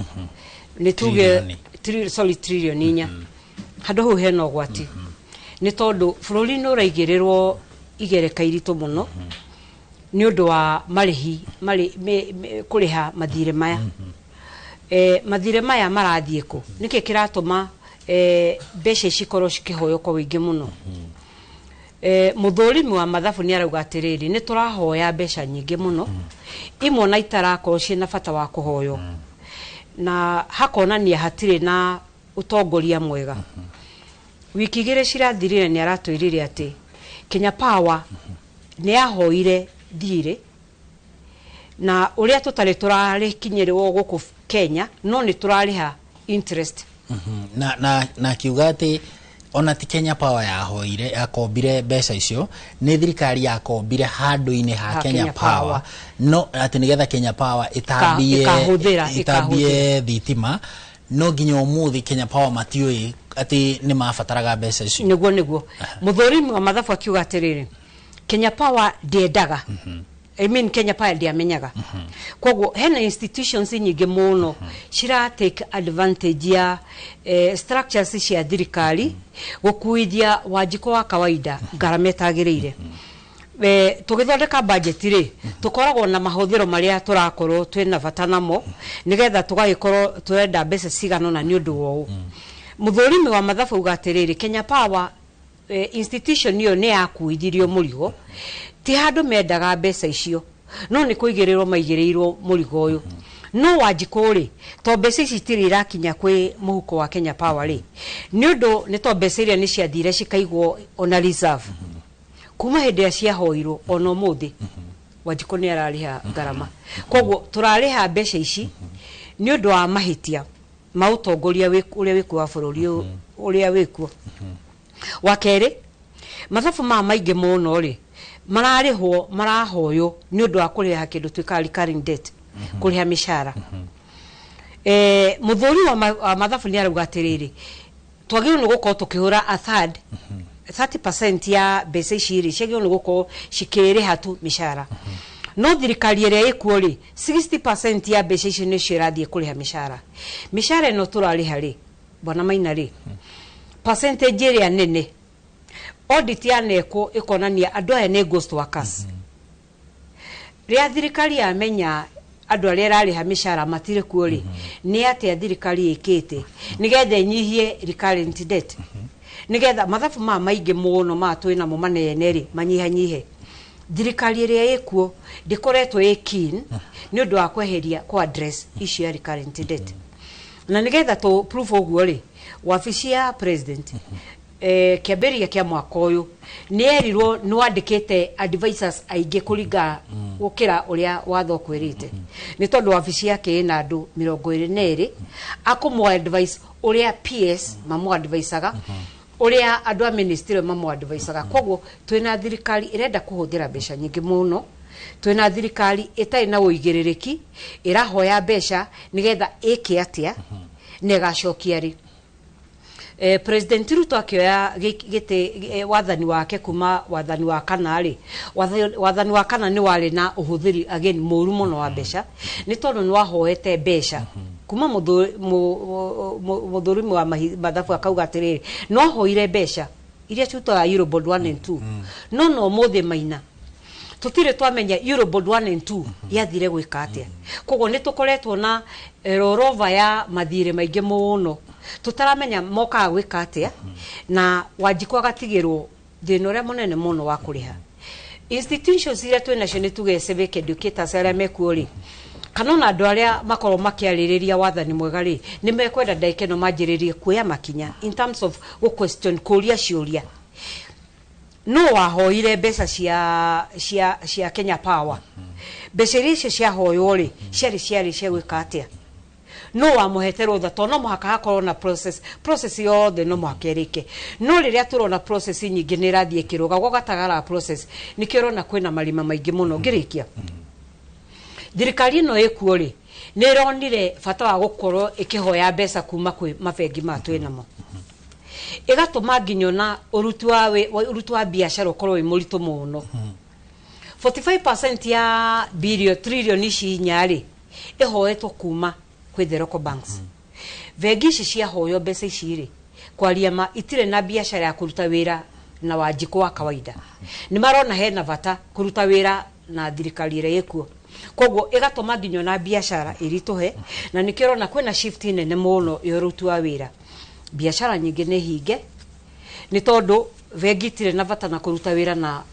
nĩ tuge sorry, tririoni 4. Handũ hau hena ũgwati, nĩ tondũ bũrũri nĩ ũraigĩrĩrwo igereka iritũ mũno nĩ ũndũ wa marĩhi kũrĩha mathirĩ maya. Mathirĩ maya marathiĩ kũ? Nĩkĩ kĩratũma mbeca cikorwo cikĩhoywo kwa ũingĩ mũno? Mũthũrimi wa mathabu nĩ arauga atĩrĩrĩ, nĩ tũrahoya mbeca nyingĩ mũno, imwe na itarakorwo ciĩna bata wa kũhoywo, na hakonania hatirĩ na ũtongoria mwega. Wiki 2 cirathirire nĩ aratwĩrire atĩ Kenya Power nĩ yahoire thirĩ, na ũrĩa tũtarĩ tũrarĩkinyĩrwo gũkũ Kenya, no nĩ tũrarĩha interest. Na kiuga atĩ ona ti Kenya Power yahoire, yakombire mbeca icio, nĩ thirikari yakombire handũ-inĩ ha Kenya Power, no atĩ nĩgetha Kenya Power ĩtambie thitima, no nginya ũmũthĩ Kenya Power matiũĩ atĩ nĩ mabataraga mbeca icio. Nĩguo mũthũrimi wa mathabu akiuga atĩrĩrĩ, Kenya Power ndĩendaga, I mean Kenya Power ndiamenyaga. Koguo hena institutions nyingĩ mũno cira take advantage ya structures cia thirikari gũkuithia Wanjikũ wa kawaida ngarama ĩtagĩrĩire. Tũgĩthondeka budget rĩ, tũkoragwo na mahũthĩro marĩa tũrakorwo twĩna bata namo, nĩgetha tũgagĩkorwo tũrenda mbeca cigana ũna nĩ ũndũ wa ũũ. Mũthũrimi wa mathabu auga atĩrĩrĩ, Kenya Power institution ĩyo nĩ yakuithirio mũrigo, ti handũ mendaga mbeca icio, no nĩ kũigĩrĩrwo maigĩrĩirwo mũrigo ũyũ. No Wanjikũ rĩ, to mbeca ici itirĩ irakinya kwĩ mũhuko wa Kenya Power rĩ, nĩ ũndũ nĩ to mbeca iria nĩ ciathire cikaigwo ona reserve kuma hĩndĩ ĩrĩa ciahoirwo ona ũmũthĩ Wanjikũ nĩ ararĩha ngarama. Koguo tũrarĩha mbeca ici nĩ ũndũ wa mahĩtia ma ũtongoria ũrĩa wĩkuo wa bũrũri ũrĩa wĩkuo. Wa kerĩ, mathabu maya maingĩ mũno rĩ, mararĩhwo marahoywo nĩ ũndũ wa kũrĩha kĩndũ twĩkaga recurring debt, kũrĩha mĩcara. Mũthũri wa mathabu nĩ arauga atĩrĩrĩ, twagĩrĩirwo nĩ gũkorwo tũkĩhũra a third, 30% ya mbeca ici rĩ, ciagĩrĩirwo nĩ gũkorwo cikĩrĩha tu mĩcara. No thirikari ĩrĩa ĩkuo rĩ, 60% ya mbeca icio nĩcio ĩrathiĩ kũrĩha mĩcara. Mĩcara ĩno tũrarĩha rĩ, bwana Maina rĩ, percentage ĩrĩa nene audit yanekwo ĩkonania andũ aya nĩ ghost workers. Rĩrĩa thirikari yamenya andũ arĩa ĩrarĩha mĩcara matirĩ kuo rĩ, nĩ atĩa thirikari ĩkĩte nĩgetha ĩnyihie recurrent debt, nĩgetha mathabu maya maingĩ mũno maya twĩ namo manene rĩ manyihanyihe? Thirikari ĩrĩa ĩkuo ndĩkoretwo ĩ keen nĩ ũndũ wa kweheria kwa address issue ya recurrent debt. Na nĩgetha tũ prove ũguo rĩ, wabici ya president kĩambĩrĩria kĩa mwaka ũyũ nĩ erirwo nĩ wandĩkĩte advisors aingĩ kũringa gũkĩra ũrĩa watho ũkwĩrĩte, nĩ tondũ wabici yake ĩna andũ 22 akũmũ advice ũrĩa PS mamũ advisaga, ũrĩa andũ a ministry mamũ advisaga. Koguo twĩna thirikari ĩrenda kũhũthĩra mbeca nyingĩ mũno, twĩna thirikari ĩtarĩ na ũigĩrĩrĩki, ĩrahoya mbeca nĩgetha ĩke atĩa na ĩgacokia rĩ. President Ruto akĩoya gĩtĩ wathani wake kuma wathani wa kana rĩ, wathani wa kana nĩ warĩ na ũhũthĩri again mũru mũno wa mbeca, nĩ tondũ nĩ wahoete mbeca kuma mũthũrimi wa mathabu akauga atĩrĩrĩ, no ahoire mbeca iria ciutaga Eurobond 1 and 2, no ũmũthĩ Maina tũtirĩ twamenya Eurobond 1 and 2 yathire gwĩka atĩa. Koguo nĩ tũkoretwo na rollover ya mathirĩ maingĩ mũno tũtaramenya mokaga gwĩka atĩa, na Wanjikũ agatigĩrwo thĩna ũrĩa mũnene mũno wa kũrĩha. Institutions iria twĩ nacio nĩ tuge civic educators arĩa mekuo rĩ, kana ona andũ arĩa makorwo makĩarĩrĩria wathani mwega rĩ, nĩ mekwenda ndagĩka ĩno manjĩrĩrie kuoya makinya in terms of gũ question, kũria ciũria. No wahoire mbeca cia Kenya Power, mbeca iria icio ciahoywo rĩ, ciarĩ cia gwĩka atĩa? No wamũhete rũtha, tondũ no mũhaka hakorwo na process yothe no mũhaka ĩrĩke. No rĩrĩa tũrona process nyingĩ nĩ ĩrathiĩ ĩkĩrũga gwa gatagara process, nĩkĩo ũrona kwĩna marima maingĩ mũno. Ngĩrĩkia, thirikari ĩno ĩkuo rĩ, nĩ ĩronire bata wa gũkorwo ĩkĩhoya mbeca kuma kwĩ mabengi maya twĩ namo, ĩgatũma nginya ona ũruti wa biacara ũkorwo wĩ mũritũ mũno. 45% ya billion trillion ici inya rĩ ĩhoetwo kuma kwĩ the local banks. Bengi ici ciahoywo mbeca ici rĩ, kwaria ma itirĩ na biacara ya kũruta wĩra na Wanjikũ wa kawaida. Nĩ marona hena bata kũruta wĩra na thirikari ĩrĩa ĩkuo, koguo ĩgatũma nginya ona biacara ĩritũhe, na nĩkĩo ũrona kwĩna shift nene mũno ya ũruti wa wĩra. Biacara nyingĩ nĩ hinge nĩ tondũ bengi itirĩ na bata na kũruta wĩra na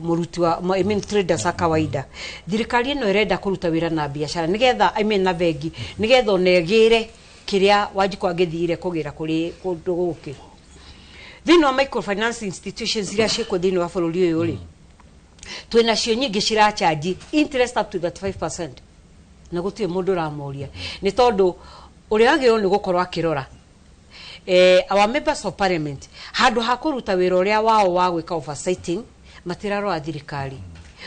mũruti wa, I mean, traders a kawaida. Thirikari ĩno ĩrenda kũruta wĩra na biacara nĩgetha, I mean, na bengi nĩgetha ona ĩgĩre kĩrĩa Wanjikũ angĩthire kũgĩra kũrĩ kũndũ gũkĩ. Thĩinĩ wa microfinance institutions iria ciĩkuo thĩinĩ wa bũrũri ũyũ rĩ, twĩnacio nyingĩ ciracharge interest up to 35% na gũtirĩ mũndũ ũramoria, nĩ tondũ ũrĩa wagĩrĩirwo nĩ gũkorwo akĩrora, our members of parliament, handũ ha kũruta wĩra ũrĩa wao wa gwĩka oversighting, matirarora thirikari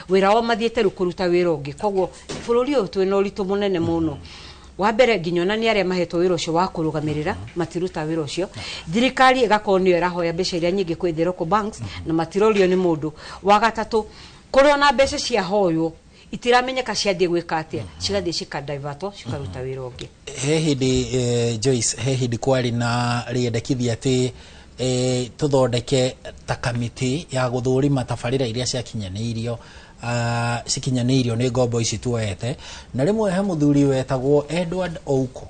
wĩra wao, mathiĩte rĩu kũruta wĩra ũngĩ. Koguo bũrũri ũyũ twĩna ũritũ mũnene mũno. Wa mbere, nginya ona nĩ arĩa mahetwo wĩra ũcio wa kũrũgamĩrĩra matiruta wĩra ũcio. Thirikari ĩgakorwo nĩyo ĩrahoya mbeca iria nyingĩ kwĩ the local banks na matirorio nĩ mũndũ. Wa gatatũ, kũrĩ ona mbeca ciahoywo itiramenyeka ciathiĩ gwĩka atĩa, cigathiĩ cikadivertwo cikaruta wĩra ũngĩ. He hĩndĩ, Joyce, he hĩndĩ kwarĩ na rĩendekithia atĩ tũthondeke ta kamĩtĩ ya gũthũrima tabarĩra iria ciakinyanĩirio, cikinyanĩirio nĩ ngombo ici tuoete. Na rĩmwe he mũthuri wetagwo Edward Ouko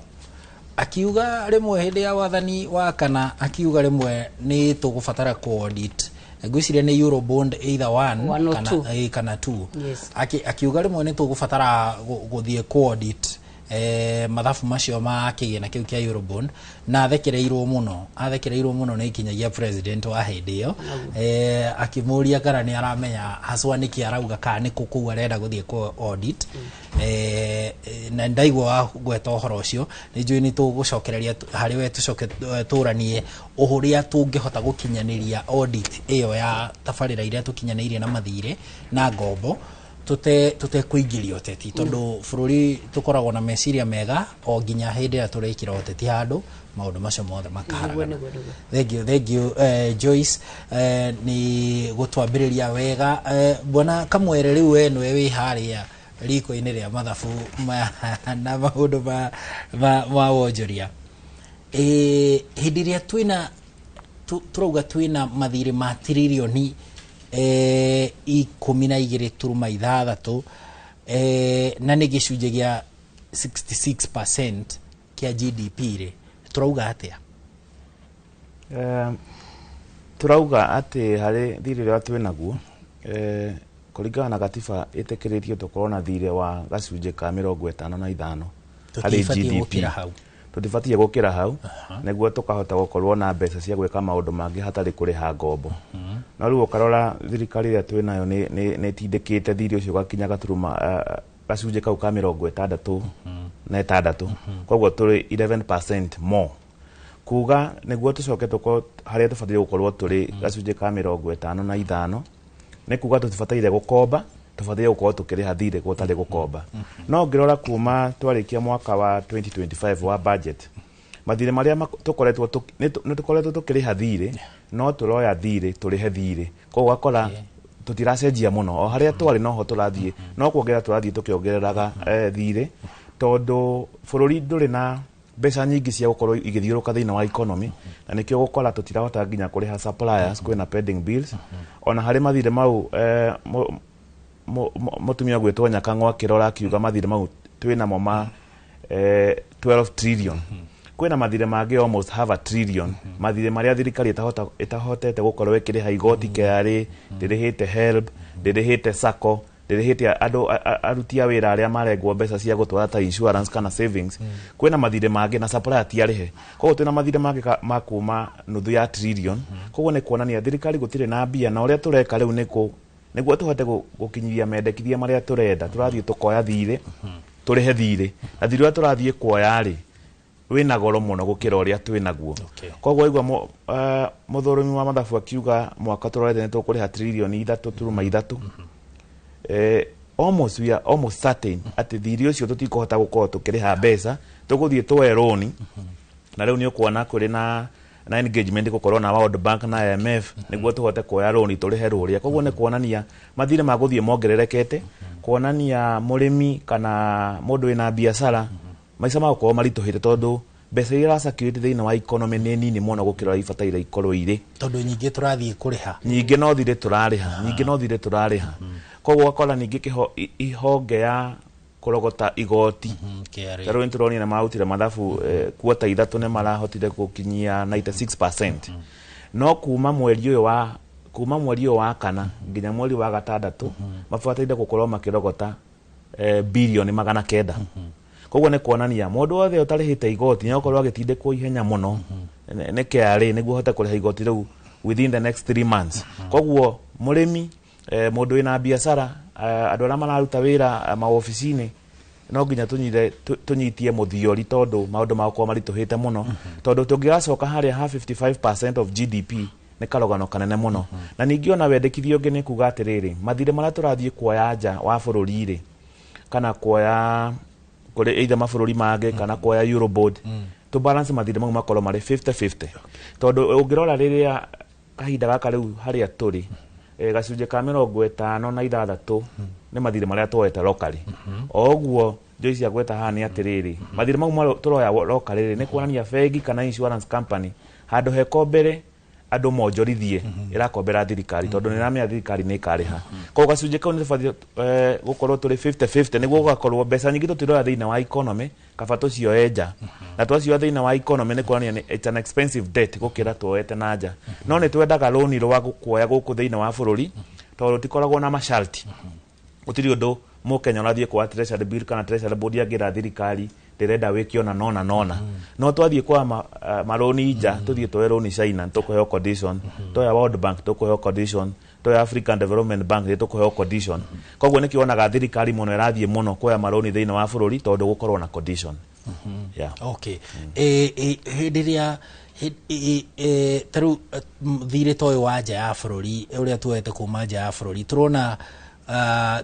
akiuga rĩmwe hĩndĩ ya wathani wa kana, akiuga rĩmwe nĩ tũgũbatara ku-audit, ngwĩciria nĩ Eurobond either one, One or kana, two. Kana two. Yes. Akiuga rĩmwe nĩ tũgũbatara gũthiĩ ku-audit mathabu macio ma kĩgĩna kĩu kĩa Eurobond, na athekereirwo mũno, athekereirwo mũno nĩ kinyagia president wa hĩndĩ ĩyo, akĩmũria kana nĩ aramenya haswa nĩkĩ arauga, kana nĩ kũ kũu arenda gũthiĩ ku audit. Na ndaigua wagweta ũhoro ũcio, nĩ njũĩ nĩ tũgũcokereria harĩ we, tũcoke tũranie ũrĩa tũngĩhota gũkinyanĩria audit ĩyo ya tabarĩra iria tũkinyanĩirie na mathirĩ na ngombo tute kũingĩria ũteti, tondũ bũrũri tũkoragwo na meciria mega o nginya hĩndĩ ĩrĩa tũrekĩra ũteti handũ maũndũ macio mothe makaharagana. Nĩguo, nĩguo. Thank you, thank you, Joyce, nĩ gũtwambĩrĩria wega. Bwana Kamwere, rĩu we nĩwe wĩ harĩa riko-inĩ rĩa mathabu na maũndũ ma wonjoria. Hĩndĩ ĩrĩa twĩna tũrauga twĩna mathirĩ ma tiririoni 12.6, na nĩ gĩcunjĩ gĩa 66% kĩa GDP rĩ, tũrauga atĩa? Tũrauga atĩ harĩ thirĩ ũrĩa twĩ naguo, kũringana na gatiba ĩtĩkĩrĩtio tũkorwo na thirĩ wa gacunjĩ ka 55 harĩ Tũtibatiĩ GDP. Gũkĩra hau. Tũtibatiĩ gũkĩra hau nĩguo tũkahota gũkorwo na mbeca cia gwĩka maũndũ mangĩ hatarĩ kũrĩha ngombo. No rĩu ũkarora thirikari ĩrĩa twĩ nayo nĩ ĩtindĩkĩte thirĩ ũcio ũgakinya gaturuma gacunjĩ kau ka 66, koguo tũrĩ 11% more. Kuga nĩguo tũcoke tũkorwo harĩa tũbataire gũkorwo tũrĩ gacunjĩ ka 55, nĩ kuga tũtibataire gũkomba, tũbataire gũkorwo tũkĩrĩha thirĩ gũtarĩ gũkomba. No ngĩrora kuma twarĩkia mwaka wa 2025 wa budget, mathirĩ marĩa tũkoretwo nĩ tũkoretwo tũkĩrĩha thirĩ, no tũroya thirĩ tũrĩhe thirĩ, koguo ũgakora tũtiracenjia mũno, o harĩa twarĩ noho tũrathiĩ, no kuongerera tũrathiĩ tũkĩongereraga thirĩ, tondũ bũrũri ndũrĩ na mbeca nyingĩ cia gũkorwo igĩthiũrũka thĩinĩ wa economy, na nĩkĩo gũkora tũtirahota nginya kũrĩha suppliers, kwĩna pending bills. Ona harĩ mathirĩ mau, mũtumia gwĩtwo Nyakang'o akĩrora akiuga mathirĩ mau twĩnamo ma 12 trillion, kwĩna mathirĩ mangĩ almost half a trillion, mathirĩ marĩa thirikari ĩtahotete gũkorwo ĩkĩrĩha igoti KRA, ndĩrĩhĩte HELB, ndĩrĩhĩte SACCO, ndĩrĩhĩte andũ aruti a wĩra arĩa marengwo mbeca cia gũtwara ta insurance kana savings. Kwĩna mathirĩ mangĩ na supplier ti arĩhe, koguo twĩna mathirĩ mangĩ ma kuma nuthu ya trillion. Koguo nĩ kuonania thirikari gũtirĩ na mbia, na ũrĩa tũreka rĩu nĩ kũ nĩguo tũhote gũkinyia mendekithia marĩa tũrenda, tũrathiĩ tũkoya thirĩ tũrĩhe thirĩ, na thirĩ ũrĩa tũrathiĩ kuoya rĩ wĩna goro mũno gũkĩra ũrĩa twĩ naguo. Koguo waigua mũthũrũmi wa mathabu akiuga mwaka tũrorete nĩ tũkũrĩha tririoni 3.3, almost we are almost certain atĩ thirĩ ũcio tũtikũhota gũkorwo tũkĩrĩha mbeca, tũgũthiĩ tuoe rũni. Na rĩu nĩ ũkuona kũrĩ na na engagement gũkorwo na World Bank na IMF nĩguo tũhote kuoya rũni tũrĩhe rũrĩa. Koguo nĩ kuonania mathirĩ magũthiĩ mongererekete, kuonania mũrĩmi kana mũndũ wĩna biacara maica magũkorwo maritũhĩte, tondũ mbeca iria iracirculate thĩinĩ wa economy nĩ nini mũno gũkĩra ũrĩa ibataire ikorwo irĩ. Tondũ nyingĩ tũrathiĩ kũrĩha. Nyingĩ no thirĩ tũrarĩha, nyingĩ no thirĩ tũrarĩha. Koguo ũgakora ningĩ ihonge ya kũrogota igoti, KRA. Ta rĩu nĩtũronire nĩ marutire mathabu, kuota 3 nĩ marahotire gũkinyia 96%, no kuma mweri ũyũ wa kana nginya mweri wa gatandatũ mabataire gũkorwo makĩrogota birioni 900. Koguo nĩ kuonania mũndũ wothe ũtarĩhĩte igoti nĩ egũkorwo agĩtindĩkwo ihenya mũno nĩ KRA nĩguo ahote kũrĩha igoti rĩu within the next 3 months. Koguo mũrĩmi, mũndũ wĩna biacara, andũ arĩa mararuta wĩra mawobici-inĩ, no nginya tũnyitie mũthiori, tondũ maũndũ magũkorwo maritũhĩte mũno, tondũ tũngĩgacoka harĩa ha 55% of GDP nĩ karogano kanene mũno. Na ningĩ ona wendekithia ũngĩ nĩ kuga atĩrĩrĩ, mathirĩ marĩa tũrathiĩ kuoya nja wa bũrũri rĩ, kana kuoya kũrĩ either mabũrũri mangĩ kana kuoya Eurobond, tũ balance mathirĩ mau makorwo marĩ 50-50, tondũ ũngĩrora rĩrĩa kahinda gaka rĩu harĩa tũrĩ, gacunjĩ ka 56 nĩ mathirĩ marĩa tuoete locally. O ũguo Joyce agweta haha nĩ atĩrĩrĩ, mathirĩ mau tũroya locally rĩ, nĩ kuonania bengi kana insurance company handũ hekombere andũ monjorithie ĩrakombera thirikari, tondũ nĩ ĩramenya thirikari nĩ ĩkarĩha. Koguo gacunjĩ kau nĩ tũbatiĩ gũkorwo tũrĩ 50-50, nĩguo gũgakorwo mbeca nyingĩ tũtiroya thĩinĩ wa economy, kaba tũcioe nja. Na twacioya thĩinĩ wa economy nĩ kuonania it's an expensive debt gũkĩra tuoete na nja. No nĩ twendaga rũni rwa kuoya gũkũ thĩinĩ wa bũrũri, tondũ rũtikoragwo na masharti. Gũtirĩ ũndũ mũkenya ũrathiĩ kwa treasury bill kana treasury board angĩra thirikari ndĩrenda wĩke ona nona nona. No twathiĩ kwa marũni nja, tũthiĩ tuoe rũni China, tũkũheo condition, tuoya World Bank tũkũheo condition, tuoya African Development Bank nĩ tũkũheo condition. Koguo nĩkĩo wonaga thirikari mũno ĩrathiĩ mũno kuoya marũni thĩinĩ wa bũrũri, tondũ gũkorwo na condition, yeah. Okay, hĩndĩ ĩrĩa ta rĩu thirĩ ta ũyũ wa nja ya bũrũri ũrĩa tuoete kuma nja ya bũrũri, tũrona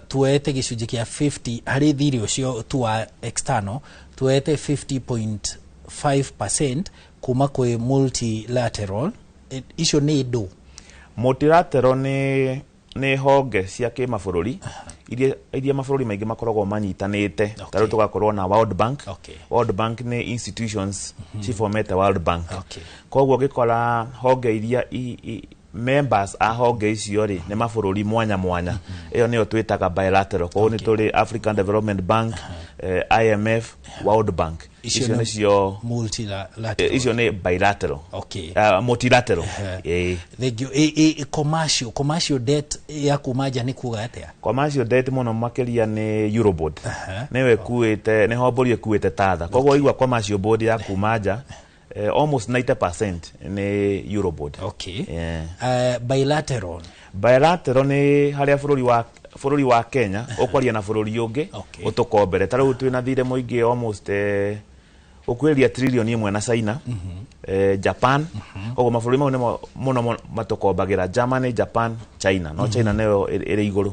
tuoete gĩcunjĩ kĩa 50 harĩ thirĩ ũcio tu wa external, tuoete 50.5% kuma kwĩ multilateral. Icio nĩ ndũ? Multilateral nĩ honge cia kĩmabũrũri iria mabũrũri maingĩ makoragwo manyitanĩte. Ta rĩu tũgakorwo na World Bank. World Bank nĩ institutions cifomete World Bank. Koguo ũngĩkora honge iria members a honge icio rĩ, nĩ mabũrũri mwanya mwanya. Ĩyo nĩyo twĩtaga bilateral. Koguo nĩ tũrĩ African Development Bank, IMF, World Bank. Icio nĩcio multilateral. Icio nĩ bilateral. Multilateral. Ĩĩ. Thank you. Commercial debt ya kuma nja nĩ kuga atĩa? Commercial debt mũno makĩria nĩ Eurobond, nĩyo ĩkuĩte, nĩ hombori ĩkuĩte tatha. Koguo igua commercial board ya kuma nja, almost 90% nĩ Eurobond. Yeah. Bilateral. Bilateral nĩ harĩa bũrũri wa Kenya ũkwaria na bũrũri ũngĩ ũtũkombere. Ta rĩu twĩna thirĩ mũingĩ almost ũkwĩria 1 trillion na China, Japan. Koguo mabũrũri mau nĩmo mũno mũno matũkombagĩra, Germany, Japan, China. No China nĩyo ĩrĩ igũrũ.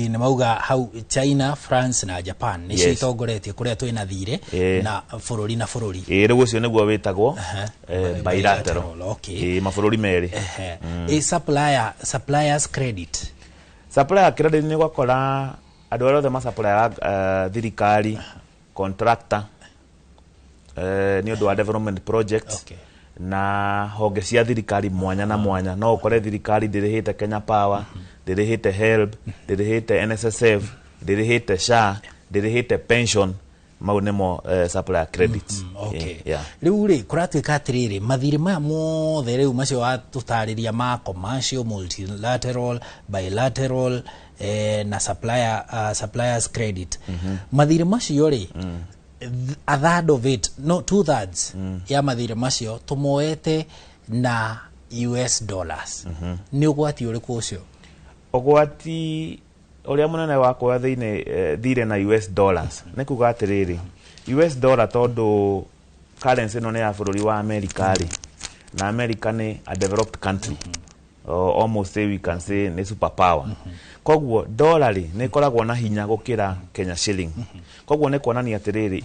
Nĩ mauga hau China, France na Japan nĩcio itongoretie kũrĩa twĩna thirĩ na bũrũri na bũrũri. Ĩĩ, rĩu ũcio nĩguo wĩtagwo bilateral. Okay. Ĩĩ, mabũrũri merĩ. Suppliers credit. Supplier credit nĩ ũgakora andũ arĩa othe masuppliaga thirikari, contractor, nĩ ũndũ wa development projects na honge cia thirikari mwanya na mwanya. No ũkore thirikari ndĩrĩhĩte Kenya Power, ndĩrĩhĩte HELB, ndĩrĩhĩte NSSF, ndĩrĩhĩte SHA, ndĩrĩhĩte pension. Mau nĩmo supplier credits. Yeah. Rĩu rĩ, kũratuĩka atĩrĩrĩ, mathirĩ maya mothe rĩu macio watũtarĩria ma commercial, multilateral, bilateral, na suppliers credit, mathirĩ macio rĩ, a third of it, no, two thirds ya mathirĩ macio tũmoete na US dollars. Nĩ ũgwati ũrĩkũ ũcio? Ũgwati ũrĩa mũnene wa kuoya thĩinĩ thirĩ na US dollars nĩ kuga atĩrĩrĩ, US dollar, tondũ currency ĩno nĩ ya bũrũri wa America rĩ, na America nĩ a developed country, almost say we can say nĩ super power. Koguo dollar rĩ, nĩ ĩkoragwo na hinya gũkĩra Kenya shilling. Koguo nĩ kuonania atĩrĩrĩ